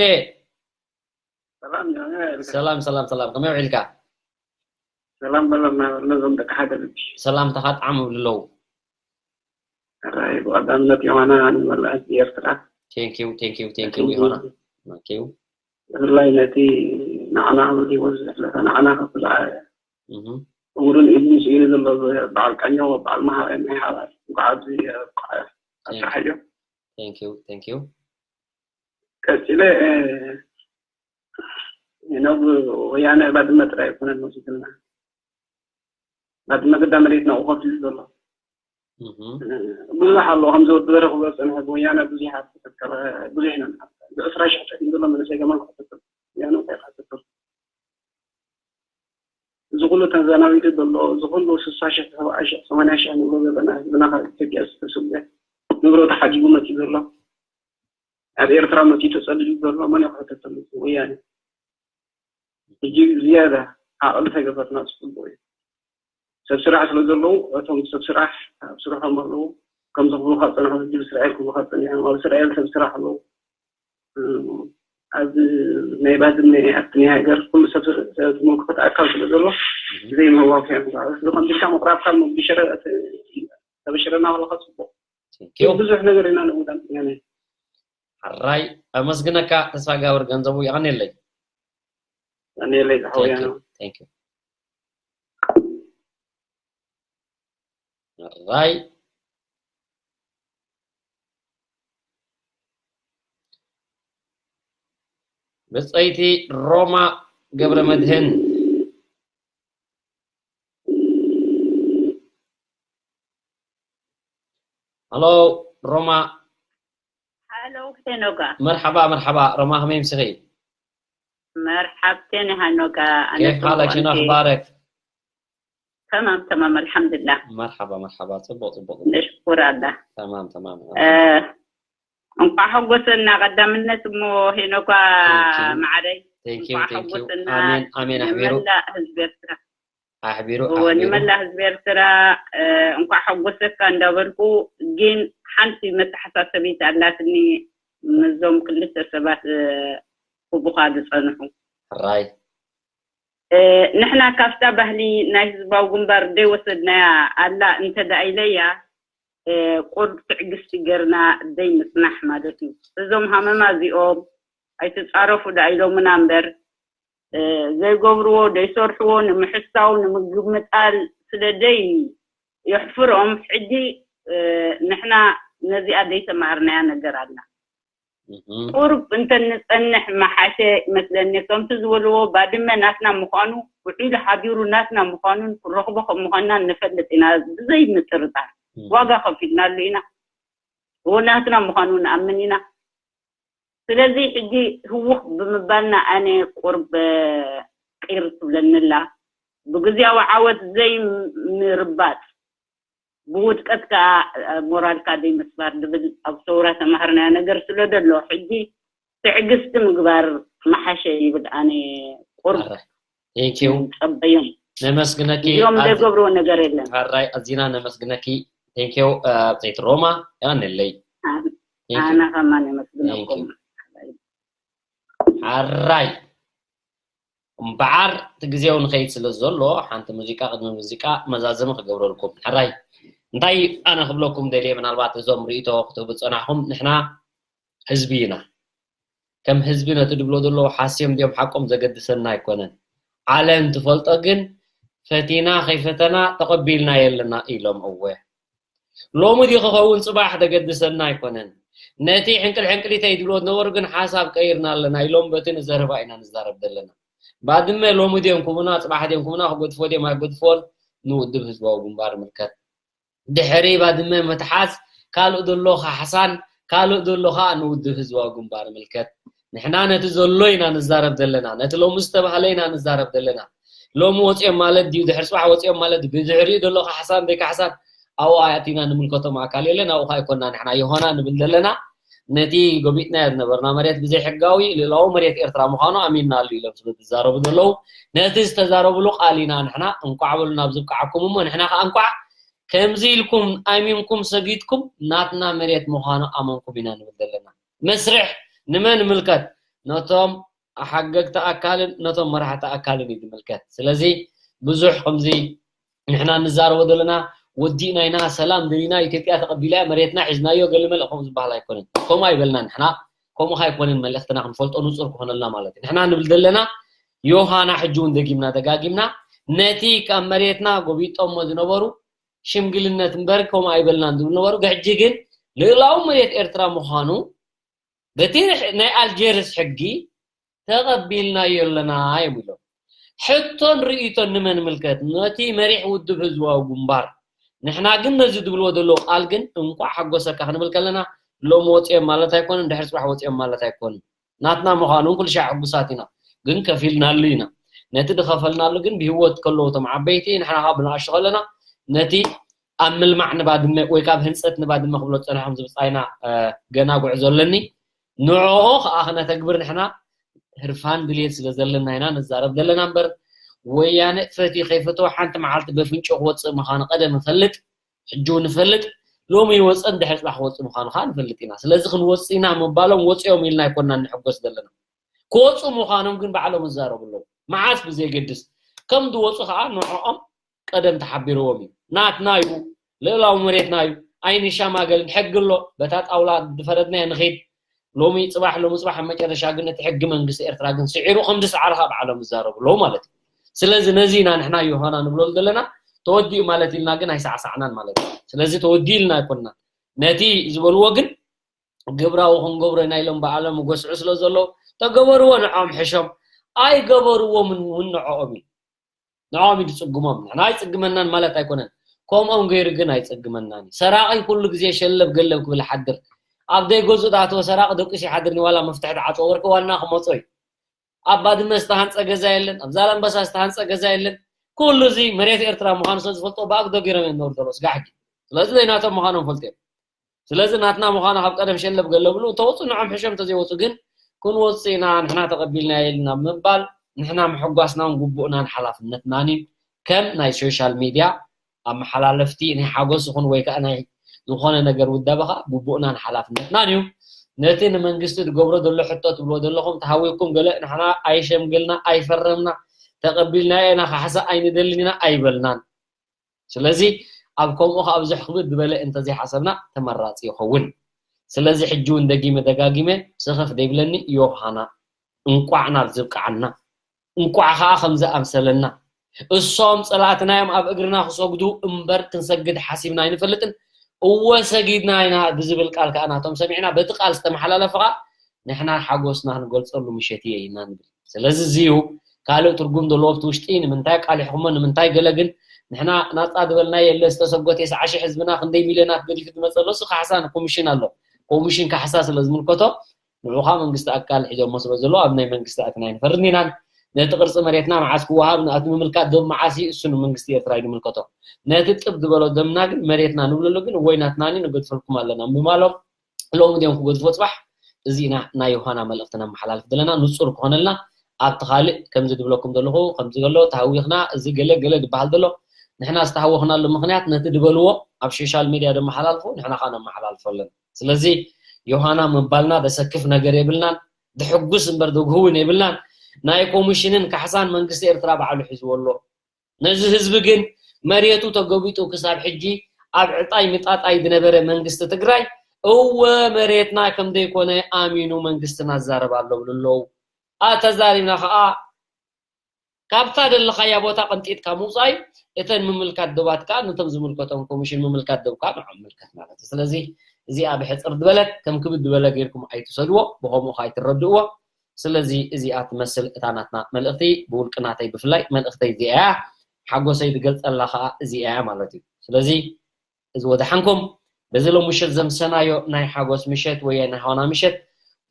ሰላም ሰላም ሰላም ከመይ ውዒልካ ሰላም በሎም ናበልና እዞም ደቂ ሓደ ልቢ ሰላምታኻ ጣዕም ይብሉ ኣለዉ ራይ ብቐዳምነት ዮሃና ንመላእ ህዝቢ ኤርትራ ቴንኪው ቴንኪው ቴንኪው ዮሃና ቴንኪው ብፍላይ ነቲ ንዓና ኣብ ህይወት ዘሕለፈ ንዓና ከፍልዓ እሙርን ኢድን ስኢሉ ዘሎ በዓል ቃኘው በዓል መሃራይ ናይ ሓባር እንኳዕ ኣብዚ ኣብቃዓዮ ኣስራሓዮ። Thank you, thank you. ቀፂለ ናብ ወያነ ባድመ ጥራይ ኣይኮነን ወሲድልና። ባድመ ግዳ መሬትና እዩ ከፊሉ ዘሎ። እህ ብዙሕ ኣሎ ከምዚ ወዲ በረ ክብሎ ዝፀንሐ ብወያነ ብዙሕ ኣተተከረ ብዙሕ ኢና ንሓፍታ ብዕስራ ሽሕ ተኪ ዘሎ መንእሰይ ገማን ክሕተተሉ ወያነ እንታይ ክሕተተሉ እዚ ኩሉ ተዘናቢሉ ዘሎ እዚ ኩሉ ስሳ ሽሕ ሰብዓ ሽሕ ሰማንያ ሽሕ ንብሎ ዘለና ህዝብና ካብ ኢትዮጵያ ዝተስጉ ንብረቱ ሓዲጉ መፂኡ ዘሎ ኣብ ኤርትራ መፂኡ ተፀሊሉ ዘሎ መን እዩ ክሕተተሉ ወያነ ሕጂ ዝያዳ ዓቕሊ ተገበርና ፅቡቅ እዩ ሰብ ስራሕ ስለ ዘለዉ እቶም ሰብ ስራሕ ኣብ ስርሖም ኣለዉ ከምዚ ክብሉካ ዝፀንሑ ህዝቢ እስራኤል ክብሉካ ዝፀኒሖም ኣብ እስራኤል ሰብ ስራሕ ኣለዉ ኣብዚ ናይ ባድመ ኣብቲ ናይ ሃገር ኩሉ ሰብ ዝምልከቶ ኣካል ስለ ዘሎ ዘይምህዋፍ እዮም ዝባዕሉ ስለ ከምዚልካ ምቕራብካ ብሽረ ተበሽረና ከለካ ፅቡቅ Thank you. ብዙሕ ነገር ኢና ንውዳም ያኔ ሕራይ ኣመስግነካ ተስፋ ጋብር ገንዘቡ የቐኔለይ ያኔ ለይ ዝሓወያ ነው Thank you. ሕራይ ብፀይቲ ሮማ ገብረ መድህን ሃሎ ሮማ ሃሎ ሄኖጋ መርሓባ መርሓባ ሮማ ከመይ ምስኺ መርሓብቴን ሃኖጋ كيف حالك شنو اخبارك تمام تمام الحمد لله مرحبا مرحبا ፅቡቅ ፅቡቅ نشكر الله تمام تمام آه، እንኳዕ ሓጎሰና ቀዳምነት እሞ ሄኖጋ Thank you. ማዕረይ Thank you እንኳዕ thank you ሓጎሰና ኣሜን ኣሜን ኣሕቢሩ ንመላእ ህዝቢ ኤርትራ ኣሕቢሩ እወ ኣሕቢሩ ንመላእ ህዝቢ ኤርትራ እ፣ እንኳዕ ሓጎሰካ እንዳበልኩ ግን ሓንቲ መተሓሳሰቢት ኣላትኒ ምስዞም ክልተ ሰባት እ፣ ክቡኻ ዝፀንሑ ሕራይ እ፣ ንሕና ካብታ ባህሊ ናይ ህዝባዊ ግንባር ዘይወሰድናያ ኣላ እንተ ደኣ ኢለያ እ፣ ቁርብ ትዕግስቲ ገርና ዘይምፅናሕ ማለት እዩ እዞም ሃመማ እዚኦም ኣይትፃረፉ ደኣ ኢሎምና እምበር እ፣ ዘይገብርዎ ዘይሰርሕዎ ንምሕሳው ንምግምጣል ስለ ደይ የሕፍሮም ሕጂ እ፣ ንሕና ነዚኣ ዘይተማሃርናያ ነገር ኣላ እህም፣ ቁርብ እንተንፀንሕ መሓሸ ይመስለኒ ከምቲ ዝበልዎ ባድመ ናትና ምዃኑ ውዒሉ ሓዲሩ ናትና ምዃኑን ክረኽቦ ከም ምዃንና ንፈልጥ ኢና ብዘይ ምጥርጣር እህም። ዋጋ ከፊልናሉ ኢና እዎ ናትና ምዃኑ ንኣምን ኢና ስለዚ ሕጂ ህውኽ ብምባልና ኣነ ቁርብ ቂር ትብለኒ ኣላ ብግዜያዊ ዓወት ዘይምርባጥ ብውድቀት ከዓ ሞራልካ ዘይምስባር ዝብል ኣብ ሰውራ ተማሃርናዮ ነገር ስለ ዘሎ ሕጂ ትዕግስቲ ምግባር መሓሸ ይብል ኣነ ቁርብ Thank you ፀበዮም ነመስግነኪ እዚኦም ኣዚ- ዘይገብርዎ ነገር የለን ሕራይ ኣዚና ነመስግነኪ Thank you ብፀይቲ ሮማ ያንለይ Thank you ኣነ ከማን የመስግነኩም ሕራይ እምበዓር እቲ ግዜው ንኸይድ ስለ ዘሎ ሓንቲ ሙዚቃ ቅድሚ ሙዚቃ መዛዘሚ ክገብረልኩም ሕራይ እንታይ ኣነ ክብለኩም ደልየ ምናልባት እዞም ርእቶ ክትህቡ ዝፀናሕኩም ንሕና ህዝቢ ኢና ከም ህዝቢ ነቲ ድብሎ ዘለዉ ሓስዮም ድዮም ሓቆም ዘገድሰና ኣይኮነን ዓለም ትፈልጦ ግን ፈቲና ከይፈተና ተቐቢልና የለና ኢሎም እወ ሎሚ ድዩ ክኸውን ፅባሕ ተገድሰና ኣይኮነን ነቲ ሕንቅል ሕንቅሊተይ ድብሎ ዝነበሩ ግን ሓሳብ ቀይርና ኣለና ኢሎም በቲ ንዘረባ ኢና ንዛረብ ዘለና ባድመ ሎሚ ድዮም ክቡና ፅባሕ ድዮም ክቡና ክገድፎ ድዮም ኣይገድፎን ንውድብ ህዝባዊ ግንባር ምልከት ድሕሪ ባድመ ምትሓዝ ካልእ ዘሎ ካሕሳን ካልእ ዘሎ ከዓ ንውድብ ህዝባዊ ግንባር ምልከት ንሕና ነቲ ዘሎ ኢና ንዛረብ ዘለና ነቲ ሎሚ ዝተባህለ ኢና ንዛረብ ዘለና ሎሚ ወፂኦም ማለት ድዩ ድሕሪ ፅባሕ ወፂኦም ማለት ድዩ ብድሕሪኡ ዘሎ ካሕሳን ዘይካሕሳን ኣብኡ ኣቲና ንምልከቶም ኣካል የለን ኣብኡ ከዓ ኣይኮና ንሕና የሆና ንብል ዘለና ነቲ ጎቢጥናዮ ዝነበርና መሬት ብዘይሕጋዊ ልእላዊ መሬት ኤርትራ ምዃኑ ኣሚንናሉ ኢሎም ስለ ዝዛረቡ ዘለዉ ነቲ ዝተዛረብሉ ቃል ኢና ንሕና እንኳዕ በሉ ናብ ዝብቅዓኩም እሞ ንሕና ከዓ እንኳዕ ከምዚ ኢልኩም ኣሚንኩም ሰጊድኩም ናትና መሬት ምዃኑ ኣመንኩም ኢና ንብል ዘለና መስርሕ ንመን ምልከት ነቶም ሓገግቲ ኣካልን ነቶም መራሕቲ ኣካልን እዩ ዝምልከት ስለዚ ብዙሕ ከምዚ ንሕና እንዛረቦ ዘለና ወዲእና ኢና ሰላም ደሊና ኢትዮጵያ ተቐቢላ መሬትና ሒዝናዮ ገለ መለ ከምኡ ዝበሃል ኣይኮነን ከምኡ ኣይበልና ንሕና ከምኡ ከ ኣይኮነን መልእኽትና ክንፈልጦ ንፁር ክኾነልና ማለት እዩ ንሕና ንብል ዘለና ዮሃና ሕጂ እውን ደጊምና ደጋጊምና ነቲ ካብ መሬትና ጎቢጦሞ ዝነበሩ ሽምግልነት እምበር ከምኡ ኣይበልናን ዝብሉ ነበሩ። ሕጂ ግን ልእላዊ መሬት ኤርትራ ምዃኑ በቲ ናይ ኣልጀርስ ሕጊ ተቐቢልናዮ ኣለና እዮም ኢሎም። ሕቶን ርእይቶን ንመን ምልከት? ነቲ መሪሕ ውድብ ህዝባዊ ግንባር። ንሕና ግን ነዚ ዝብልዎ ዘለዉ ቃል ግን እንቋዕ ሓጎሰካ ክንብል ከለና ሎም ወፅኦም ማለት ኣይኮነን፣ ድሕሪ ፅባሕ ወፅኦም ማለት ኣይኮነን። ናትና ምዃኑ እውን ኩሉ ሻዕ ሕጉሳት ኢና፣ ግን ከፊልናሉ ኢና። ነቲ ድኸፈልናሉ ግን ብህይወት ከለዉ እቶም ዓበይቲ፣ ንሕና ካብ ብንኣሽቱ ከለና ነቲ ኣብ ምልማዕ ንባድመ ወይ ካብ ህንፀት ንባድመ ክብሎ ዝፀናሕኩም ዝብፃይና ገና ጉዕዞ ኣለኒ። ንዕኦ ከዓ ክነተግብር ንሕና ህርፋን ድልየት ስለ ዘለና ኢና ንዛረብ ዘለና እምበር፣ ወያነ ፈትዩ ከይፈትዎ ሓንቲ መዓልቲ በፍንጮ ክወፅእ ምዃኑ ቀደም ንፈልጥ፣ ሕጂ እውን ንፈልጥ። ሎሚ ይወፀን ድሕሪ ፅባሕ ክወፅእ ምዃኑ ከዓ ንፈልጥ ኢና። ስለዚ ክንወፅእ ኢና ምባሎም ወፂኦም ኢልና ኣይኮንና ንሕጎስ ዘለና። ክወፁ ምዃኖም ግን ባዕሎም ይዛረቡ ኣለዉ። መዓስ ብዘይገድስ ከም ዝወፁ ከዓ ንዕኦም ቀደም ተሓቢርዎም እዩ። ናትና እዩ፣ ልእላዊ መሬትና እዩ፣ ኣይንሻማገልን፣ ሕጊ ኣሎ፣ በታ ጣውላ ዝፈረድናዮ ንኺድ። ሎሚ ፅባሕ ሎሚ ፅባሕ ኣብ መጨረሻ ግን እቲ ሕጊ መንግስቲ ኤርትራ ግን ስዒሩ ከም ዝሰዓረ ካብ ዓለም ዝዛረቡ ኣለዉ ማለት እዩ። ስለዚ ነዚ ኢና ንሕና ዮሃና ንብለሉ ዘለና። ተወዲኡ ማለት ኢልና ግን ኣይሳዕሳዕናን ማለት እዩ። ስለዚ ተወዲኡ ኢልና ኣይኮንና ነቲ ዝበልዎ ግን ግብራዊ ክንገብሮ ኢና ኢሎም ባዕሎም ይጎስዑ ስለ ዘለዉ ተገበርዎ ንዕኦም ሕሾም ኣይገበርዎምን እውን ንዕኦም እዩ። ንዕኦም እዩ ዝጽግሞም። ንሕና ኣይጽግመናን ማለት ኣይኮነን። ከምኦም ገይሩ ግን ኣይጽግመናን እዩ። ሰራቒ ኩሉ ግዜ ሸለብ ገለብ ክብል ይሓድር። ኣብ ደይ ገዝኡ ዝኣተወ ሰራቒ ደቂሱ ይሓድር። ንዋላ መፍትሒ ዝዓጸወ ወርቂ ዋና ክመጾ እዩ። ኣብ ባድመ ዝተሃንጸ ገዛ የለን፣ ኣብ ዛላምበሳ ዝተሃንጸ ገዛ የለን። ኩሉ እዚ መሬት ኤርትራ ምዃኑ ስለ ዝፈልጦ ብኣግዶ ገይሮም እዮም ዝነብሩ ዘለዉ ስጋዕ ሕጂ። ስለዚ ዘይናቶም ምዃኖም ፈልጡ እዮም። ስለዚ ናትና ምዃኑ ካብ ቀደም ሸለብ ገለብሉ እንተወፁ ንዖም ሕሾም እንተዘይወፁ ግን ክንወፅእ ኢና ንሕና ተቐቢልና የልና ምባል ንሕና ምሕጓስናን ግቡእናን ሓላፍነትናን እዩ። ከም ናይ ሶሻል ሚድያ ኣመሓላለፍቲ ናይ ሓጎስ ይኹን ወይ ከዓ ናይ ዝኾነ ነገር ውዳበ ከዓ ግቡእናን ሓላፍነትናን እዩ። ነቲ ንመንግስቲ ዝገብሮ ዘሎ ሕቶ ትብሎ ዘለኹም ተሃዊኩም ገለ ንሕና ኣይሸምግልና ኣይፈረምና ተቐቢልና ኢና ካሕሳ ኣይንደልን ኢና ኣይበልናን። ስለዚ ኣብ ከምኡ ከኣ ብዙሕ ክብድ ዝበለ እንተዘይሓሰብና ተመራጺ ይኸውን። ስለዚ ሕጂ እውን ደጊመ ደጋጊመ ስኽፍ ደይብለኒ ዮሃና እንቋዕ ናብ ዝብቅዓና እንቋዕ ከኣ ከምዚ ኣምሰለና። እሶም ጸላእትና እዮም ኣብ እግርና ክሰግዱ እምበር ክንሰግድ ሓሲብና ኣይንፈልጥን። እወ ሰጊድና ኢና ብዝብል ቃል ከኣ ናቶም ሰሚዕና በቲ ቃል ዝተመሓላለፈ ከኣ ንሕና ሓጎስና ክንገልጸሉ ምሸት እየ ኢና ንብል። ስለዚ እዚ እዩ ካልእ ትርጉም ዘለዎ ኣብቲ ውሽጢ ንምንታይ ኣቃሊሕኩሞ ንምንታይ ገለ ግን ንሕና ናጻ ዝበልናዮ የለ ዝተሰጎተ የስዓ ሺሕ ህዝብና ክንደይ ሚልዮናት ገዲፉ ዝመጸ ኣሎ እሱ ካሕሳ ንኮሚሽን ኣሎ ኮሚሽን ካሕሳ ስለ ዝምልከቶ ንዑኻ መንግስቲ ኣካል ሒዞሞ ስለ ዘሎ ኣብ ናይ መንግስቲ ኣትና ኣይንፈርድን ኢናን ነቲ ቅርፂ መሬትና መዓስ ክወሃብ ንኣቲ ምምልካት ዶብ መዓስ እዩ እሱ ንመንግስቲ ኤርትራ እዩ ዝምልከቶ ነቲ ጥብ ዝበሎ ደምና ግን መሬትና ንብለሉ ግን ወይ ናትናኒ ንገድፈልኩም ኣለና ምባሎም ሎሚ ድዮም ክገድፎ ፅባሕ እዚና ናይ ዮሃና መልእክቲ ነመሓላልፍ ዘለና ንፁር ክኾነልና ኣብቲ ካልእ ከምዚ ድብለኩም ዘለኹ ከምዚ ገሎ ተሃዊኽና እዚ ገለ ገለ ዝበሃል ዘሎ ንሕና ዝተሃወኽናሉ ምክንያት ነቲ ድበልዎ ኣብ ሶሻል ሚድያ ደመሓላልፎ ንሕና ከዓ ነመሓላልፎ ኣለና ስለዚ ዮሃና ምባልና ደሰክፍ ነገር የብልናን ድሕጉስ እምበር ድግህውን የብልናን ናይ ኮሚሽንን ካሕሳን መንግስቲ ኤርትራ ባዕሉ ሒዝዎ ኣሎ ነዚ ህዝቢ ግን መሬቱ ተገቢጡ ክሳብ ሕጂ ኣብ ዕጣይ ምጣጣይ ዝነበረ መንግስቲ ትግራይ እወ መሬትና ከምዘይኮነ ኣሚኑ መንግስትና ዝዛረብ ኣሎ ብሉ ኣለዉ። ኣተዛሪብና ከዓ ካብታ ደለኻያ ቦታ ቅንጢጥካ ምውፃእ እዩ። እተን ምምልካት ዶባት ከዓ ነቶም ዝምልከቶም ኮሚሽን ምምልካት ዶብ ከዓ ንዖም ምልከት ማለት እዩ። ስለዚ እዚኣ ብሕፅር ዝበለት ከም ክብድ ዝበለ ገይርኩም ኣይትውሰድዎ፣ ብኸምኡ ከዓ ኣይትረድእዎ። ስለዚ እዚኣ ትመስል እታ ናትና መልእኽቲ ብውልቂ ናተይ ብፍላይ መልእኽተይ እዚኣ እያ ሓጎሰይ ዝገልፀላ ከዓ እዚኣ እያ ማለት እዩ ስለዚ እዚ ወደሓንኩም በዚ ሎም ምሸት ዘምሰናዮ ናይ ሓጎስ ምሸት ወይ ናይ ሃዋና ምሸት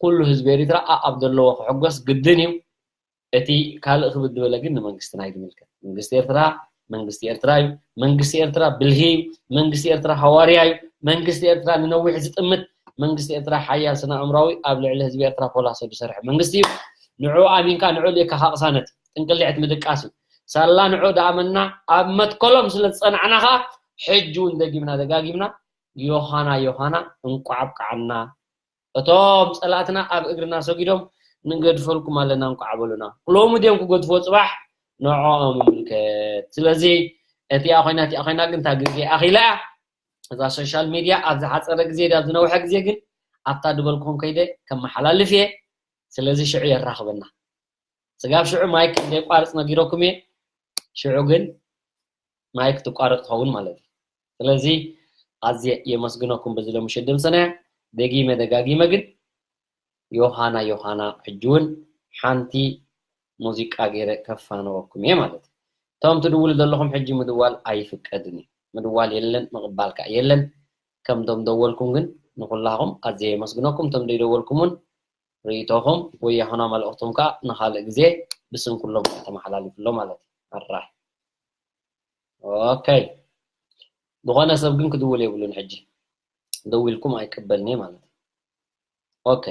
ኩሉ ህዝቢ ኤሪትራ ኣኣብ ዘለዎ ክሕጎስ ግድን እዩ እቲ ካልእ ክብድ ዝበለ ግን ንመንግስትና እዩ ዝምልከት መንግስቲ ኤርትራ መንግስቲ ኤርትራ እዩ መንግስቲ ኤርትራ ብልሂ እዩ መንግስቲ ኤርትራ ሃዋርያ እዩ መንግስቲ ኤርትራ ንነዊሕ ዝጥምት መንግስቲ ኤርትራ ሓያል ስነ ኣእምራዊ ኣብ ልዕሊ ህዝቢ ኤርትራ ፖላሶ ዝሰርሐ መንግስቲ እዩ ንዑ ኣሚንካ ንዑ ልእካ ካቕሳነት ጥንቅልዕት ምድቃስ እዩ ሳላ ንዑ ደኣመና ኣብ መትከሎም ስለ ዝጸናዕና ከኣ ሕጂ እውን ደጊምና ደጋጊምና ዮሃና ዮሃና እንቋዕ ኣብቅዓና እቶም ጸላእትና ኣብ እግርና ሰጊዶም ንገድፈልኩም ኣለና እንቋዕ በሉና ሎሚ ድዮም ክገድፎ ጽባሕ ንዕኦም ምልከት ስለዚ እቲኣ ኮይና እቲኣ ኮይና ግን እታ ግዜ ኣኺላ እያ እዛ ሶሻል ሚድያ ኣብ ዝሓፀረ ግዜ ድያ ዝነውሐ ግዜ ግን ኣብታ ዝበልኩም ከይደ ከመሓላልፍ እየ ስለዚ ሽዑ የራኽበና ስጋብ ሽዑ ማይክ ዘይቋርፅ ነጊረኩም እየ ሽዑ ግን ማይክ ትቋረጽ ትኸውን ማለት እዩ። ስለዚ ኣዝየ የመስግነኩም በዚ ሎሚ ሽድም ሰነ። ደጊመ ደጋጊመ ግን ዮሃና ዮሃና ሕጂ እውን ሓንቲ ሙዚቃ ገይረ ከፋነወኩም እየ ማለት እዩ። እቶም ትድውሉ ዘለኹም ሕጂ ምድዋል ኣይፍቀድን እዩ። ምድዋል የለን፣ ምቕባል ከኣ የለን። ከምቶም ደወልኩም ግን ንኹላኹም ኣዝየ የመስግነኩም። እቶም ዘይደወልኩም እውን ርእይቶኹም ወይ ያሆና መልእኽቶም ከኣ ንኻልእ ግዜ ብስም ኩሎም ከኣ ተመሓላልፍሎ ማለት እዩ። ኣራይ። ኦኬ። ዝኾነ ሰብ ግን ክድውል የብሉን ሕጂ። ደዊልኩም ኣይቅበልኒ ማለት እዩ። ኦኬ።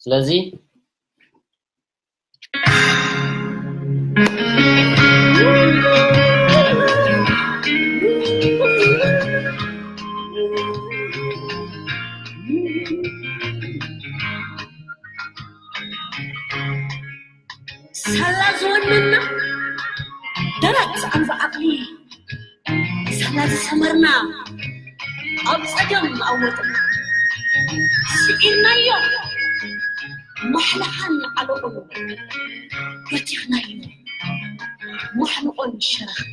ስለዚ ሳላ ዝወነና ደረት ኣልባ ዓቕሊ፣ ሳላ ዝሰመርና ኣብ ጸገም ኣብ ወጥሪ፣ ስዒርናዮ ማሕለኻን ዓለቑን፣ በቲኽናዮ ማሕንቖን ሸረኽን።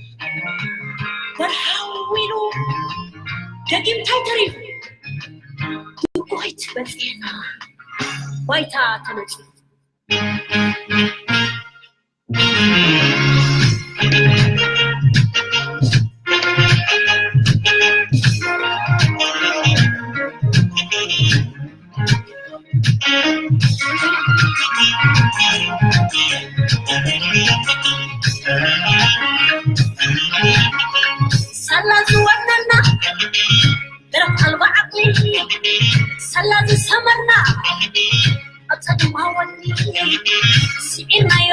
በርሃዊሉ ደጊምታይ ተሪፉ፣ ትኩኺት በጺሕና ባይታ ተነጺፉ። ሳላ ዝወነና ደረት ኣልባ ዓቕሊ፣ ሳላ ዝሰመርና ኣብ ጸገም ኣወኒ፣ ስዒርናዮ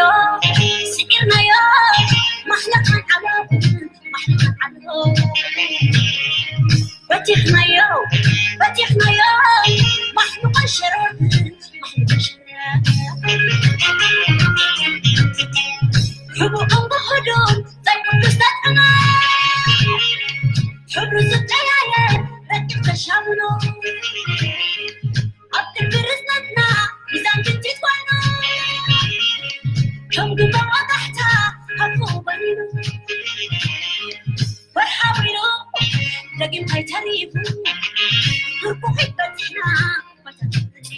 ስዒርናዮ ማሕለኻን ዓለቑን፣ ማሕለኻን ዓለቑን። በቲኽናዮ በቲኽናዮ ማሕንቆን ሸረኽን፣ ማሕንቆን ሸረኽን። ሕቡእን ውሑዱን ዘይብሉ ዝተጠመ፣ ሕብሩ ዝቀያየር ረቂቕ ተሻምኖ፣ ኣብ ክንዲ ርዝነትና ሚዛን ትምክሕቲ ኮይኑ፣ ከም ግንባር ወጋሕታ ሃፉ በሪሩ። ወርሓዊ ኢሉ ደጊም ከይተሪፉ፣ ብርኩኺት በጺሕና መተንፈሲ።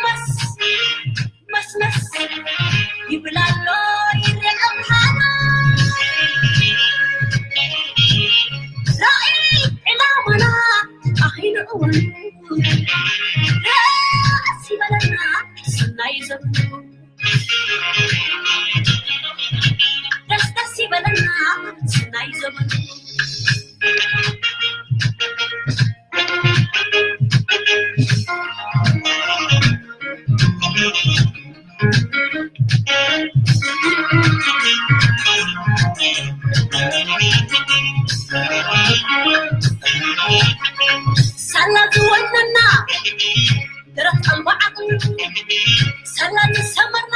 መስ መስ መስ ይብል ኣሎ ይርአ ብርሃኑ። ራእይ ዕላማና ኣኺሉ እዋኑ። ደስ ይበለና ሰናይ ዘመኑ። ደስ ደስ ይበለና ሰናይ ዘመኑ። ሳላ ዝወነና ደረት ኣልባ ዓቕሊ፣ ሳላ ዝሰመርና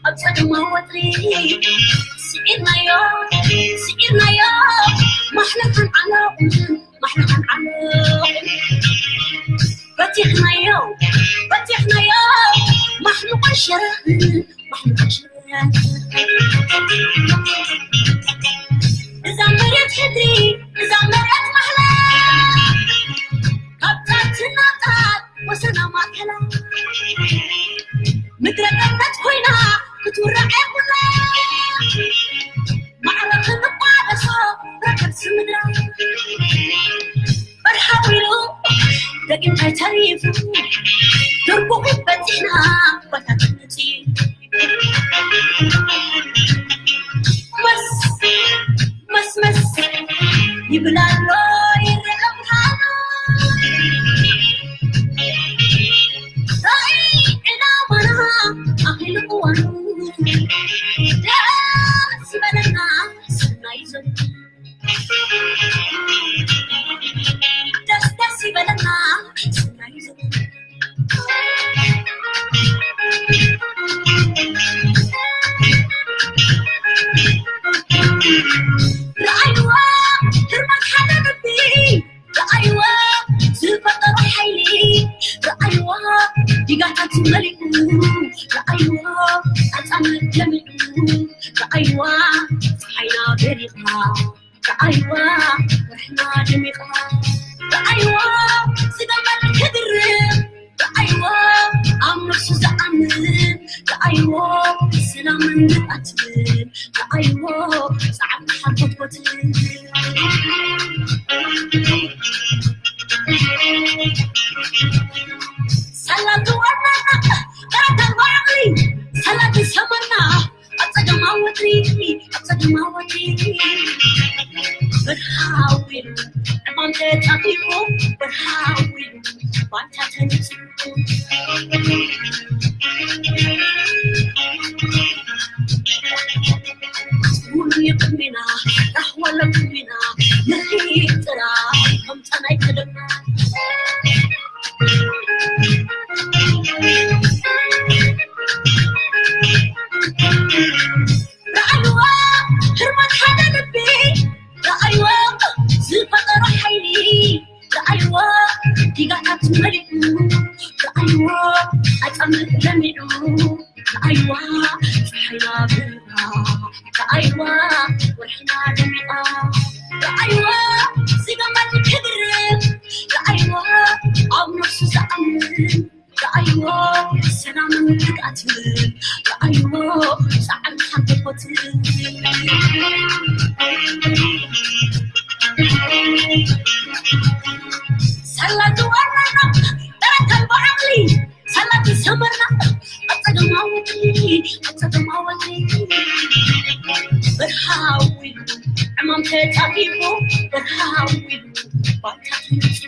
ኣብ ጸገማዊ ወጥሪ፣ ስዒርናዮ ስዒርናዮ ማሕለኻን ዓለቑን፣ ማሕለኻን ዓለቑን። በቲኽናዮ በቲኽናዮ ማሕንቆን ሸረኽን፣ ማሕንቆን ሸረኽን። እዛ መሬት ሕድሪ፣ እዛ መሬት ማሕላ፣ ካብታ ትናታት ወሰና ማእከላ፣ ምድረ ገነት ኮይና ክትውራዕ እያ ኩላ። ማዕረ ክንቋደሶ ረከብሲ ምድራ፣ በርሃዊሉ ደጊም ከይተሪፉ፣ ድርቁ በጺሕና ባይታ ተመጺኡ። መስ መስ መስ ይብል ኣሎ ይርአ ብርሃኑ። ራእይ ዕላማና ኣኺሉ እዋኑ። ዲጋታት መሊኡ፣ ረኣይዋ ኣጻምር ጀሚዑ፣ ረኣይዋ ጸሓይና በሪቓ፣ ረኣይዋ ወርሕና ደሚቓ፣ ረኣይዋ ዝገበረ ክድርብ፣ ረኣይዋ ኣብ ነፍሱ ዝኣምን፣ ረኣይዋ ሰላምን ንብዓትን፣ ረኣይዋ ጻዕሪ ሓጎት ቦትን። ሰላም ዝወረና፣ ጠረተን ባዕቕሊ፣ ሰላም ዝሰመርና፣ ኣብ ጸገማዊ ወጥሪ፣ ኣብ ጸገማዊ ወጥሪ። ብርሃዊ ዕማም ተጣቂሙ፣ ብርሃዊ ባንታ ተነጺፉ። ኩሉ ይቕድሚና፣ ራህዋ ለቅድሚና፣ ንኺድ ጥራይ ከምታ ናይ ቀደምና። ረኣይዋ ህርመት ሓደ ልቢ፣ ረኣይዋ ዝፈጠሮ ሓይሊ፣ ረኣይዋ ዲጋታት መሊኡ፣ ረኣይዋ ኣጻምር ለሚዑ፣ ረኣይዋ ጸሓይና በሪቓ፣ ረኣይዋ ወርሕና ደሚቓ፣ ረኣይዋ ዝገመት ክድርብ፣ ረኣይዋ ኣብ ነፍሱ ዝኣምን፣ ረኣይዎ ሰላምን ትግኣትን፣ ረኣይዎ ጻዕርን ሓጎስን። ሰላም ዝወረና፣ ጠረተን ብዓቕሊ፣ ሰላም ዝሰመርና፣ ኣብ ጸገማዊ ወጥሪ፣ ኣብ ጸገማዊ ወጥሪ። ብርሃዊ ዕማም ተጻፊፉ፣ ብርሃዊ ባንታ ተነጺፉ።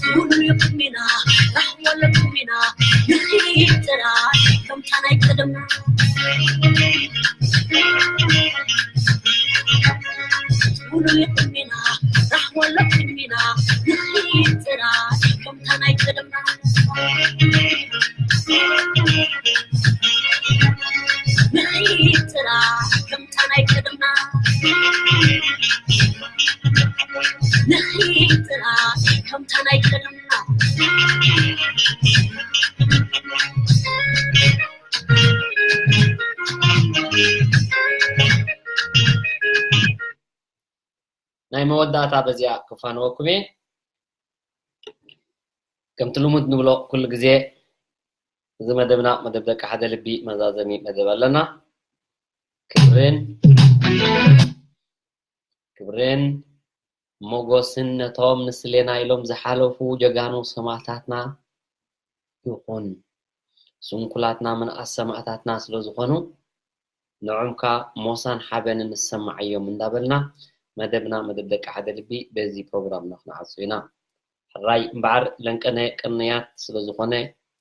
ኩሉ ይቕድሚና፣ ራህዋ ለቅድሚና፣ ንኺድ ጥራይ ከምታ ናይ ቀደምና። ኩሉ ይቕድሚና፣ ራህዋ ለቅድሚና፣ ንኺድ ጥራይ ከምታ ናይ ቀደምና። ንኺድ ጥራይ ከምታ ናይ ቀደምና። ንኺድ ጥራይ ከምታ ናይ ቀደምና። ናይ መወዳእታ በዚኣ ክፋንወኩም እየ። ከምቲ ልሙድ ንብሎ ኩሉ ግዜ፣ እዚ መደብና መደብ ደቂ ሓደ ልቢ መዛዘሚ መደብ ኣለና። ክብርን ክብርን ሞጎስን ነቶም ንስሌና ኢሎም ዝሓለፉ ጀጋኑ ሰማእታትና ይኹን። ስንኩላትና ምንኣስ ሰማእታትና ስለ ዝኾኑ፣ ንዖም ከኣ ሞሳን ሓበንን ንሰማዓዮም እንዳበልና፣ መደብና መደብ ደቂ ሓደ ልቢ በዚ ፕሮግራምና ክንዓጹ ኢና። ሕራይ እምበኣር ለንቀነ ቅንያት ስለ ዝኾነ፣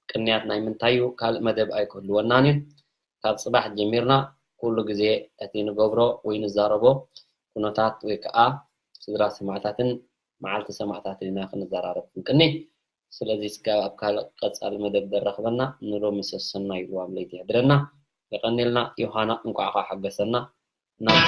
ቅንያት ናይ ምንታይ እዩ? ካልእ መደብ ኣይክህልወናን እዩ። ካብ ጽባሕ ጀሚርና ኩሉ ግዜ እቲ ንገብሮ ወይ ንዛረቦ ኩነታት ወይ ከኣ ስድራ ሰማእታትን መዓልቲ ሰማእታትን ኢና ክንዘራረብ ክንቅኒ። ስለዚ እስከ ኣብ ካልእ ቀጻሊ መደብ ዘራኽበና ንሎሚ ሰሰናዩ ልዋም ለይቲ ይሕድረና። የቐንየልና። ዮሃና እንቋዕ ኸኣ ሓገሰና። ናብ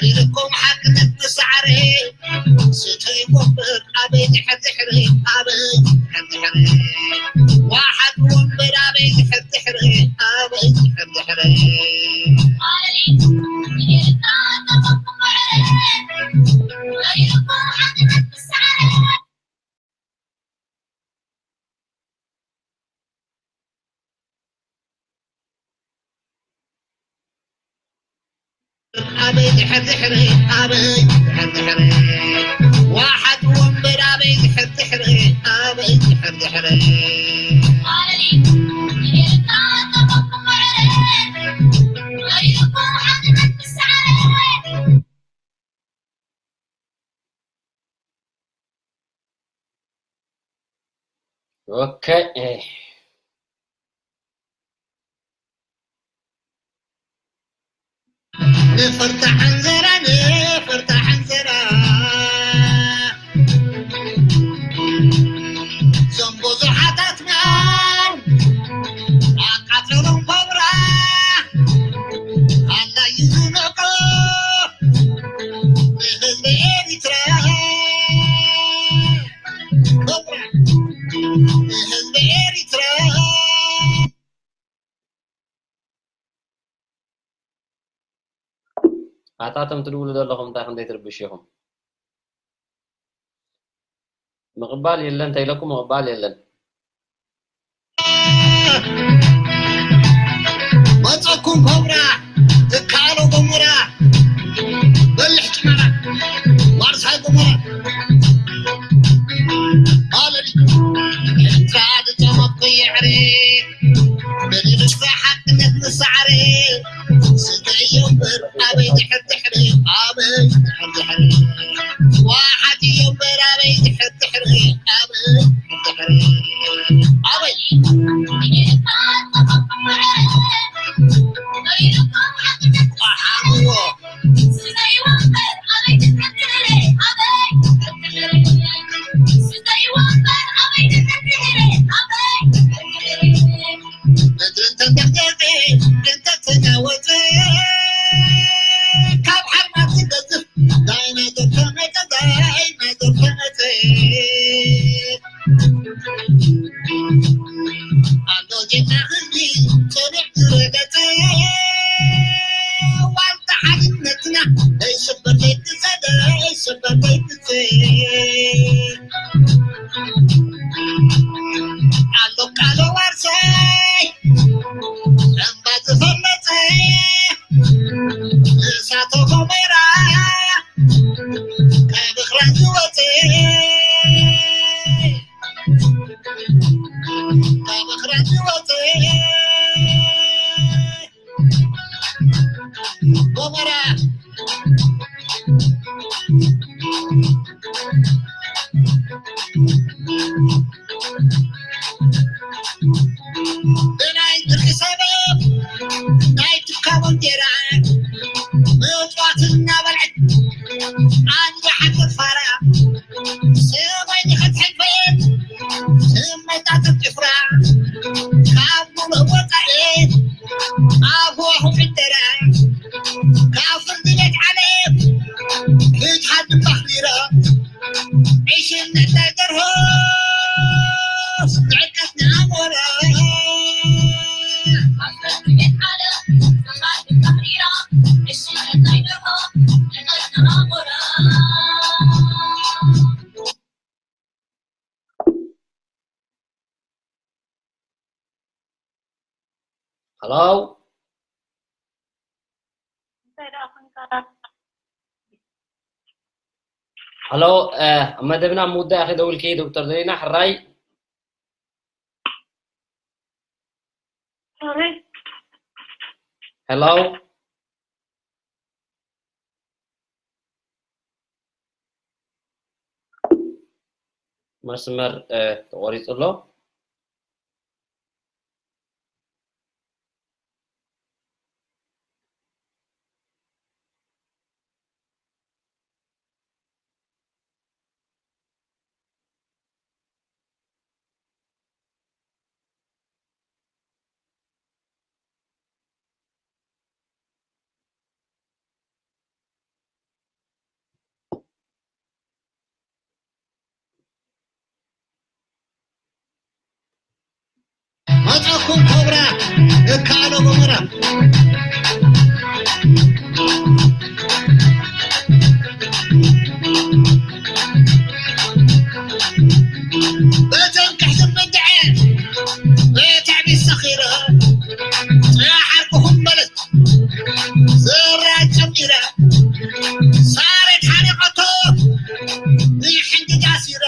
ሪልኩም ሓቅነት ብሳዕሪ ስተይ ወንበር ኣበይ ድሕር ድሕሪ ኣበይ ድሕር ድሕሪ ዋሓድ ወንበር ኣበይ ድሕር ድሕሪ ኣበይ ድሕር ድሕሪ ኣበይ ድሕር ድሕሪ ኣበይ ድሕር ድሕሪ ዋሓድ ወንበር ኣበይ ድሕር ድሕሪ ኣበይ ድሕር ድሕሪ ኦኬ። ንፈርታ ሓንዘራ ንፈርታ ሓንዘራ ዞም ብዙሓታትና ኣቃጸሎም ኮብራ ኣላዩ ዝነቆ ንህዝቢ ኤሪትራ ኮብራ ንህዝቢ ኤሪትራ ኣታቶም ትድውሉ ዘለኹም እንታይ ክንደይ ትርብሽ ኢኹም? ምቕባል የለን ተይለኩም ምቕባል የለን። መፀኩም ኮብራ ትካሎ ጎሞራ በልሕ ጭመራ ዋርሳይ ጎሞራ ማለት ኤርትራ ዝጠመኩ የዕሪ በሊልሳ ሓቅነት ንሳዕሪ ስተዮ እምበር ኣበይ ድሕር ድሕሪ ኣበይ ድሕር ድሕሪ ዋሓት እዮ እምበር ኣበይ ድሕር ድሕሪ ኣበይ ድሕሪ ኣበይ ኣሎ ቃሎ ዋርሳይ እምባ ዝፈለፀ እሳተ ጎመራ ካብ እኽራን ዝወፀ ካብ እኽራን ዝወፀ ጎመራ ብናይ ብርኪ ሰበብ ናይ ትካቦ እንጀራ ምእፅዋት እናበልዐት ኣንዶ ሓገር ፋራ ሰማይ ንኸትሕልፈት ትመጣጠር ጭፍራ ካብ ሙሉእ ወፃኢ ኣብ ህዋኹ ዕደራ ካብ ፍርዲ ቤት ዓለም ክትሓድም ኣኽቢራ ዕሽነት ናይ ደርሆ ንዕቀት ንኣሞራ ኣብ ፍርዲ ቤት ዓለም ክትሓድም ኣኽቢራ ዕሽነት ናይ ደርሆ ንዕቀት ንኣሞራ Hello? Hello? ኣብ መደብና ምውዳእ ኢኺ ደዊልኪ ዶክተር ዘሪና ሕራይ? Hello? መስመር ተቆሪፁ ኣሎ። መጻኩም ኮብራ፣ ይከኣሎ ጎመራ። በተን ክሕትን በድዐ፣ በታዕቢት ሰኺረ፣ ጸሓርኩኹም በለት፣ ዘራ ጨሚረ፣ ሳሬት ሓሪቐቶ፣ ንሕንጅ ዳሲረ፣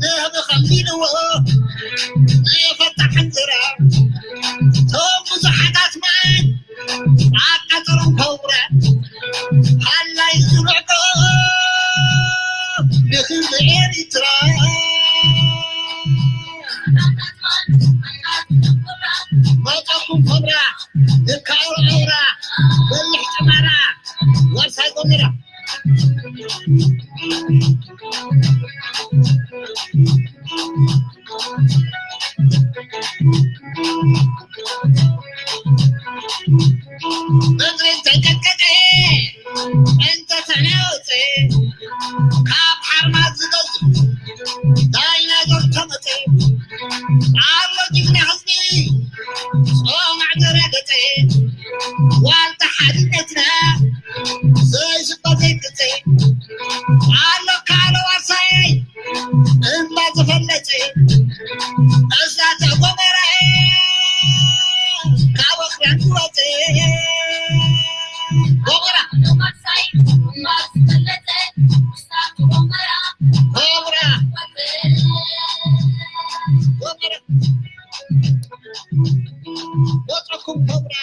ንህቢ ከምዚ ኢልዎ፣ ንፈታሕ እንዝራ፣ ቶም ብዙሓታት ማይ፣ ኣቃጸሮም ከውረ፣ ሃላይ ዝብዕጦ፣ ንህቢ ኤሪትራ። መጻኩም ኮብራ፣ ይካየው ዑራ፣ በልሕ ጨማራ፣ ዋርሳይ ጎመራ። ምድሪ እንተቀጥቀጠ፣ እንተተናወፀ፣ ካብ ሓርማዝ ዝገዝእ ዳይናዞር ተመፀ። ኣሎ ጅግና ህዝቢ፣ ጾማዕ ዘረገፀ፣ ዋልታ ሓድነትና፣ ዘይስበር ዘይቅፀ። ኣሎ ካልእ ዋርሳይ፣ እምባ ዝፈለፀ፣ እሳተ ጎመራ፣ ካብ ኣኽራን ዝወፀ። ጎመራ። ኮብራ። ኮብራ። ወጣኩም ኮብራ።